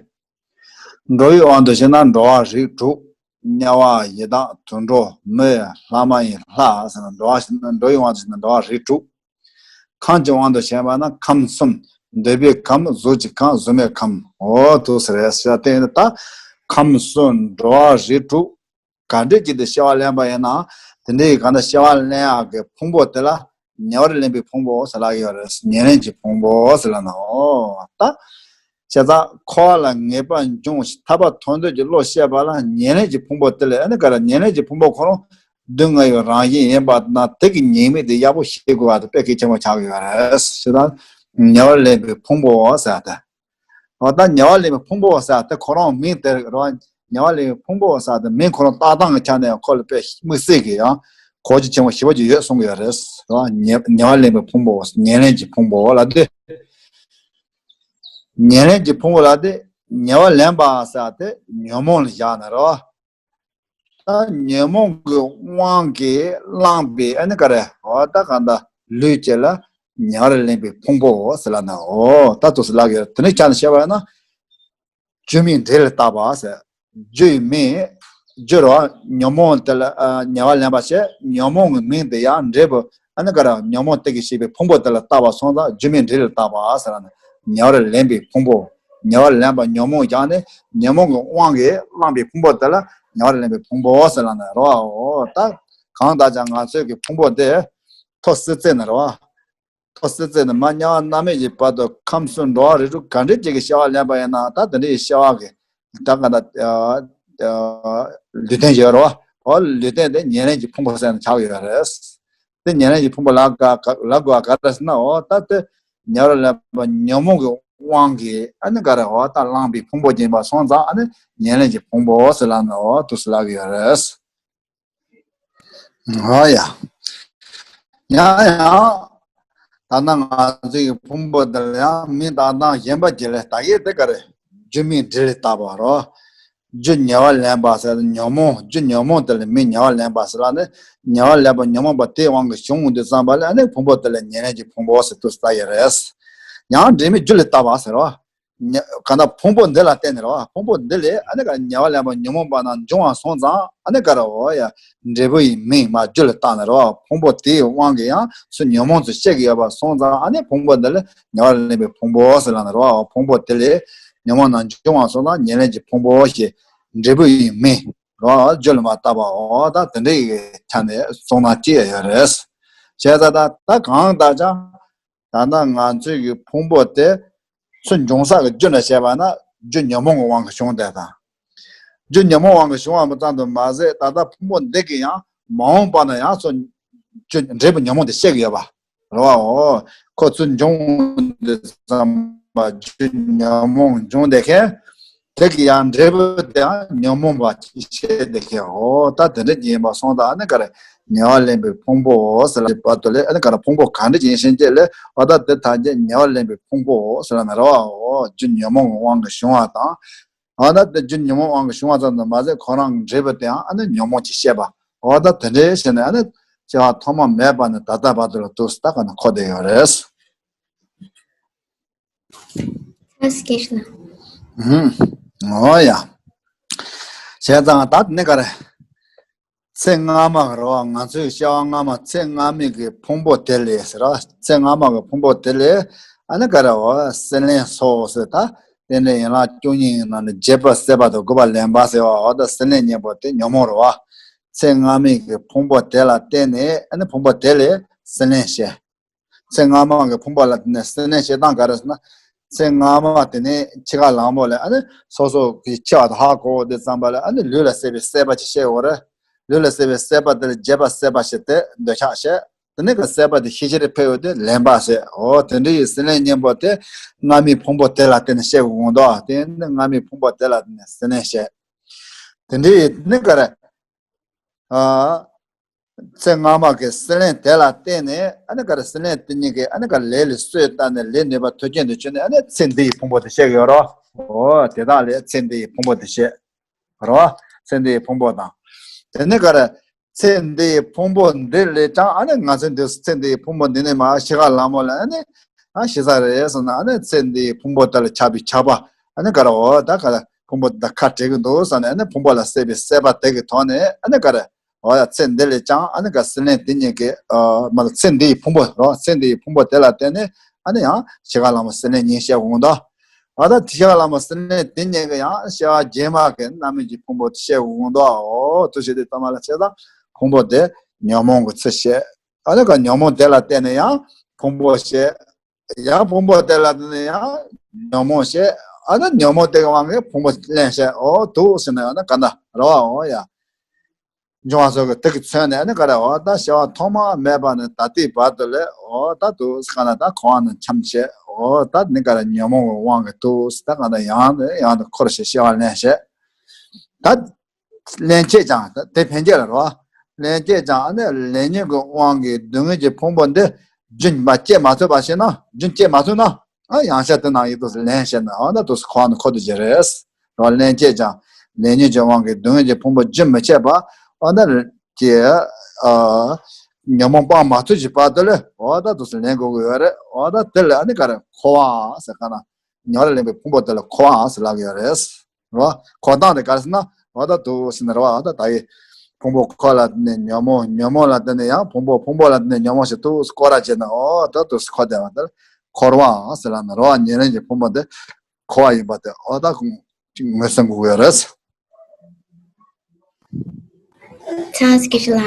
འགྲོ་བའི་དབང་དུ་བྱས་ན་འགྲོ་བ་རིགས་དྲུག་དམྱལ་བ་ཡི་དྭགས་དུད་འགྲོ་མི་ལྷ་མ་ཡིན་ལྷ་ཟེར་ན་འགྲོ་བ་ཞིག་ན་འགྲོ་བའི་དབང་དུ་བྱས་ན་འགྲོ་བ་རིགས་དྲུག་ཁམས་ཀྱི་དབང་དུ་བྱས་པ་ན་ཁམས་གསུམ། འདོད་པའི་ཁམས། གཟུགས་ཀྱི་ཁམས། གཟུགས་མེད་ཁམས། འོ་དུ་ཟེར་རེད་ཟེར་དེ་ནི་ད་ཁམས་གསུམ་འགྲོ་བ་རིགས་དྲུག་ག་འདྲས་ཀྱི་དེ་སྐྱེ་བ་ལེན་པ་ཡིན་ན་དེ་འདྲའི་ག་ན་སྐྱེ་བ་ལེན་ཡག་གི་ཕུང་པོ་དེ་ལ་ཉེ་བར་ལེན་པའི་ཕུང་པོ་ཟེར་ལ་ཡོད་རེད། ཉེར་ལེན་གྱི་ཕུང་པོ་ཟེར་ལ་ནོ། ད་བྱས་ཙང་འཁོར་བ་ལ་ངེས་པ་འབྱུང་ཞིང་ཐར་པ་ཐོབ་འདོད་ཀྱི་བློ་སྐྱེས་པ་ལ་ཉེར་ལེན་གྱི་ཕུང་པོ་དེ་ལས་ཨ་ནི་ག་ར་ཉེར་ལེན་གྱི་ཕུང་པོ་ཁོ་རང་སྡུག་བསྔལ་བའི་རང་བཞིན་ཡིན་པ་ན་དེ་གི་ཉེས་དམིགས་དེ་ཡག་པོ་ཤེས་དགོས་པ་དེ་དཔེ་གལ་ཆེན་པོ་ཆགས་ཀྱི་ཡོད་རེད། ཞེ་ད་ཉེ་བར་ལེན་པའི་ཕུང་པོ་ཟེར་ཏེ། འོ་ད་ཉེ་བར་ལེན་པའི་ཕུང་པོ་ཟེར་ཏེ་ཁོ་རང་མིང་དེ་རེད་བ། ཉེ་བར་ལེན་པའི་ཕུང་པོ་ཟེར་ཏེ་མིང་ཁོ་རང་བཏགས་སྟངས་ཀྱི་ཆ་ནས་ཁོ་ལ་དཔེ་དམིགས་བསལ་གྱི་ཡང་གོ་རྒྱུ་ཆེན་པོ་ཞེ་པོ་ཅིག་ཡོད་གསུང་གི་ཡོད་རེད་བ། ཉེ་ཉེ་བར་ལེན་པའི་ཕུང་པོ་ཉེར་ལེན་གྱི་ཕུང་པོ་ལ་དེ། ཉེར་ལེན་གྱི་ཕུང་པོ་ལ་དེ་ཉེ་བར་ལེན་པ་ཟེར་ཏེ་ཉོན་མོངས་ལ་བཞག་ན་རེད་བ། ད་ཉོན་མོངས་ཀྱི་དབང་གིས་བསླངས་པའི་ཨ་ནི་ག་རེ་འོ་ད་གང་ལྟར་ལུས་བཅས་ལ་ཉེ་བར་ལེན་པའི་ཕུང་པོའོ་ཟེར་ལ་ན་འོ་ད་དུ་ཟེར་ལ་གི་དེ་ནི་ཆ་ནས་བཤད་པ་ཡིན་ན་རྒྱུ་མིང་འབྲས་ལ་བཏགས་པ་ཟེར། རྒྱུ་ཡི་མིང་རྒྱུ་རོ་ཉོན་མོངས་དེ་ལ་ཉེ་བར་ལེན་པ་བྱས་ཉོན་མོངས་ཀྱི་མིང་དེ་ཡང་འབྲས་བུ་ཨ་ནི་ག་རེ་ཉོན་མོངས་དེ་གིས་བྱས་པའི་ཕུང་པོ་དེ་ལ་བཏགས་པ་སོང་ཙང་རྒྱུ་མིང་འབྲས་ལ་བཏགས་པ་ཟེར་ལ་ན་ཉེ་བར་ལེན་པའི་ཕུང་པོ། ཉེ་བར་ལེན་པ་ཉོན་མོངས་ཀྱང་ནི་ཉོན་མོངས་ཀྱི་དབང་གིས་བསླངས་པའི་ཕུང་པོ་དེ་ལ་ཉེ་བར་ལེན་པའི་ཕུང་པོ་ཟེར་ལ་ནི་རོ་འོ་ད་གང་ལྟར་ཀྱང་ང་ཚོའི་གི་ཕུང་པོ་དེ་ཐོ་སི་ཙེ་ནི་རོ་ཐོ་སི་ཙེ་ནི་མ་དམྱལ་བ་མནར་མེད་ཀྱི་བར་དུ་ཁམས་གསུམ་འགྲོ་བ་རིགས་དྲུག་ག་འདྲའི་ཅིག་གི་སྐྱེ་བ་ལེན་པ་ཡིན་ན་ད་དེ་འདྲའི་སྐྱེ་བ་གི་ད་ག་ད་ལུས་རྟེན་ཡོད་རོ་འོ་ལུས་རྟེན་དེ་ཉེར་ལེན་གྱི་ཕུང་པོ་ཟེར་ནས་ཆགས་ཡོད་རེད། དེ་ཉེར་ལེན་གྱི་ཕུང་པོ་ལ་ག་ལ་གོ་ག་རེ་ཟེར་ན་འོ་ད་དེ་ཉེ་བར་ལེན་པ་ཉོན་མོངས་ཀྱི་དབང་གིས་ཨ་ནི་ག་རེ་འོ་ད་བསླངས་པའི་ཕུང་པོ་ཡིན་པ་སོང་ཙང་ཨ་ནི་ཉེར་ལེན་གྱི་ཕུང་པོ་ཟེར་ལ་ནི་འོ་དུ་ཟེར་ལ་གི་ཡོད་རེད། འོ་ཡ། ཡང་ཡང་ད་ལྟ་ང་ཚོའི་ཕུང་པོ་འདི་ལ་ཡང་མིང་བཏགས་སྟངས་གཞན་པ་ཅིག་ལས་ད་གེ་དེ་ག་རེ་རྒྱུ་མིང་འབྲས་ལ་བཏགས་པ་རོ། རྒྱུ་ཉེ་བར་ལེན་པ་ཟེར་ན་ཉོན་མོངས་རྒྱུ་ཉོན་མོངས་དེ་ལ་མིང་ཉེ་བར་ལེན་པ་ཟེར་ལ་ནི་ཉེ་བར་ལེན་པ་ཉོན་མོངས་པ་དེའི་དབང་གིས་བྱུང་འོང་དུས་ཙམ་པ་ལ་ཨ་ནི་ཕུང་པོ་དེ་ལ་ཉེར་ལེན་གྱི་ཕུང་པོ་ཟེར་དུས་ལྟ་ཡི་རེད། ཡང་འབྲེལ་མེད་རྒྱུ་ལ་ལྟ་བ་ཟེར་བ། ག་ན་ཕུང་པོ་འདི་ལ་བརྟེན་ནས་རེད་བ། ཕུང་པོ་འདི་ལས་ཨ་ནི་ག་ཉེ་བར་ལེན་པ་ཉོན་མོངས་པ་རྣམས་འབྱུང་བ་སོང་ཙང་ཨ་ནི་ག་རེ་འོ་ཡ་འབྲས་བུ་ཡི་མིང་མ་རྒྱུ་ལ་བཏགས་ནས་རེད་བ། ཕུང་པོ་དེའི་དབང་གིས་ཡང་ཚུར་ཉོན་མོངས་ཚུར་སྐྱེ་གི་ཡོད་པ་སོང་ཙང་ཨ་ནི་ཕུང་པོ་འདི་ལ་ཉེ་བར་ལེན་པའི་ཕུང་པོ་ཟེར་ལ་ནི་རེད་བ། ཕུང་པོ་དེ་ལས་ཉོན་མོངས་རྣམས་འབྱུང་བ་སོང་ཙང་ཉེར་ལེན་གྱི་ཕུང་པོ་ཞེས་འབྲས་བུ་ཡི་མིང་རོ་རྒྱུ་ལ་མ་བཏགས་པའོ། ད་དེ་འདྲའི་ཆ་ནས་གསུངས་ན་ཅི་ཡང་ཡོད་རེད། བྱས་ཙང་ད་ད་གང་ལྟར་ཀྱང་ད་ལྟ་ང་ཚོའི་གི་ཕུང་པོ་དེ་ཚུར་འབྱུང་ས་གི་རྒྱུ་ལ་བྱས་པ་ན་རྒྱུ་ཉོན་མོངས་ཀྱི་དབང་གིས་བྱུང་བསྡད་དང་། རྒྱུ་ཉོན་མོངས་དབང་གིས་བྱུང་བ་མ་ཙམ་དུ་མ་ཟད་ད་ལྟ་ཕུང་པོ་འདི་གི་ཡང་མ་འོངས་པ་ན་ཡང་ཚུར་རྒྱུ་འབྲས་བུ་ཉོན་མོངས་དེ་སྐྱེ་གི་ཡོད་པ་རེད་བའོ། ཁོ་ཚུར་འབྱུང་འདི་ཙམ་ པ་རྒྱུ་ཉོན་མོངས་འབྱུང་བསྡད་མཁན། དེ་གི་ཡང་འབྲས་བུ་དེའང་ཉོན་མོངས་པ་ཅིག་བཤད་བསྡད་མཁན། འོ་ད་དེ་འདྲ་ཅིག་ཡིན་པ་སོང་ཙང་ཨ་ནི་ག་རེ། ཉེ་བར་ལེན་པའི་ཕུང་པོའོ་ཟེར་ལ་བར་དུ་ལས་ཨ་ནི་ག་རེ། ཕུང་པོ་གང་འདྲ་ཅིག་ཡིན་ཕྱིན་ཆད་ལས་འོ་ད་དེ་ཐམས་ཅད་ཉེ་བར་ལེན་པའི་ཕུང་པོའོ་ཟེར་ལ་ནི་རེད་བ། འོ་རྒྱུ་ཉོན་མོངས་ཀྱི་དབང་གིས་བྱུང་བ་དང་། འོ་ད་དེ་རྒྱུ་ཉོན་མོངས་དབང་གིས་བྱུང་བ་ཙམ་དུ་མ་ཟད་ཁོ་རང་གི་འབྲས་བུ་དེའང་ཨ་ནི་ཉོན་མོངས་ཀྱིས་བཤད་པ། འོ་ད་དེ་འདྲའི་བྱས་ནས་ཨ་ནི་སྐྱེ་བ་ཐོག་མ་མེད་པ་ནས་ད་ལྟ་བར་དུ་ལ་ཐུགས་སུ་ད་ག་ནས་འཁོར་བསྡད་ཡོད་རེད། ཨ་སྐད་ཤོད་ན། ཨུམ། འོ་ཡ། བྱས་ཙང་ད་དེ་ནས་ག་རེ། ཚེ་སྔ་མ་གི་རེད་བ། ང་ཚོའི་སྐྱེ་བ་སྔ་མ་ཚེ་སྔ་མའི་གི་ཕུང་པོ་དེ་ལས་ཟེར་བ། ཚེ་སྔ་མ་གི་ཕུང་པོ་དེ་ལས་ཨ་ནི་ག་རེ་བ། སྲེད་ལེན་སོགས་ཟེར། ད་རྟེན་འབྲེལ་ཡན་ལག་བཅུ་གཉིས་ཀྱི་ནང་ནས་བརྒྱད་པ་སྲེད་པ་དང་དགུ་པ་ལེན་པ་ཟེར་བ། འོ་ད་སྲེད་ལེན་གཉིས་པོ་དེ་ཉོན་མོངས་རེད་བ། ཚེ་སྔ་མའི་གི་ཕུང་པོ་དེ་ལ་བརྟེན་ནས་ཨ་ནི་ཕུང་པོ་དེ་ལས་སྲེད་ལེན་བྱས། ཚེ་སྔ་མ་གི་ཕུང་པོ་ལ་བརྟེན་ནས་སྲེད་ལེན་བྱེད་སྟངས་ག་རེ་ཟེར་ན། ཚེ་སྔ་མ་དེ་ནས་འཆི་ཁ་ལངས་པོ་ལ་ཨ་ནི་སོ་སོ་གི་འཆི་བ་དེ་ཧ་གོ་བ་དེ་ཙམ་པ་ལ་ཨ་ནི་ལུས་ལ་སྲེད་པའི་སྲེད་པ་ཅིག་བཤད་ཡོད་རེད། ལུས་ལ་སྲེད་པའི་སྲེད་པ་དེ་ལ་བརྒྱད་པ་སྲེད་པ་ཞེས་དེ་འདོད་ཆགས་བཤད། དེ་ནས་གི་སྲེད་པ་དེ་ཤེས་བྱར་འཕེལ་བ་དེ་ལེན་པ་ཟེར། འོ་དེ་འདྲ་ཡི་སྲེད་ལེན་གཉིས་པོ་དེ་སྔ་མའི་ཕུང་པོ་དེ་ལ་བརྟེན་ནས་བཤད་དགོས་འདུག་དེ་ནི་སྔ་མའི་ཕུང་པོ་དེ་ལ་བརྟེན་ནས་སྲེད་ལེན་བཤད། དེ་འདྲ་ཡི་ནི་ག་རེ། ཨ། ཚེ་སྔ་མ་གི་སྲེད་ལེན་དེ་ལ་བརྟེན་ནས་ཨ་ནི་ག་རེ། སྲེད་ལེན་དེ་ཉིད་ཀྱིས་ཨ་ནི་ག་རེ། ལས་ལ་གསོས་བཏབ་ནས་ལས་ནུས་པ་མཐུ་རྐྱེན་དུ་གྱུར་ནས་ཨ་ནི་ཚེ་འདི་ཡི་ཕུང་པོ་དེ་བཤད་ཀྱི་ཡོད་རེད། འོ་དེ་དག་ལས་ཚེ་འདི་ཡི་ཕུང་པོ་དེ་བཤད་རེད། ཚེ་འདི་ཡི་ཕུང་པོ་དང་། དེ་ནི་ག་རེ། ཚེ་འདི་ཡི་ཕུང་པོ་འདི་ལས་ཀྱང་ཨ་ནི་ང་ཚོ་འདི་ཚེ་འདི་ཡི་ཕུང་པོ་འདི་ནས་མར་འཆི་ཁ་ལངས་པོ་ལ་ཨ་ནི་ཨ་ཤི་ས་རེད་ཟེར་ན། ཨ་ནི་ཚེ་འདི་ཡི་ཕུང་པོ་དེ་ལ་ཆགས་པའི་ཆགས་པ་ཨ་ནི་ག་རེ། འོ་ད་ག་རེ། ཕུང་པོ་དེ་དང་ཁ་བྲལ་གྱི་འདུག་ཟེར་ནས་ཨ་ནི་ཕུང་པོ་ལ་སྲེད་པའི་སྲེད་པ་དེ་གི་ཐོག་ནས་ཨ་ནི་ག་རེ། འོ་ཡ། ཚེ་འདི་ལས་ཀྱང་ཨ་ནི་ག་སྲེད་ལེན་དེ་ཉིད་ཀྱིས། ཨ། མ་ལ་ཚེ་འདི་ཡི་ཕུང་པོ་རོ། ཚེ་འདི་ཡི་ཕུང་པོ་དེ་ལ་བརྟེན་ནས་ཨ་ནི་ཡང་འཆི་ཁ་ལངས་པ་སྲེད་ལེན་གཉིས་བཤད་དགོས་འདུག་འོ་ད་འཆི་ཁ་ལངས་པ་སྲེད་ལེན་དེ་ཉིད་ཀྱིས་ཡང་སྐྱེ་བ་རྗེས་མ་གི་རྣམ་སྨིན་གྱི་ཕུང་པོ་དེ་བཤད་དགོས་འདུག་འོ་དེ་བྱས་དུས་ཙམ་པ་ལ་བྱས་ཙང་ཕུང་པོ་དེ་ཉོན་མོངས་ཀྱི་ཚུལ་བཤད། ཨ་ནི་ག་ཉོན་མོངས་དེ་ལ་བརྟེན་ནས་ཡང་ཕུང་པོ་བཤད། ཡང་ཕུང་པོ་དེ་ལ་བརྟེན་ནས་ཡང་ཉོན་མོངས་བཤད། ཨ་ནི་ཉོན་མོངས་དེ་གི་དབང་གིས་ཕུང་པོ་ལེན་བཤད། འོ་འདུག་ཟེར་ན་ཡང་ན་ག་འདྲ་རེད་བ། འོ་ཡ། འབྱུང་བ་སོགས་ཀྱི་དེ་གིས་མཚོན་ནས་ཨ་ནི་ག་རེ། འོ་ད་སྐྱེ་བ་ཐོག་མ་མེད་པ་ནས་ད་ལྟའི་བར་དུ་ལས་འོ་ད་འདུག་ཟེར་ག་ན་ད་འཁོར་བ་ནང་འཁྱམས་བྱས། འོ་ད་ནི་ག་རེ། ཉོན་མོངས་ཀྱི་དབང་གིས་འདུག་ཟེར་ད་ག་ན་ཡང་ནས་ཡང་དུ་འཁོར་བྱས་སྐྱེ་བ་ལེན་བྱས། ད་ལེན་བྱས་ཀྱང་དེ་ཕན་ཆད་ལ་རོ། ལེན་བྱས་ཀྱང་ཨ་ནི་ལས་ཉོན་གྱི་དབང་གིས་སྡུག་བསྔལ་གྱི་ཕུང་པོ་འདི་རྒྱུན་མ་སྐྱེ་མ་ཐུབ་པ་ཞིག་ན། རྒྱུན་སྐྱེ་མ་ཐུབ་ན། ཨ་ཡང་བསྐྱར་དེ་ནང་ཡིན་དུས་སུ་ལེན་བྱས་ན་ཨ་ན་དུས་སུ་འཁོར་བ་ནས་འཁོར་དུ་གྱུར་རེད། རོ། ལེན་བྱས་ཀྱང་ལས་ཉོན་གྱི་དབང་གིས་སྡུག་བསྔལ་གྱི་ཕུང་པོ་རྒྱུན་མི་ཆད་པ་ཨ་ན་ཀྱི་ཨ་ཉོན་མོངས་སྤང་མ་ཐུབ་ཀྱི་བར་དུ་ལས་འོ་ད་དུས་སུ་ལེན་དགོས་ཀྱི་ཡོད་རེད། འོ་ད་དེ་ལ་ཨ་ནི་ག་རེ། འཁོར་བ་ཟེར་ག་ན། ཉོན་མོངས་ལེན་པའི་ཕུང་པོ་དེ་ལ་འཁོར་བ་ཟེར་ལབ་ཀྱི་ཡོད་རེད། རོ། འཁོར་སྟངས་དེ་ག་རེ་ཟེར་ན། འོ་ད་འདུག་ཟེར་ན་རོ། འོ་ད་ད་ཡི་ཕུང་པོ་འཁོར་ལ་བརྟེན་ནས་ཉོན་མོངས། ཉོན་མོངས་ལ་བརྟེན་ནས་ཡང་ཕུང་པོ། ཕུང་པོ་ལ་བརྟེན་ནས་ཉོན་མོངས་ཞེས་འདུག་སེ་སྐོར་ར་བྱས་ན། འོ་ད་འདུག་སེ་འཁོར་བསྡད་པ་དེ་ལ་འཁོར་བ་ཟེར་ལབ་ན་རོ། ཉེར་ལེན་གྱི་ཕུང་པོ་དེ་འཁོར་བ་ཡིན་པ་དེ་འོ་ད་ཁོང་ངོས་ཟིན་དགོས་ཀྱི་ཡོད་རེད། ཚང་སྐད་ཤོད་ལ།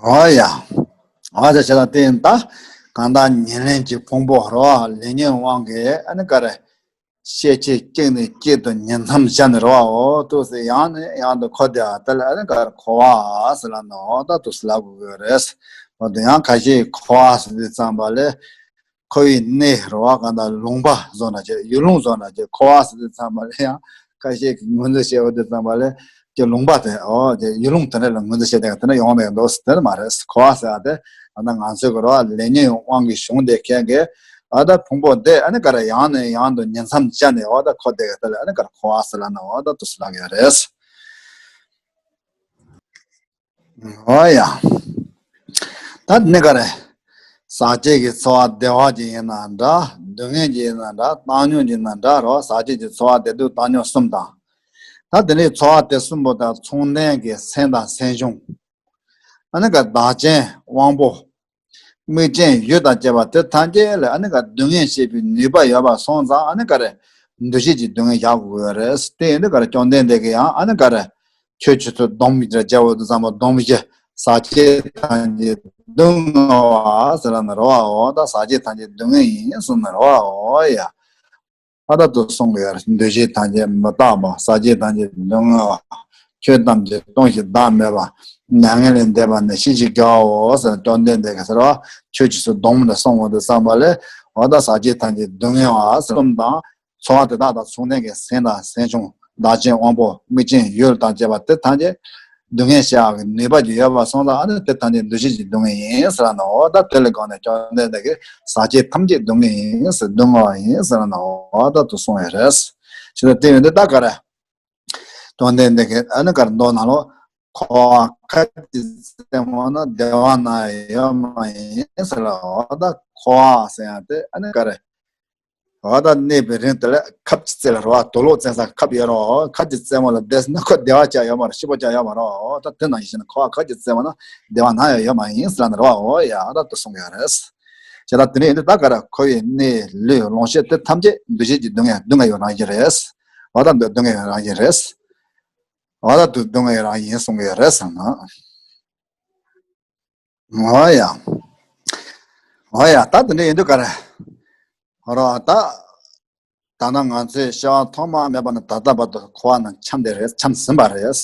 འོ་ཡ། འོ་ད་བྱས་ན་དེ་ཡིན་ད། གང་ལྟར་ཉེར་ལེན་གྱི་ཕུང་པོ་རོ། ལས་ཉོན་དབང་གིས་ཨ་ནི་ག་རེ། ཤས་ཆེར་གཅིག་ནས་གཅིག་ཏུ་ཉིང་མཚམས་སྦྱར་ནས་རོ། འོ་འདུག་སེ་ཡང་ནས་ཡང་དུ་འཁོར་བསྡད་པ་དེ་ལ་ཨ་ནི་ག་རེ། འཁོར་བ་ཟེར་ལབ་ན་འོ་ད་འདུག་སེ་ལབ་དགོས་ཀྱི་རེད། འོ་དེ་ཡང་ཁ་ཤས་འཁོར་བ་ཟེར་དུས་ཙམ་པ་ལས་འཁོར་བའི་གནས་རོ། གང་ལྟར་ལུང་པ་བཟོ་འདྲ་བྱས། ཡུལ་ལུང་བཟོ་འདྲ་བྱས། འཁོར་བ་ཟེར་དུས་ཙམ་པ་ལས་ཡང་ཁ་ཤས་ཀྱིས་ངོས་འཛིན་བྱེད་འོ་དུས་ཙམ་པ་ལས་ཀྱི་ལུང་པ་དེ་འོ་ཀྱི་ཡུལ་ལུང་དེ་འདྲ་ལ་ངོས་འཛིན་བྱེད་བསྡད་པ་དེ་འདྲ་ཡོང་བསྡད་འདུག་ཟེར། དེ་འདྲ་མ་རེད། འཁོར་བ་ཟེར་བ་དེ་ད་ལྟ་ང་ཚོའི་གི་རོ། ལས་ཉོན་དབང་གིས་བྱུང་བསྡད་མཁན་གྱི་ཨ་ད་ཕུང་པོ་དེ་ཨ་ནི་ག་རེ། ཡང་ནས་ཡང་དུ་ཉིང་མཚམས་སྦྱར་ནས་འོ་ད་འཁོར་བསྡད་པ་དེ་ལ་ཨ་ནི་ག་རེ། འཁོར་བ་ཟེར་ལབ་ན་འོ་ད་འདུག་སེ་ལབ་ཀྱི་ཡོད་རེད། འོ་ཡ། ད་ནི་ག་རེ། ཟག་བཅས་ཀྱི་ཚོར་བ་བདེ་བ་ཅིག་ཡིན་ན་འདྲ། སྡུག་བསྔལ་ཅིག་ཡིན་ན་འདྲ། བཏང་སྙོམས་ཅིག་ཡིན་ན་འདྲ་རོ། ཟག་བཅས་ཀྱི་ཚོར་བ་བདེ་སྡུག་བཏང་སྙོམས་གསུམ་དང་། ད་དེ་འདྲའི་ཚོར་བ་དེ་གསུམ་པོ་དང་མཚུངས་ལྡན་གྱི་སེམས་དང་སེམས་བྱུང་། ཨ་ནི་ག་བདག་རྐྱེན་དབང་པོ། དམིགས་རྐྱེན་ཡུལ་དང་བཅས་པ་དེ་ཐམས་ཅད་ལ་ཨ་ནི་ག་སྡུག་བསྔལ་སྐྱེད་པའི་ནུས་པ་ཡོད་པ་སོང་ཙང་ཨ་ནི་ག་རེ། འདུ་བྱེད་ཀྱི་སྡུག་བསྔལ་བཞག་དགོས་ཀྱི་རེད། དེ་ཡིན་དུས་ག་རེ། བཅོམ་ལྡན་འདས་ཀྱིས་ཡང་ཨ་ནི་ག་རེ། ཁྱོད་ཆོས་ཚོལ། སྡོམ་བཞི་བྱ་བ་དུ་བསམ་པ། སྡོམ་བཞི། ཟག་བཅས་ཐམས་ཅད་སྡུག་བསྔལ་བ་ཟེར་ལབ་ན་རོ། འོ་ད་ཟག་བཅས་ཐམས་ཅད་སྡུག་བསྔལ་ཡིན་གསུངས་ན་རོ། འོ་ཡ། ཨ་ད་དུ་གསུང་གི་ཡོད་རེད། འདུ་བྱེད་ཐམས་ཅད་མི་རྟག་པ། ཟག་བཅས་ཐམས་ཅད་སྡུག་བསྔལ་བ། ཆོས་ཐམས་ཅད་སྟོང་ཞིང་བདག་མེད་པ། མྱ་ངན་ལས་འདས་པ་ནི་ཞི་ཞིང་རྒྱས་པའོ་ཟེར་བཅོམ་ལྡན་འདས་ཀྱིས་ཟེར་བ། ཁྱོད་ཀྱིས་སུ་སྡོམ་དུ་གསུངས་པ་དུ་བསམ་པ་ལས། འོ་ད་ཟག་བཅས་ཐམས་ཅད་སྡུག་བསྔལ་བ་གསུམ་དང་། ཚོར་བ་དེ་དག་དང་མཚུངས་ལྡན་གྱི་སེམས་དང་སེམས་བྱུང་བདག་གཅེས་དབང་པོ་དམིགས་ཅན་ཡུལ་དང་བཅས་པ་དེ་ཐམས་ཅད་སྡུག་བསྔལ་བྱེད་ཡག་གི་ནུས་པ་ཅིག་ཡོད་པ་སོང་ཙང་། ཨ་ནི་དེ་ཐམས་ཅད་འདུ་བྱེད་ཀྱི་སྡུག་བསྔལ་ཡིན་ཟེར་ན། འོ་ད་དེ་ལ་དགོངས་ནས་བཅོམ་ལྡན་འདས་ཀྱིས་ཟག་བཅས་ཐམས་ཅད་སྡུག་བསྔལ་ཡིན་ཟེར། སྡུག་བསྔལ་བ་ཡིན་ཟེར་ན། འོ་ད་དུ་གསུངས་ཡོད་རེད། ཞེས་དེ་ཡོད་འདི་ད་ག་རེ། བཅོམ་ལྡན་འདས་ཀྱིས་ཨ་ནི་ག་རེ་མདོ་ནང་ལོགས། འཁོར་བ་ཁབ་ཀྱིས་བཙེམ་པ་ན་བདེ་བ་ནམ་ཡང་ཡོད་མ་ཡིན་ཟེར་ལ། འོ་ད་འཁོར་བ་ཟེར་ཡག་དེ་ཨ་ནི་ག་རེ། འོ་ད་གནས་པའི་རིང་དེ་ལ་ཁབ་ཀྱིས་བཙེམ་ལ་རེད་བ། དུག་ལོག་བཙེམ་ས་ཁབ་ཡོད་རེད་བ། ཁབ་ཀྱིས་བཙེམ་པ་ལ་བསྡད་ན་ཁོ་བདེ་བ་ཅང་ཡོད་མ་རེད། སྐྱིད་པོ་ཅང་ཡོད་མ་རེད་བ། འོ་ད་དེ་ནང་བཞིན་འཁོར་བ་ཁབ་ཀྱིས་བཙེམ་པ་ན་བདེ་བ་ནམ་ཡང་ཡོད་མ་ཡིན་ཟེར་ན་རེད་བ། འོ་ཡ། འོ་ད་དེ་གསུང་གི་ཡོད་རེད། བྱས་ཙང་དེ་ནས་ཡིན་དུས་ད་ག་རེ། འཁོར་བའི་གནས་ལུས་ལོངས་སྤྱོད་དེ་ཐམས་ཅད་འདུ་བྱེད་ཀྱི་སྡུག་བསྔལ། སྡུག་བསྔལ་བའི་རང་བཞིན་རེད། འོ་ད་འདི་སྡུག་བསྔལ་བའི་རང་བཞིན་རེད། འོ་ད་དུ་སྡུག་བསྔལ་བའི་རང་བཞིན་གསུང་གི་ཡོད་རེད་ཟེར་ན། འོ་ཡ། འོ་ཡ། ད་དེ་འདྲ་ཡིན་དུས་ག་རེ། རོ་ད། ད་ནི་ང་ཚོས་སྐྱེ་བ་ཐོག་མ་མེད་པ་ནས་ད་ལྟ་བར་དུ་འཁོར་བ་ནང་འཁྱམས་བསྡད་རེད། འཁྱམས་ཟིན་པ་རེད།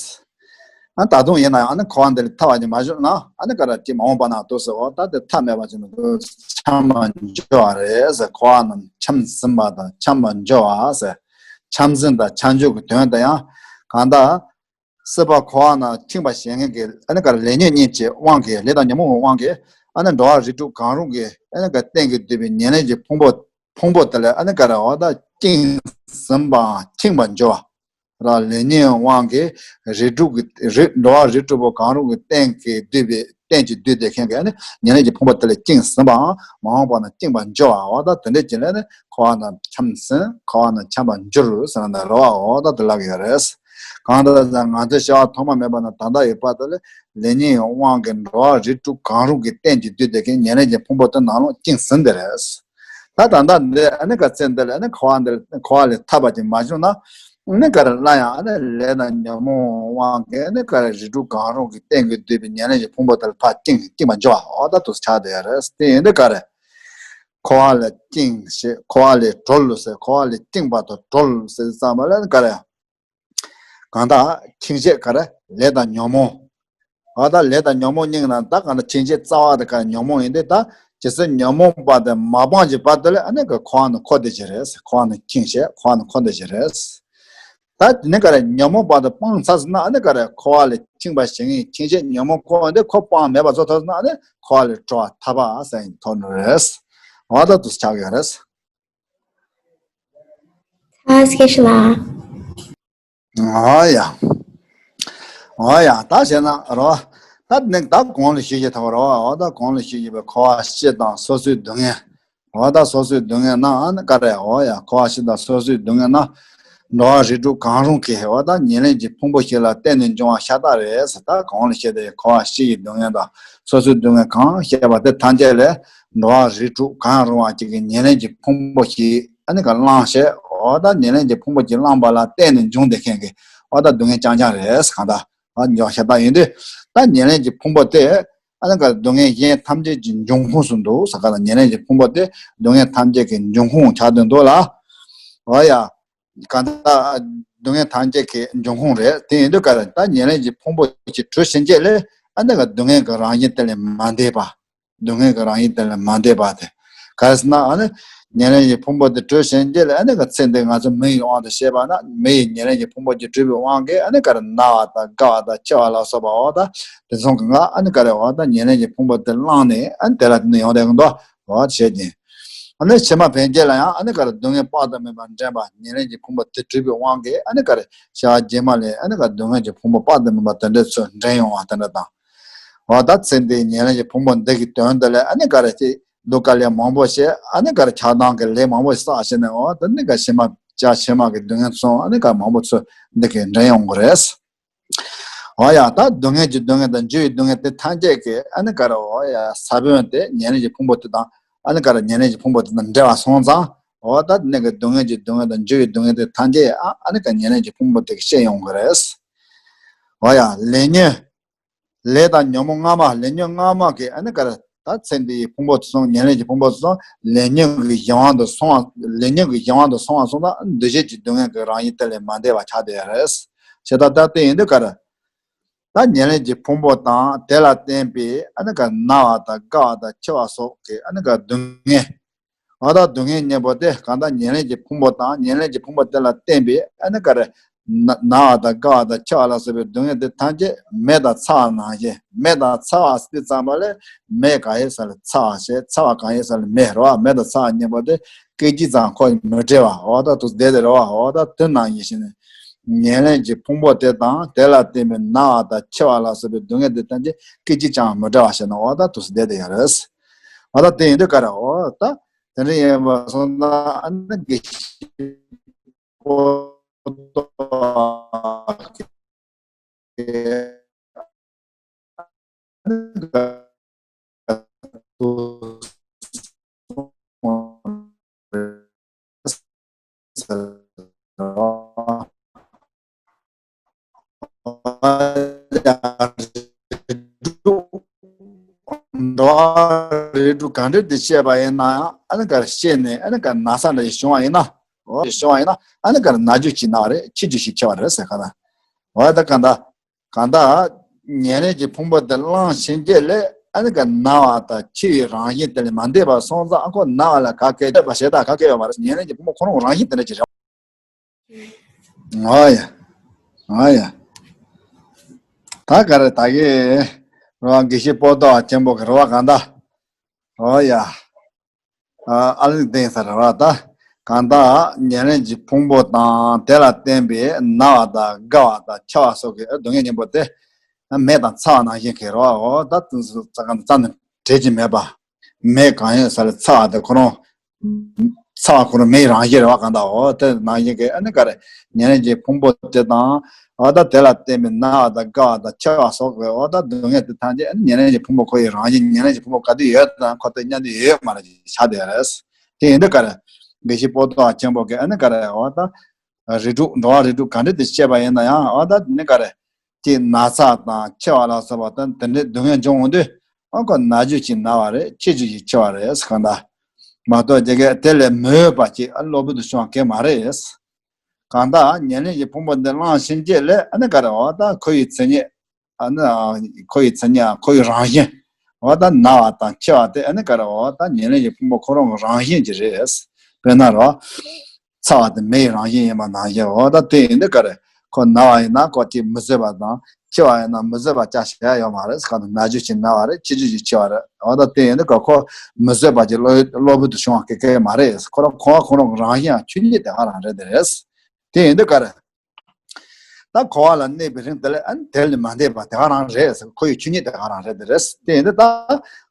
ཨ་ད་དུང་ཡིན་ན་ཡང་ཨ་ནི་འཁོར་བ་འདི་ལས་ཐར་བ་ཅིག་མ་བྱུང་ན། ཨ་ནི་ག་རེ་ཅིག་མ་འོངས་པ་ན་དུ་ཟེར། འོ་ད་དེ་ཐབས་མེད་པ་ཅིག་ནི་འཁྱམས་པར་འགྱུར་བ་རེད་ཟེར། འཁོར་བ་ནང་འཁྱམས་ཟིན་པ་དང་འཁྱམས་པར་འགྱུར་བ་ཟེར། འཁྱམས་ཟིན་དང་འཁྱམས་འགྱུར་གྱི་དོན་དེ་ཡང་གང་ལྟར། སྲིད་པ་འཁོར་བ་ནང་འཁྱམས་པར་བྱེད་མཁན་གྱི་ཨ་ནི་ག་རེ་ལས་ཉོན་གཉིས་ཀྱི་དབང་གིས། ལས་དང་ཉོན་མོངས་ཀྱི་དབང་གིས་ཨ་ནི་འགྲོ་བ་རིགས་དྲུག་གང་རུང་གི་ཨ་ནི་ག་རྟེན་གྱིས་བསྡུས་པའི་ཉེར་ལེན་གྱི་ཕུང་པོ། ཕུང་པོ་དེ་ལ་ཨ་ནི་ག་རེ། འོ་ད་བཅིངས་ཟིན་པའམ་འཁྱམས་པར་འགྱུར་བ་ར། ལས་ཉོན་དབང་གིས་རིགས་དྲུག་གི་རིགས། འགྲོ་བ་རིགས་དྲུག་པོ་གང་རུང་གི་རྟེན་གྱིས་བསྡུས་པའི། རྟེན་གྱིས་བསྡུས་ཏེ་མཁན་གྱི་ཨ་ནི་ཉེར་ལེན་གྱི་ཕུང་པོ་དེ་ལ་བཅིངས་ཟིན་པའམ་མ་འོངས་པ་ན་བཅིངས་པར་འགྱུར་བ། འོ་ད་དེ་འདྲ་ཅིག་ལ་ནི་འཁོར་བ་ནང་འཁྱམས་ཟིན། འཁོར་བ་ནང་འཁྱམས་པར་འགྱུར་ཟེར་ན་འདི་རེད་བ། འོ་ད་དེ་ལབ་ཀྱི་ཡོད་རེད། གང་ལྟར་ང་ཚོའི་སྐྱེ་བ་ཐོག་མ་མེད་པ་ནས་ད་ལྟ་ཡི་བར་དུ་ལ་ལས་ཉོན་དབང་གིས་འགྲོ་བ་རིགས་དྲུག་གང་རུང་གི་རྟེན་གྱིས་བསྡུས་ཏེ་མཁན་ཉེར་ལེན་གྱི་ཕུང་པོ་དེ་ནང་ལོགས་བཅིངས་ཟིན་དེ་རེད། ད་ད་ལྟ་འདི་ཨ་ནི་ག་ཚེ་འདི་ལ་ཨ་ནི་འཁོར་བ་འདི་ལ། འཁོར་བ་ལས་ཐར་པ་ཅིག་མ་བྱུང་ན། ཨ་ནི་ག་རེ་སླར་ཡང་ཨ་ནི་ལས་དང་ཉོན་མོངས་དབང་གིས་ཨ་ནི་ག་རེ་རིགས་དྲུག་གང་རུང་གི་རྟེན་གྱིས་བསྡུས་པའི་ཉེར་ལེན་གྱི་ཕུང་པོ་དེ་ལ་ཕར་བཅིངས། བཅིངས་པར་འགྱུར་བ། འོ་ད་དུ་ཆགས་བསྡད་ཡོད་རེད། དེ་ཡིན་དུས་ག་རེ། འཁོར་བ་ལས་བཅིངས་ཞེས། འཁོར་བ་ལས་གྲོལ་ཟེར། འཁོར་བ་ལས་བཅིངས་པ་དང་གྲོལ་ཟེར་ཙམ་པ་ལ་ཨ་ནི་ག་རེ། གང་ལྟར་འཆིང་བྱེད་ག་རེ། ལས་དང་ཉོན་མོངས། འོ་ད་ལས་དང་ཉོན་མོངས་གཉིས་ནང་ད་གང་ལྟར་འཆིང་བྱེད་རྩ་བ་དེ་ག་རེ། ཉོན་མོངས་ཡིན་དུས། ད་ཇི་སྲིད་ཉོན་མོངས་པ་དེ་མ་སྤངས་ཀྱི་བར་དུ་ལ་ཨ་ནི་ག་འཁོར་བ་ནང་འཁོར་བསྡད་ཀྱི་རེད། འཁོར་བ་ནང་འཆིང་བྱེད། འཁོར་བ་ནང་འཁོར་བསྡད་ཀྱི་རེད། ད་དེ་ནས་ག་རེ་ཉོན་མོངས་པ་དེ་སྤངས་ཚར་སོང་ན་ཨ་ནི་ག་རེ་འཁོར་བ་ལས་འཆིང་བར་བྱེད་མཁན་འཆིང་བྱེད་ཉོན་མོངས་འཁོར་བ་དེ་ཁོ་སྤང་མེད་པ་བཟོ་ཐུབ་སོང་ན་ཨ་ནི་འཁོར་བ་ལས་གྲོལ་བ་ཐར་པ་ཟེར་ཡིན་ཐོབ་ནི་རེད། འོ་ད་དུ་ཆགས་ཀྱི་ཡོད་རེད། ཨ་སྐད་ཤོད་ལ། འོ་ཡ། འོ་ཡ། ད་བྱས་ན་རོ། ད་ནི་ད་གོང་ལ་ཞུས་བཞིན་ཐོག་རོ། འོ་ད་གོང་ལ་ཞུས་བཞིན་པའི་འཁོར་བ་སྤྱི་དང་སོ་སོའི་སྡུག་བསྔལ། འོ་ད་སོ་སོའི་སྡུག་བསྔལ་ན་ཨ་ནི་ག་རེ། འོ་ཡ། འཁོར་བ་སྤྱི་དང་སོ་སོའི་སྡུག་བསྔལ་ན། འགྲོ་བ་རིགས་དྲུག་གང་རུང་གི་འོ་ད་ཉེར་ལེན་གྱི་ཕུང་པོ་ཞིག་ལ་བརྟེན་ནས་འབྱུང་བ་ཤ་སྟག་རེད་ཟེར། ད་གོང་ལ་བཤད་དེ་འཁོར་བ་སྤྱི་ཡི་སྡུག་བསྔལ་དང་སོ་སོའི་སྡུག་བསྔལ་གང་བཤད་པ་དེ་ཐམས་ཅད་ལས་འགྲོ་བ་རིགས་དྲུག་གང་རུང་བ་གཅིག་གི་ཉེར་ལེན་གྱི་ཕུང་པོ་ཞིག་ཨ་ནི་ག་བླངས་བྱས། འོ་ད་ཉེར་ལེན་གྱི་ཕུང་པོ་གཅིག་བླངས་པ་ལ་བརྟེན་ནས་འབྱུང་བསྡད་མཁན་གྱི་འོ་ད་སྡུག་བསྔལ་རྐྱང་རྐྱང་རེད། གང་ལྟར་འོ་འབྱུང་བ་ཤ་སྟག་ཡིན་དུས། ད་ཉེར་ལེན་གྱི་ཕུང་པོ་དེ་ཨ་ནི་ག་སྡུག་བསྔལ་གཞན་ཐམས་ཅད་ཀྱི་འབྱུང་ཁུངས་སུ་འདུག་ཟེར། གང་ལྟར་ཉེར་ལེན་གྱི་ཕུང་པོ་དེ་སྡུག་བསྔལ་ཐམས་ཅད་ཀྱི་འབྱུང་ཁུངས་ཆགས་བསྡད་འདུག་ལ། འོ་ཡ། གང་ལྟར་སྡུག་བསྔལ་ཐམས་ཅད་ཀྱི་འབྱུང་ཁུངས་རེད། དེ་ཡིན་དུས་ག་རེ། ད་ཉེར་ལེན་གྱི་ཕུང་པོ་ཞིག་གྲོལ་ཕྱིན་ཆད་ལས་ཨ་ནི་ག་སྡུག་བསྔལ་གྱི་རང་བཞིན་དེ་ལས་མ་འདས་པ། སྡུག་བསྔལ་གྱི་རང་བཞིན་དེ་ལས་མ་འདས་པ་དེ། ག་རེ་ཟེར་ན་ཨ་ནི་ཉེར་ལེན་གྱི་ཕུང་པོ་དེ་གྲོལ་ཕྱིན་ཆད་ལས་ཨ་ནི་ག་ཚེ་འདི་ང་ཚོ་མི་ཡི་དབང་དུ་བྱས་པ་ན། མི་ཡི་ཉེར་ལེན་གྱི་ཕུང་པོ་ཞིག་གྲོལ་བའི་དབང་གིས་ཨ་ནི་ག་རེ་ན་བ་དང་རྒ་བ་དང་འཆི་བ་ལ་སོགས་པ་འོ་ད་དེ་ཚོ་གི་ང་ཨ་ནི་ག་རེ་འོ་ད་ཉེར་ལེན་གྱི་ཕུང་པོ་དེ་བླངས་ནས་ཨ་ནི་དེ་ལ་དེ་ནི་ཡོང་བསྡད་ཀྱི་འདུག་འོ་བྱས་ཀྱིན། ཨ་ནི་ཕྱི་མ་ཕན་ཆད་ལ་ཡང་ཨ་ནི་ག་རེ་སྡུག་བསྔལ་དཔག་ཏུ་མེད་པ་འདྲེན་པ། ཉེར་ལེན་གྱི་ཕུང་པོ་དེ་གྲོལ་བའི་དབང་གིས་ཨ་ནི་ག་རེ་སྐྱེ་བ་རྗེས་མ་ལས་ཨ་ནི་ག་སྡུག་བསྔལ་གྱི་ཕུང་པོ་དཔག་ཏུ་མེད་པ་དེ་འདྲ་ཚོ་འདྲེན་ཡོང་བ་དེ་འདྲ་དང་། འོ་ད་ཚེ་འདིའི་ཉེར་ལེན་གྱི་ཕུང་པོ་འདི་གི་དོན་དེ་ལ་ཨ་ནི་ག་རེ་ཅིག་སྡུག་དཀའ་ལས་མང་པོ་བྱས། ཨ་ནི་ག་རེ་ཆགས་སྡང་གི་ལས་མང་པོ་བསགས་བྱས་ནས་འོ་ད་ནི་ག་ཕྱི་མ་བྱ་ཕྱི་མ་གི་སྡུག་བསྔལ་ཚོ་ཨ་ནི་ག་མང་པོ་ཚོ་འདི་གི་འདྲེན་ཡོང་གི་རེད། འོ་ཡ། ད་སྡུག་བསྔལ་གྱི་སྡུག་བསྔལ་དང་འགྱུར་བའི་སྡུག་བསྔལ་དེ་ཐམས་ཅད་ཀྱི་ཨ་ནི་ག་རེ་འོ་ཡ་ས་བོན་དེ་ཉེར་ལེན་གྱི་ཕུང་པོ་དེ་དང་། ཨ་ནི་ག་རེ་ཉེར་ལེན་གྱི་ཕུང་པོ་དེ་དང་འབྲེལ་བ་སོང་ཙང་། འོ་ད་ནི་གི་སྡུག་བསྔལ་གྱི་སྡུག་བསྔལ་དང་འགྱུར་བའི་སྡུག་བསྔལ་དེ་ཐམས་ཅད་ཨ་ཨ་ནི་ག་ཉེར་ལེན་གྱི་ཕུང་པོ་དེ་གི་སྐྱེ་ཡོང་གི་རེད། འོ་ཡ། ལས་ཉོན། ལས་དང་ཉོན་མོངས་སྔ་མ། ལས་ཉོན་སྔ་མ་གི་ཨ་ནི་ག་རེ་ད་ཚེ་འདིའི་ཕུང་པོ་ཚོ་ཉེར་ལེན་གྱི་ཕུང་པོ་ཚོ་ལས་ཉོན་གྱི་གཞན་དབང་དུ་སོང་བ། ལས་ཉོན་གྱི་གཞན་དབང་དུ་སོང་བ་སོང་ཙང་འདུ་བྱེད་ཀྱི་སྡུག་བསྔལ་གྱི་རང་བཞིན་དེ་ལས་མ་འདས་པ་ཆགས་བསྡད་ཡོད་རེད། བྱས་ཙང་ད་དེ་ཡིན་དུས་ག་རེ། ད་ཉེར་ལེན་གྱི་ཕུང་པོ་དང་དེ་ལ་བརྟེན་པའི་ཨ་ནི་ག་ན་བ་དང་རྒ་བ་དང་འཆི་བ་སོགས་ཀྱི་ཨ་ནི་ག་སྡུག་བསྔལ། འོ་ད་སྡུག་བསྔལ་གཉེན་པོ་དེ་གང་ལྟར་ཉེར་ལེན་གྱི་ཕུང་པོ་དང་ཉེར་ལེན་གྱི་ཕུང་པོ་དེ་ལ་བརྟེན་པའི་ཨ་ནི་ག་རེ། ན་ན་བ་དང་རྒ་བ་དང་འཆི་བ་ལ་སོགས་པའི་སྡུག་བསྔལ་དེ་ཐམས་ཅད་མེ་དང་ཚ་བ་ནང་བཞིན། མེ་དང་ཚ་བ་ཟེར་དུས་ཙམ་པ་ལས་མེ་གང་ཡིན་ས་ལ་ཚ་བ་བྱས། ཚ་བ་གང་ཡིན་ས་ལ་མེ་རེད་བ། མེ་དང་ཚ་བ་གཉིས་པོ་དེ་སྐད་ཅིག་ཙམ་ཁོ་མི་འབྲལ་བ། འོ་ད་དུ་བསྡད་དེ་རེད་བ། འོ་ད་དེ་ནང་བཞིན་ནི་ཉེར་ལེན་གྱི་ཕུང་པོ་དེ་དང་དེ་ལ་བརྟེན་པའི་ན་བ་དང་འཆི་བ་ལ་སོགས་པའི་སྡུག་བསྔལ་དེ་ཐམས་ཅད་སྐད་ཅིག་ཀྱང་མི་འབྲལ་བ་བྱས་ན་འོ་ད་དུ་བསྡད་དེ་ཡོད་རེད། འོ་ད་དེ་ཡིན་དུས་ག་རེ། འོ་ད་དེ་འདྲ་ཡིན་པ་སོང་ཙང་ཨ་ནི་དགེ་བཤེས་པོ་ཏོ་འགྲོ་བ་རིགས་དྲུག་ག་འདྲ་དེ་བཤད་པ་ཡིན་ན་ཡང་ཨ་ནི་ག་རེ་བཤད་ནས་ཨ་ནི་ག་རེ་ན་ཚ་འདྲ་ཞིག་བྱུང་བ་ཡིན་ན། འོ་བྱུང་བ་ཡིན་ན་ཨ་ནི་ག་རེ་ན་རྒྱུ་ཅིག་ན་བ་རེད། འཆི་རྒྱུ་ཞིག་འཆི་བ་རེད་ཟེར་ག་ན། འོ་ད་ག་འདྲ། གང་ལྟར་ཉེར་ལེན་གྱི་ཕུང་པོ་དེ་བླངས་ཕྱིན་ཆད་ལས་ཨ་ནི་ག་ན་བ་དང་འཆི་བའི་རང་བཞིན་དེ་ལས་མ་འདས་པ་སོང་ཙང་ཨ་ཁོ་ན་བ་ལ་ག་གེ་བྱས་པ་ཞེ་དྲག་ག་གེ་ཡོད་མ་རེད། ཉེར་ལེན་གྱི་ཕུང་པོ་ཁོ་རང་རང་བཞིན་དེ་འདྲ་ཅིག་རེད། ཨོ་ཡ། ཨོ་ཡ། ད་ག་རེ་ད་གེ་རོ་དགེ་བཤེས་པོ་ཏོ་ཆེན་པོ་གི་རོ་བ་གང་ལྟར། ཨོ་ཡ། ཨ་ལི་ལྡན་ས་ར་བ་ད། གང་ལྟར་ཉེར་ལེན་གྱི་ཕུང་པོ་དང་དེ་ལ་བརྟེན་པའི་ན་བ་དང་རྒ་བ་དང་འཆི་བ་སོགས་ཀྱི་སྡུག་བསྔལ་གཉེན་པོ་དེ། མེ་དང་ཚ་བ་ནང་བཞིན་གྱི་རོ་བ། འོ་ད་དུང་སུ་རྩ་གང་རྩ་ནས་བྲལ་གྱི་མེད་པ། མེ་གང་ཡོད་ས་ལ་ཚ་བ་དེ་ཁོ་རང་། ཚ་བ་ཁོ་རང་མེའི་རང་བཞིན་རེད་བ་གང་ལྟར། འོ་དེ་ནང་བཞིན་གྱི་ཨ་ནི་ག་རེ། ཉེར་ལེན་གྱི་ཕུང་པོ་དེ་དང་། འོ་ད་དེ་ལ་བརྟེན་པའི་ན་བ་དང་རྒ་བ་དང་འཆི་བ་སོགས་པའི་འོ་ད་སྡུག་བསྔལ་དེ་ཐམས་ཅད་ཨ་ནི་ཉེར་ལེན་གྱི་ཕུང་པོ་ཁོ་ཡི་རང་བཞིན། ཉེར་ལེན་གྱི་ཕུང་པོ་ག་དུས་ཡོད་དང་ཁོ་དེ་མཉམ་དུ་ཡོད་མ་རེད་ཆགས་བསྡད་རེད། དེ་ཡིན་དུས་ག་རེ། དགེ་བཤེས་པོ་ཏོ་ཆེན་པོ་གིས་ཨ་ནི་ག་རེ་འོ་ད། རིགས་དྲུག་འགྲོ་བ་རིགས་དྲུག་ག་འདྲ་དེ་བཤད་པ་ཡིན་ན་ཡང་འོ་ད་ནི་ག་རེ། ཅིག་ན་ཚ་དང་འཆི་བ་ལ་སོགས་པ་དང་དེ་འདྲའི་སྡུག་བསྔལ་འབྱུང་འོང་དུས། ཨ་ཁོ་ན་རྒྱུ་ཅིག་ན་བ་རེད། འཆི་རྒྱུ་ཅིག་འཆི་བ་རེད་གང་ལྟར། མ་གཏོགས་ཅིག་གིས་དེ་ལས་མི་འོས་པ་ཅིག་ཨ་གློ་བུར་དུ་བྱུང་བ་གང་མ་རེད། གང་ལྟར་ཉེར་ལེན་གྱི་ཕུང་པོ་འདི་བླངས་ཕྱིན་ཆད་ལས་ཨ་ནི་ག་རེ་འོ་ད་ཁོ་ཡི་མཚན་ཉིད། ཨ་ནི་ཁོ་ཡི་མཚན་ཉིད་ཁོ་ཡི་རང་བཞིན། འོ་ད་ན་བ་དང་འཆི་བ་དེ་ཨ་ནི་ག་རེ་འོ་ད་ཉེར་ལེན་གྱི་ཕུང་པོ་ཁོ་རང་གི་རང་བཞིན་གྱི་རེད། དཔེར་ན་རོ། ཚ་བ་དེ་མེ་ཡི་རང་བཞིན་ཡིན་པ་ནང་བཞིན། འོ་ད་དེ་ཡིན་དུས་ག་རེ། ཁོ་ན་བ་ཡིན་ན་ཁོ་ཅིག་མི་བཟོད་པ་དང་འཆི་བ་ཡིན་ན་མི་བཟོད་པ་ཅག་བྱེད་ཡ་ཡོད་མ་རེད། གང་ལྟར་ན་རྒྱུ་ཅིག་ན་བ་རེད། འཆི་རྒྱུ་ཅིག་འཆི་བ་རེད། འོ་ད་དེ་ཡིན་དུས་ག་ཁོ་མི་བཟོད་པ་ཅིག་གློ་གློ་བུར་དུ་བྱུང་བ་གི་གེ་མ་རེད། ཁོ་རང་ཁོ་བ་ཁོ་རང་གི་རང་བཞིན་ཡང་ཆོས་ཉིད་དེ་ག་རང་རེད་དེ་རེད། དེ་ཡིན་དུས་ག་རེ། ད་འཁོར་བ་ལ་གནས་པའི་རིང་དེ་ལས་ཨ་ནི་དེ་ལས་མ་འདས་པ་དེ་ག་རང་རེད་ཟེར། ཁོ་ཡི་ཆོས་ཉིད་དེ་ག་རང་རེད་དེ་རེད། དེ་ཡིན་དུས་ད་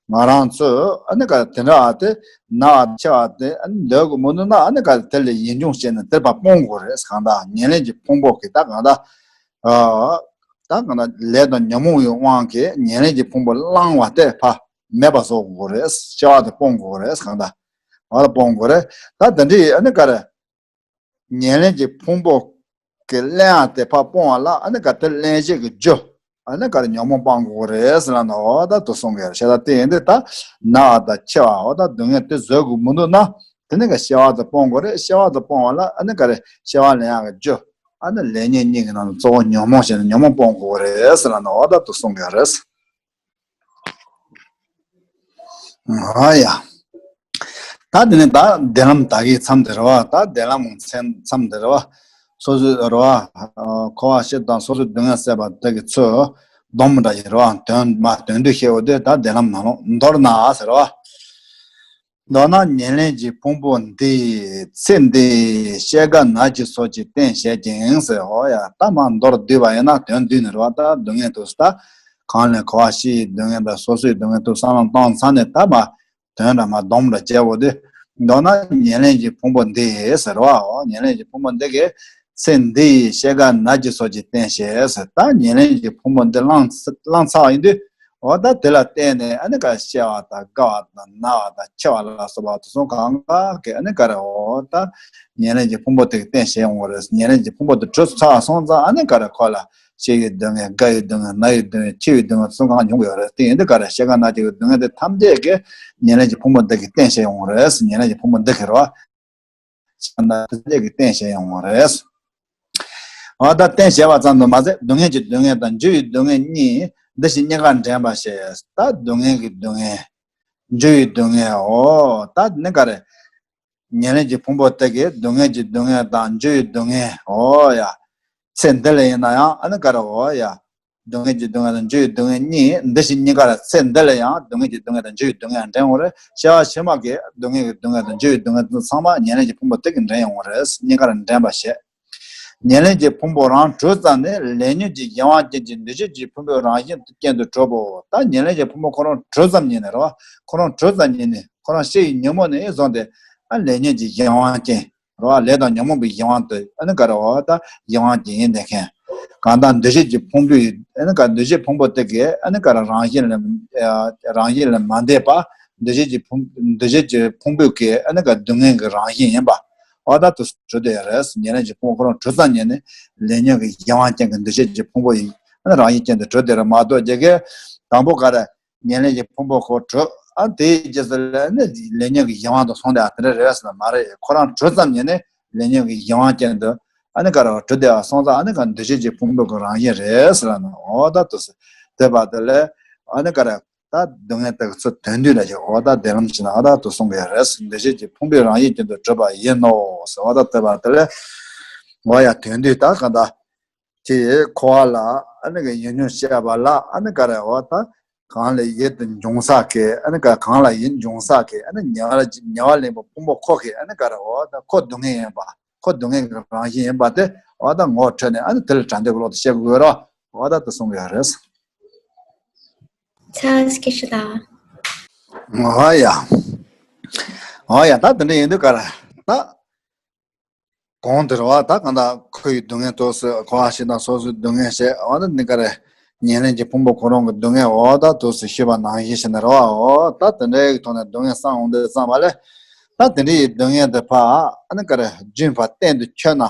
ང་རང་ཚོས་ཨ་ནི་ག་དེ་འདྲ་བ་དེ་ན་བ་འཆི་བ་དེ་ཨ་ནི་འདོད་དགོས་མི་འདུག་ན་ཨ་ནི་ག་དེ་ལས་ཡིད་འབྱུང་བྱས་ནས་དེ་ཕར་སྤོང་དགོས་རེད། གང་ལྟར་ཉེར་ལེན་གྱི་ཕུང་པོ་གི་ད་གང་ལྟར། ཨ། ད་གང་ལྟར་ལས་དང་ཉོན་མོངས་ཀྱི་དབང་གིས་ཉེར་ལེན་གྱི་ཕུང་པོ་བླངས་པ་དེ་ཕར་མེད་པ་བཟོ་དགོས་རེད། འཆི་བ་དེ་སྤོང་དགོས་རེད། གང་ལྟར་བ་དེ་སྤོང་དགོས་རེད། ད་དེ་འདྲའི་ཨ་ནི་ག་རེ། ཉེར་ལེན་གྱི་ཕུང་པོ་གི་གླེང་ཡག་དེ་ཕར་སྤོང་བ་ལ་ཨ་ནི་ག་དེ་གླེང་གཞི་གི་རྒྱུ། ཨ་ནི་ག་རེ་ཉོན་མོངས་སྤང་དགོས་རེད་ཟེར་ལ་ནོ། འོ་ད་དུ་གསུང་གི་རེད། བྱས་ཙང་དེ་ཡིན་དུས་ད་ན་བ་དང་འཆི་བ་འོ་ད་སྡུག་བསྔལ་དེ་བཟོད་དགོས་མི་འདུག་ན། དེ་ནི་ག་སྐྱེ་བ་དེ་སྤོང་དགོས་རེད། སྐྱེ་བ་དེ་སྤོང་བ་ལ་ཨ་ནི་ག་རེ་སྐྱེ་བ་ལེན་ཡག་གི་རྒྱུ། ཨ་ནི་ལེགས་ཉེས་གཉིས་ཀྱི་ནང་ནས་གཙོ་བོ་ཉོན་མོངས་བྱས་ནས་ཉོན་མོངས་སྤོང་དགོས་རེད་ཟེར་ལ་ནོ། འོ་ད་དུ་གསུང་གི་རེད། ཨ་ཡ། ད་དེ་ནས་ད་བདེན་ལམ་ད་གི་མཚམས་དེ་རེད་བ། ད་བདེན་ལམ་མཚམས་དེ་རེད་བ། སོ་སོའི་རེད་བ། འཁོར་བ་སྤྱི་དང་སོ་སོའི་སྡུག་བསྔལ་སེལ་བ་དེ་གི་ཚུལ་སྡོམ་འདྲ་ཞིག་རེད་བ། དོན་མ་དོན་དུ་བཤད་འོ་དེ་ད་བདེན་ལམ་ནང་ལོགས་མདོར་ན་ཟེར་བ། མདོར་ན་ཉེར་ལེན་གྱི་ཕུང་པོ་འདི་ཚེ་འདིའི་སྐྱེ་རྒ་ན་འཆི་སོགས་ཀྱི་རྟེན་བྱེད་ཅིང་ཟེར། འོ་ཡ། ད་མ་མདོར་བསྡུས་པ་ཡིན་ན་དོན་བསྡུས་ནས་རེད་བ། ད་སྡུག་བསྔལ་དུ་ད་གང་ལས་འཁོར་བ་སྤྱིའི་སྡུག་བསྔལ་དང་སོ་སོའི་སྡུག་བསྔལ་དུ་བསམ་བློ་བཏང་ཚར་ནས་ད་མ་དོན་འདྲ་མ་སྡོམ་འདྲ་བྱས་འོ་དེ། མདོར་ན་ཉེར་ལེན་གྱི་ཕུང་པོ་འདི་ཟེར་བ། འོ་ཉེར་ལེན་གྱི་ཕུང་པོ་འདི་གིས་ཚེ་འདིའི་སྐྱེ་རྒ་ན་འཆི་སོགས་ཀྱི་རྟེན་བྱེད་ཟེར། ད་ཉེར་ལེན་གྱི་ཕུང་པོ་འདི་བླངས་བླངས་ཚར་བ་ཡིན་དུས། འོ་ད་དེ་ལ་བརྟེན་ནས་ཨ་ནི་ག་སྐྱེ་བ་དང་རྒ་བ་དང་ན་བ་དང་འཆི་བ་ལ་སོགས་པ་དེ་ཚོ་གང་ག་གི་ཨ་ནི་ག་རེ་འོ་ད་ཉེར་ལེན་གྱི་ཕུང་པོ་དེ་གི་རྟེན་བྱེད་ཡོང་གི་རེད། ཉེར་ལེན་གྱི་ཕུང་པོ་དེ་གྲུབ་ཚར་སོང་ཙང་ཨ་ནི་ག་རེ་ཁོ་ལ་སྐྱེ་བའི་སྡུག་བསྔལ། རྒ་བའི་སྡུག་བསྔལ། ན་བའི་སྡུག་བསྔལ། འཆི་བའི་སྡུག་བསྔལ་དེ་ཚོ་གང་མྱོང་གི་ཡོད་རེད། དེ་ཡིན་དུས་ག་རེ་སྐྱེ་རྒ་ན་འཆི་གི་སྡུག་བསྔལ་དེ་ཐམས་ཅད་ཀྱི་ཉེར་ལེན་གྱི་ཕུང་པོ་འདི་གི་རྟེན་བྱེད་ཡོང་གི་རེད། ཉེར་ལེན་གྱི་ཕུང་པོ་འདི་གི་རེད་བ། ཆགས་སྡང་དེ་གི་རྟེན་བྱེད་ཡོང་བ་རེད། འོ་ད་རྟེན་བྱེད་པ་ཙམ་དུ་མ་ཟད་སྡུག་བསྔལ་གྱི་སྡུག་བསྔལ་དང་འགྱུར་བའི་སྡུག་བསྔལ་གཉིས་འདི་ཕྱི་གཉིས་ཀ་འདྲེན་པར་བྱེད། ད་སྡུག་བསྔལ་གྱི་སྡུག་བསྔལ། འགྱུར་བའི་སྡུག་བསྔལ། འོ་ད་ནི་ག་རེ། ཉེར་ལེན་གྱི་ཕུང་པོ་དེ་གིས་སྡུག་བསྔལ་གྱི་སྡུག་བསྔལ་དང་འགྱུར་བའི་སྡུག་བསྔལ། འོ་ཡ། ཚེ་འདི་ལ་ཡིན་ན་ཡང་ཨ་ནི་ག་རེ། འོ་ཡ། སྡུག་བསྔལ་གྱི་སྡུག་བསྔལ་དང་འགྱུར་བའི་སྡུག་བསྔལ་གཉིས། འདི་ཕྱི་གཉིས་ཀར། ཚེ་འདི་ལ་ཡང་སྡུག་བསྔལ་གྱི་སྡུག་བསྔལ་དང་འགྱུར་བའི་སྡུག་བསྔལ་འདྲེན་འོང་རེད། སྐྱེ་བ་ཕྱི་མ་གི་སྡུག་བསྔལ་གྱི་སྡུག་བསྔལ་དང་འགྱུར་བའི་སྡུག་བསྔལ་དེ་ཚང་མ་ཉེར་ལེན་གྱི་ཕུང་པོ་དེ་གིས་འདྲེན་ཡོང་བ་རེད། གཉིས་ཀར་འདྲེན་པར་བཤད། ཉེར་ལེན་གྱི་ཕུང་པོ་རང་གྲོལ་ཙམ་ནས་ལས་ཉོན་གྱི་གཞན་དབང་ཅན་གྱི་འདུ་བྱེད་ཀྱི་ཕུང་པོའི་རང་བཞིན་ཅན་དུ་གྲུབ་བོ། ད་ཉེར་ལེན་གྱི་ཕུང་པོ་ཁོ་རང་གྲོལ་ཙམ་ཉིད་ནས་རེད་བ། ཁོ་རང་གྲོལ་ཙམ་ཉིད་ནས། ཁོ་རང་ཤི་ཡི་ཉིན་མོ་ནས་བཟུང་སྟེ་ཨ་ལས་ཉོན་གྱི་གཞན་དབང་ཅན་རེད་བ། ལས་དང་ཉོན་མོངས་པའི་གཞན་དབང་དུ་ཨ་ནི་ག་རེ། འོ་ད་གཞན་དབང་ཅན་ཡིན་བསྡད་མཁན། གང་ལྟར་འདུ་བྱེད་ཀྱི་ཕུང་པོའི་ཨ་ནི་ག་འདུ་བྱེད་ཕུང་པོ་དེ་གའི་ཨ་ནི་ག་རེ་རང་བཞིན་ལ་རང་བཞིན་ལ་མ་འདས་པ། འདུ་བྱེད་ཀྱི་ཕུང་འདུ་བྱེད་ཀྱི་ཕུང་པོའི་གི་ཨ་ནི་ག་སྡུག་བསྔལ་གྱི་རང་བཞིན་ཡིན་པ། འོ་ད་དུ་གྲུབ་བསྡད་ཡོད་རེད། ཉེར་ལེན་གྱི་ཕུང་པོ་ཁོ་རང་གྲུབ་ཙམ་ཉིད་ནས་ལས་ཉོན་གྱི་གཞན་དབང་ཅན་གྱི་འདུ་བྱེད་ཀྱི་ཕུང་པོ་ཡིན། ཨ་ནི་རང་བཞིན་ཅན་དུ་གྲུབ་བསྡད་རེད་མ་གཏོགས། རྒྱ་སྐད་དང་པོ་ག་རེ། ཉེར་ལེན་གྱི་ཕུང་པོ་ཁོ་གྲུབ། ཨ་དེའི་རྗེས་སུ་ལ་ནི་ལས་ཉོན་གྱི་གཞན་དབང་དུ་སོང་བསྡད་ཡ་དེ་འདྲ་རེད་ཟེར་ན་མ་རེད། ཁོ་རང་གྲུབ་ཙམ་ཉིད་ནས་ལས་ཉོན་གྱི་གཞན་དབང་ཅན་དུ་ཨ་ནི་ག་རེ་གྲུབ་བསྡད་ཡ་སོང་ཙང་། ཨ་ནི་ག་འདུ་བྱེད་ཀྱི་ཕུང་པོ་གི་རང་བཞིན་རེད་ཟེར་ལ་ནི། འོ་ད་དུ་ཟེར་དེ་བ་དེ་ལས་ཨ་ནི་ག་རེ། ད་སྡུག་བསྔལ་དེ་གི་ཚུལ་དོན་བསྡུས་ལ་བཞག་འོ་ད་དེ་ལམ་ཞིག་ན་ཨ་ད་དུ་གསུང་གི་རེད། འདུ་བྱེད་ཀྱི་ཕུང་པོའི་རང་བཞིན་ཅན་དུ་གྲུབ་པ་ཡིན་ནོ་ཟེར། འོ་ད་དེ་བ་དེ་ལས་འོ་ཡ་དོན་བསྡུས་ད་ག་ད། ཅེས་འཁོར་བ་ལ་ཨ་ནི་གི་ཡིད་སྨོན་བཤད་པ་ལ་ཨ་ནི་ག་རེ། འོ་ད་གང་ལ་ཡིད་དུ་འབྱུང་ས་གི་ཨ་ནི་ག་གང་ལ་ཡིད་འབྱུང་ས་གི་ཨ་ནི་ཉེ་བར་ཉེ་བར་ལེན་པའི་ཕུང་པོ་ཁོ་གི་ཨ་ནི་ག་རེ། འོ་ད་ཁོ་སྡུག་བསྔལ་ཡིན་པ། ཁོ་སྡུག་བསྔལ་གྱི་རང་བཞིན་ཡིན་པ་དེ་འོ་ད་ངོ་འཕྲོད་ནས་ཨ་ནི་དེ་ལ་དྲན་འདོད་ཀྱི་བློ་དེ་བཤད་དགོས་རོ། འོ་ད་དེ་གསུང་གི་ཡོད་རེད། འོ་ཡ། འོ་ཡ། ད་དེ་འདྲ་ཡིན་དུས་ག་རེ། ད། གོང་དེར་བ་ད་གང་ལྟར་ཁོ་ཡི་སྡུག་བསྔལ་དུ་སོ་འཁོར་བ་ཞིག་དང་སོ་སོའི་སྡུག་བསྔལ་བཤད། འོ་ན་འདི་ག་རེ། ཉེར་ལེན་གྱི་ཕུང་པོ་ཁོ་རང་གི་སྡུག་བསྔལ་འོ་ད་དུ་སུ་ཤེས་པ་ནང་བཞིན་བྱས་ནས་རེད་བ། འོ་ད་དེ་འདྲའི་ཐོག་ནས་སྡུག་བསྔལ་བསམ་འོང་དུས་ཙམ་པ་ལས། ད་དེ་འདྲའི་སྡུག་བསྔལ་དེ་ཕར་ཨ་ནི་ག་རེ་རྒྱུན་ཕར་གཏན་དུ་འཁྱོལ་ན་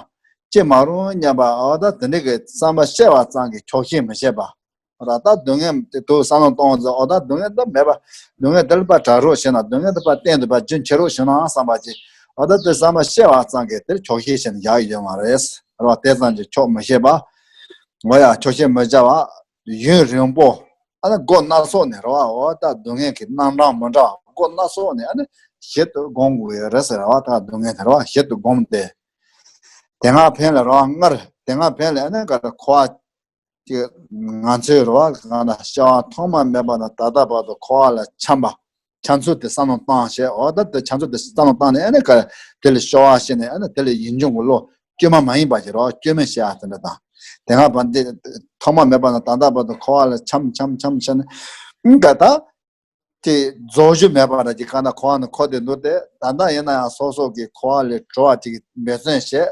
ཅི་མ་རུང་སྙམ་པ། འོ་ད་དེ་འདྲའི་གི་བསམ་པ་སྐྱེ་བ་ཙམ་གྱིས་ཆོག་ཤེས་མི་བྱེད་པ། ར་ད་སྡུག་བསྔལ་དེ་དུ་བསམ་བློ་གཏོང་ཙང་། འོ་ད་སྡུག་བསྔལ་དེ་མེད་པ། སྡུག་བསྔལ་དེ་ལ་ཕར་བྲལ་རོགས་བྱས་ན། སྡུག་བསྔལ་དེ་ཕར་གཏན་དུ་ཕར་རྒྱུན་ཆད་རོགས་བྱས་ན་བསམ་པ་ཅིག་འོ་ད་དེ་བསམ་པ་སྐྱེ་བ་ཙམ་གྱིས་དེར་ཆོག་ཤེས་བྱས་ནས་བཞག་ཡོད་མ་རེད། ར་དེ་ཙམ་གྱིས་ཆོག་མི་ཤེས་པ། འོ་ཡ་ཆོག་ཤེས་མི་བྱ་བ། ཡུན་རིང་པོ་ཨ་ནི་སྒོ་སྣ་ཚོགས་ནས་རེད་བ། འོ་ད་སྡུག་བསྔལ་གྱི་རྣམ་གྲངས་མི་འདྲ་བ་སྒོ་སྣ་ཚོགས་ནས་ཨ་ནི་ཞིབ་ཏུ་སྒོམ་དགོས་ཡོད་རེད་ཟེར་བ། ད་སྡུག་བསྔལ་དེ་རེད་བ་ཞིབ་ཏུ་སྒོམ་སྟེ། དེ་སྔ་ཕན་ལ་རེད་བ། སྔར་དེ་སྔ་ཕན་ལ་ཨ་ནི་ག་རེ་འཁོར་བ། ཅིག་ང་ཚོའི་རེད་བ། གང་ལྟར་སྐྱེ་བ་ཐོག་མ་མེད་པ་ནས་ད་ལྟ་བར་དུ་འཁོར་བ་ལ་འཁྱམས་པ། འཁྱམས་ཚུལ་དེ་བསམ་བློ་བཏང་བྱས། འོ་ད་དེ་འཁྱམས་ཚུལ་དེ་བསམ་བློ་བཏང་ནས་ཨ་ནི་ག་དེ་ལས་སྐྱོ་བ་ཤེས་ནས་ཨ་ནི་དེ་ལས་ཡིད་འབྱུང་གི་བློ་བཅོས་མ་མ་ཡིན་པ་ཞིག་རེད་བ། བཅོས་མིན་ཤེས་ཡ་དེ་འདྲ་དང་། དེ་སྔ་བར་འདི་ཐོག་མ་མེད་པ་ནས་ད་ལྟ་བར་དུ་འཁོར་བ་ལ་འཁྱམས་འཁྱམས་འཁྱམས་བྱས་ནས་ཨ་ནི་ག་ད་དེ་རྫོགས་རྒྱུ་མེད་པ་འདྲ་ཅིག་གང་ལྟར་འཁོར་བ་ནི་འཁོར་བསྡད་འདུག་སྟེ། ད་ལྟ་ཡིན་ན་ཡང་སོ་སོ་གི་འཁོར་བ་ལས་གྲོལ་བ་ཅིག་འབད་བརྩོན་བྱས།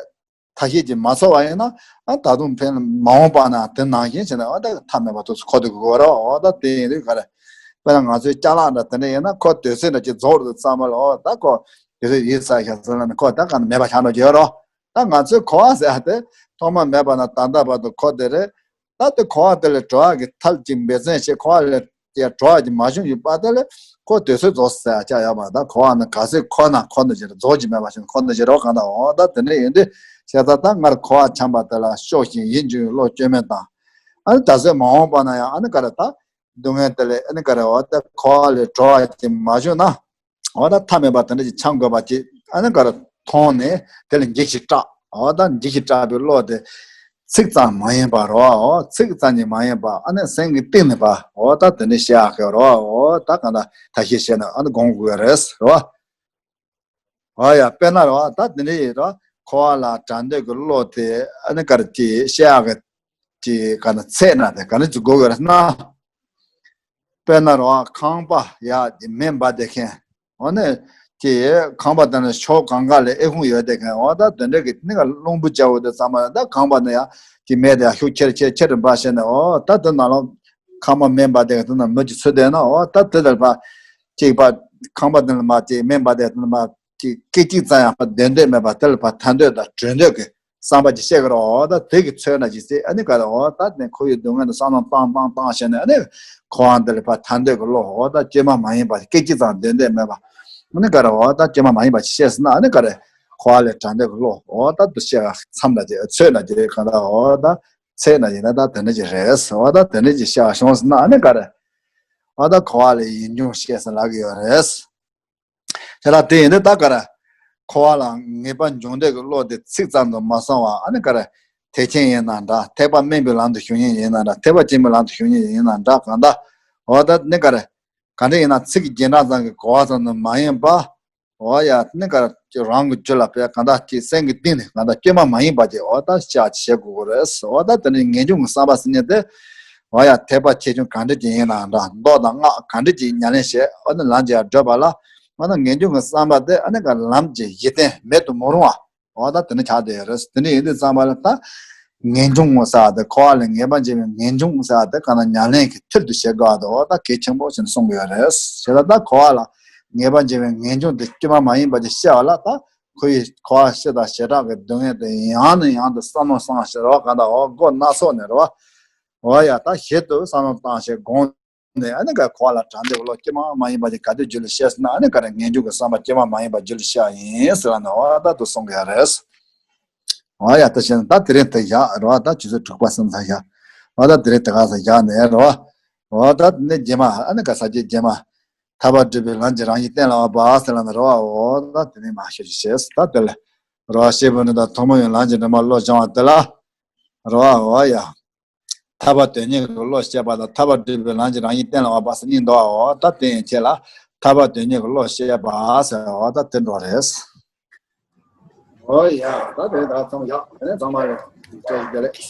ཐབས་ཤེས་ཀྱིས་མ་ཚོར་བ་ཡིན་ན། ཨ་ད་དུང་ཕན་མ་འོངས་པ་ན་དེ་ནང་བཞིན་བྱས་ནས་ཨ་ད་ཐབས་མེད་པ་དུ་འཁོར་དུ་དགོས་རོགས། འོ་ད་དེ་ཡིན་དུས་ག་རེ། དཔེར་ན་ང་ཚོའི་ཅ་ལག་འདྲ་དེ་འདྲ་ཡིན་ན་ཁོ་དུས་ཚོད་འདྲ་ཅིག་རྫོགས་འདུག་བསམ་པ་ལ། འོ་ད་ཁོ་དུས་ཚོད་ཡིན་ས་ཤག་ཟེར་ན་ནི་ཁོ་ད་ག་ནས་མེད་པ་ཆགས་འགྲོ་གི་ཡོད་རོགས། ད་ང་ཚོའི་འཁོར་བ་ཟེར་ཡ་དེ་ཐོག་མ་མེད་པ་ནས་ད་ལྟ་བར་དུ་འཁོར་བསྡད་རེད། ད་དེ་འཁོར་བ་དེ་ལས་གྲོལ་ཡག་གི་ཐབས་ཅིག་འབད་བརྩོན་བྱེད། འཁོར་བ་ལས་ཡ་གྲོལ་ཡག་ཅིག་མ་བྱུང་ཡོད་པ་དེ་ལས་ཁོ་དུས་ཚོད་རྫོགས་ཟེར་ཡ་ཅག་ཡོད་མ་རེད། ད་འཁོར་བ་ནི་ག་ཚོད་འཁོར་ན་འཁོར་ནི་ཅིག་རེད། རྫོགས་ཀྱི་མེད་པ་ཞིག་འཁོར་ནི་ཅིག་རེད། གང་ལྟར་འོ་ད་དེ་འདྲ་ཡིན་དུས་བྱས་ཙང་ད་སྔར་འཁོར་བ་འཁྱམས་པ་དེ་ལ་སྐྱོ་ཞིང་ཡིད་འབྱུང་བའི་བློ་བཅོས་མིན་དང་། ཨ་ནི་ད་གཟོད་མ་འོངས་པ་ན་ཡང་ཨ་ནི་ག་རེ་ད་སྡུག་བསྔལ་དེ་ལས་ཨ་ནི་ག་རེ་འོ་ད་འཁོར་བ་ལས་གྲོལ་བ་ཅིག་མ་བྱུང་ན། འོ་ད་ཐབས་མེད་པ་དེ་འདྲ་ཅིག་འཁྱམས་དགོས་པ་ཅིག་ཨ་ནི་ག་རེ་མཐོང་ནས་དེ་ལ་འཇིགས་ཤིང་སྐྲག་འོ་ད་འཇིགས་ཤིང་སྐྲག་པའི་བློ་དེ་ཚིག་ཙམ་མ་ཡིན་པ་རོ། འོ་ཚིག་ཙམ་གྱིས་མ་ཡིན་པ་ཨ་ནི་སེམས་ཀྱི་གཏིང་ནས་པ་འོ་ད་དེ་འདྲ་བཤད་ཡག་གི་རོ། འོ་ད་གང་ལྟར་ཐབས་ཤེས་བྱས་ནས་ཨ་ནི་སྒོམ་དགོས་རེད་རོ། འོ་ཡ་དཔེར་ན་རོ་ད་དེ་འདྲ་ཡིན་རོ། འཁོར་བ་ལ་དྲན་འདོད་ཀྱི་བློ་དེ་ཨ་ནི་ག་རེ་ཅིག་བཤད་ཡག་གི་ཅིག་ག་ནི་ཚད་ན་དེ་ག་ནི་ཅིག་དགོས་ཀྱི་རེད་ན། དཔེར་ན་རོ་ཁང་པ་ཡ་དེ་མེ་འབར་བསྡད་མཁན། འོ་ནི་དེ་ཁང་པ་དེ་ནི་ཕྱོགས་གང་ག་ལ་ཨེ་ཁུང་ཡོད་བསྡད་མཁན། འོ་ད་དེ་འདྲ་གི་ནི་ག་རླུང་བུ་རྒྱག་འོ་དེ་ཚང་མ་ད་ཁང་པ་ནི་ཡ་དེ་མེ་དེ་ཡ་ཤུགས་ཆེར་ཆེར་ཆེར་འབར་བྱས་ནས། འོ་ད་དེ་ནང་ལ་ཁང་པ་མེ་འབར་བསྡད་མཁན་དེ་ན་མི་གཅིག་ཚུད་བསྡད་ན། འོ་ད་དེ་ལ་ཕར་ཅིག་ཕར་ཁང་པ་དེ་ལ་མར་ཅིག་མེ་འབར་བསྡད་དེ་ན་མར་ཅིག་སྐད་ཅིག་ཙམ་ཡང་ཕར་སྡོད་འདོད་མེད་པ་དེ་ལ་ཕར་ཐར་འདོད་དང་གྲོལ་འདོད་ཀྱི་བསམ་པ་ཅིག་སྐྱེ་གི་རོ། འོ་ད་དེ་གི་ཚོད་ན་ཅིག་ཟེར་ཨ་ནི་ག་རེ། འོ་ད་དེ་ཁོ་ཡི་སྡུག་བསྔལ་དུ་བསམ་བློ་བཏང་བཏང་བཏང་བྱས་ནས་ཨ་ནི་ཁོ་རང་དེ་ལ་ཕར་ཐར་འདོད་ཀྱི་བློ། འོ་ད་བཅོས་མ་མ་ཡིན་པ་སྐད་ཅིག་ཙམ་སྡོད་འདོད་མེད་པ། ཨ་ནི་ག་རེ། འོ་ད་བཅོས་མ་མ་ཡིན་པ་ཅིག་སྐྱེས་ཟིན་ན་ཨ་ནི་ག་རེ། ཁོ་རང་ལ་ཐར་འདོད་ཀྱི་བློ། འོ་ད་དུ་སྐྱེ་བ་མཚམས་ལ་དེ་ཚོད་ན་དེ་ག་རེ། འོ་ད་ཚད་ན་ཡིན་ན་ད་དེ་འདྲ་ཅིག་རེད། འོ་ད་དེ་འདྲ་ཅིག་སྐྱེ་བ་བྱུང་ཟིན་ན་ཨ་ནི་ག་རེ། འོ་ད་ཁོ་རང་ལ་ཡིད་འབྱུང་སྐྱེས་ཟིན་ལབ་ཀྱི་ཡོད་རེད། དེ་ལ་དེ་ཡིན་དུས་ད་ག་རེ། འཁོར་བ་ལ་ངེས་པ་འབྱུང་འདོད་ཀྱི་བློ་དེ་ཚིག་ཙམ་དུ་མ་སོང་བ། ཨ་ནི་ག་རེ། ཐེག་ཆེན་ཡིན་ན་འདྲ། ཐེག་པ་དམན་པའི་ལམ་དུ་ཞུགས་མཁན་ཡིན་ན་འདྲ། ཐེག་པ་ཆེན་པོའི་ལམ་དུ་ཞུགས་མཁན་ཡིན་ན་འདྲ། གང་ལྟར། འོ་ད་ནི་ག་རེ། ག་འདྲ་ཡིན་ན་ཚིག་གི་རྗེས་འབྲང་ཙམ་གྱིས་གོ་བ་ཙམ་དུ་མ་ཡིན་པ། འོ་ཡ་ནི་ག་རེ། རང་གི་རྒྱུད་ལ་དཔེ་གང་ལྟར་ཅིག་སེམས་ཀྱི་གཏིང་ནས་གང་ལྟར་བཅོས་མ་མ་ཡིན་པ་ཅིག་འོ་ད་ཤེས་བྱེད་དགོས་ཀྱི་རེད། འོ་ད་དེ་ནི་ངེས་འབྱུང་གི་བསམ་པ་ཟེར་མཁན་དེ། འོ་ཡ་ཐེག་པ་ཆེ་ཆུང་ག་འདྲ་ཅིག་ཡིན་ན་འདྲ། མདོ་དང་སྔགས་ག་འདྲ་ཅིག་ཉམས་ལེན་བྱས། འོ་ན་ལམ་གྱི་བགྲོད་པ་ལ། འོ་ན་ངེས་འབྱུང་གི་བསམ་པ་དེ་ཨ་ནི་ག་ལམ་གྱི་གཞི་རྟེན་མེད་དུ་མི་རུང་བ། འོ་ད་དེ་ནི་ཆགས་བསྡད་ཡོད་རེད། དེ་ནི་ཡིན་དུས་ཙམ་པ་ལ་ད། ངེས་འབྱུང་ངོ་ཟེར་བ་དེ་འཁོར་བ་ལས་ངེས་པ་འབྱུང་བའི་ངེས་འབྱུང་ངོ་ཟེར་བ་དེ་གང་ལ་ཉམས་ལེན་གྱི་མཐིལ་དུ་བྱེད་དགོས་པ་དེ་འོ་ད་གལ་ཆེན་པོ་ཞིག་གསུང་གི་ཡོད་རེད། བྱས་ཙང་ད་འཁོར་བ་ལ་ངེས་པ་འབྱུང་བའི་ངེས་འབྱུང་དེ་བཅོས་མ་མ་ཡིན་པ་ཅིག་ཤེས་པ་ལ་ད། ཁོ་ཡི་འཁོར་བ་ཤི་དང་བྱེ་བྲག་གི་སྡུག་བསྔལ་དེ་ཡང་ནས་ཡང་དུ་བསམ་བློ་བསམ་ཤེས་རོགས་གང་དང་འོ་སྒོ་སྣ་ཚོགས་ནས་རོགས། འོ་ཡ་ད་ཞིབ་ཏུ་བསམ་བློ་བཏང་ཞེས་དགོངས་ནས། ཨ་ནི་ག་འཁོར་བ་ལ་དྲང་བདེན་གྱི་བློ་བཅོས་མ་མ་ཡིན་པ་ཅིག་ག་དུས་རྒྱུད་ལ་སྐྱེས་སོང་ན། ཨ་ནི་ག་རེ་ངེས་འབྱུང་གི་བསམ་པ་བཅོས་མ་མ་ཡིན་པ་རྒྱུད་ལ་སྐྱེ་ཡིན་ཟེར་བ་ནི་འོ་ད་དུ་གསུང་གི་ཡོད་རེད། འོ་ཡ་ད་བྱས་ན་ད་དེ་རིང་དེ་བཞག་རོགས། ད་ཆུ་ཚོད་དྲུག་པ་སོང་ཙང་བཞག་འོ་ད་དེ་རིང་དེ་ག་ས་བཞག་ནས་རོགས། འོ་ད་ནི་རྗེས་མ་ཨ་ནི་ག་ས་ཀྱི་རྗེས་མ། ཐར་པ་སྒྲུབ་པའི་ལམ་གྱི་རང་བཞིན་གཏན་ལ་དབབ་པ་ཟེར་ལ་ནི་རོགས། འོ་ད་དེ་རིང་མ་ཤོད་ཅིག་བྱས། ད་དེ་ལ་རོགས་ཤེས་བུ་ནི་ད་ཐོག་མ་ཡང་ལམ་གྱི་འདྲེན་མ་བློ་སྦྱོང་བ་དེ་ལ་རོགས། འོ་ཡ། ཐར་པ་དོན་གཉེར་གྱི་བློ་བཤད་པ་དང་ཐར་པ་སྒྲུབ་པའི་ལམ་གྱི་རང་བཞིན་གཏན་ལ་དབབ་པ་ཟེར་གཉིས་འདུག་འོ་ད་དེ་ཡན་ཆད་ལ་ཐར་པ་དོན་གཉེར་གྱི་བློ་བཤད་པ་ཟེར་འོ་ད་དེ་འགྲོ་རེད། འོ་ཡ་ད་དེ་ད་ཚང་ཡག་དེ་ནས་ཚང་མ་རེད། བཀྲ་ཤིས་བདེ་ལེགས།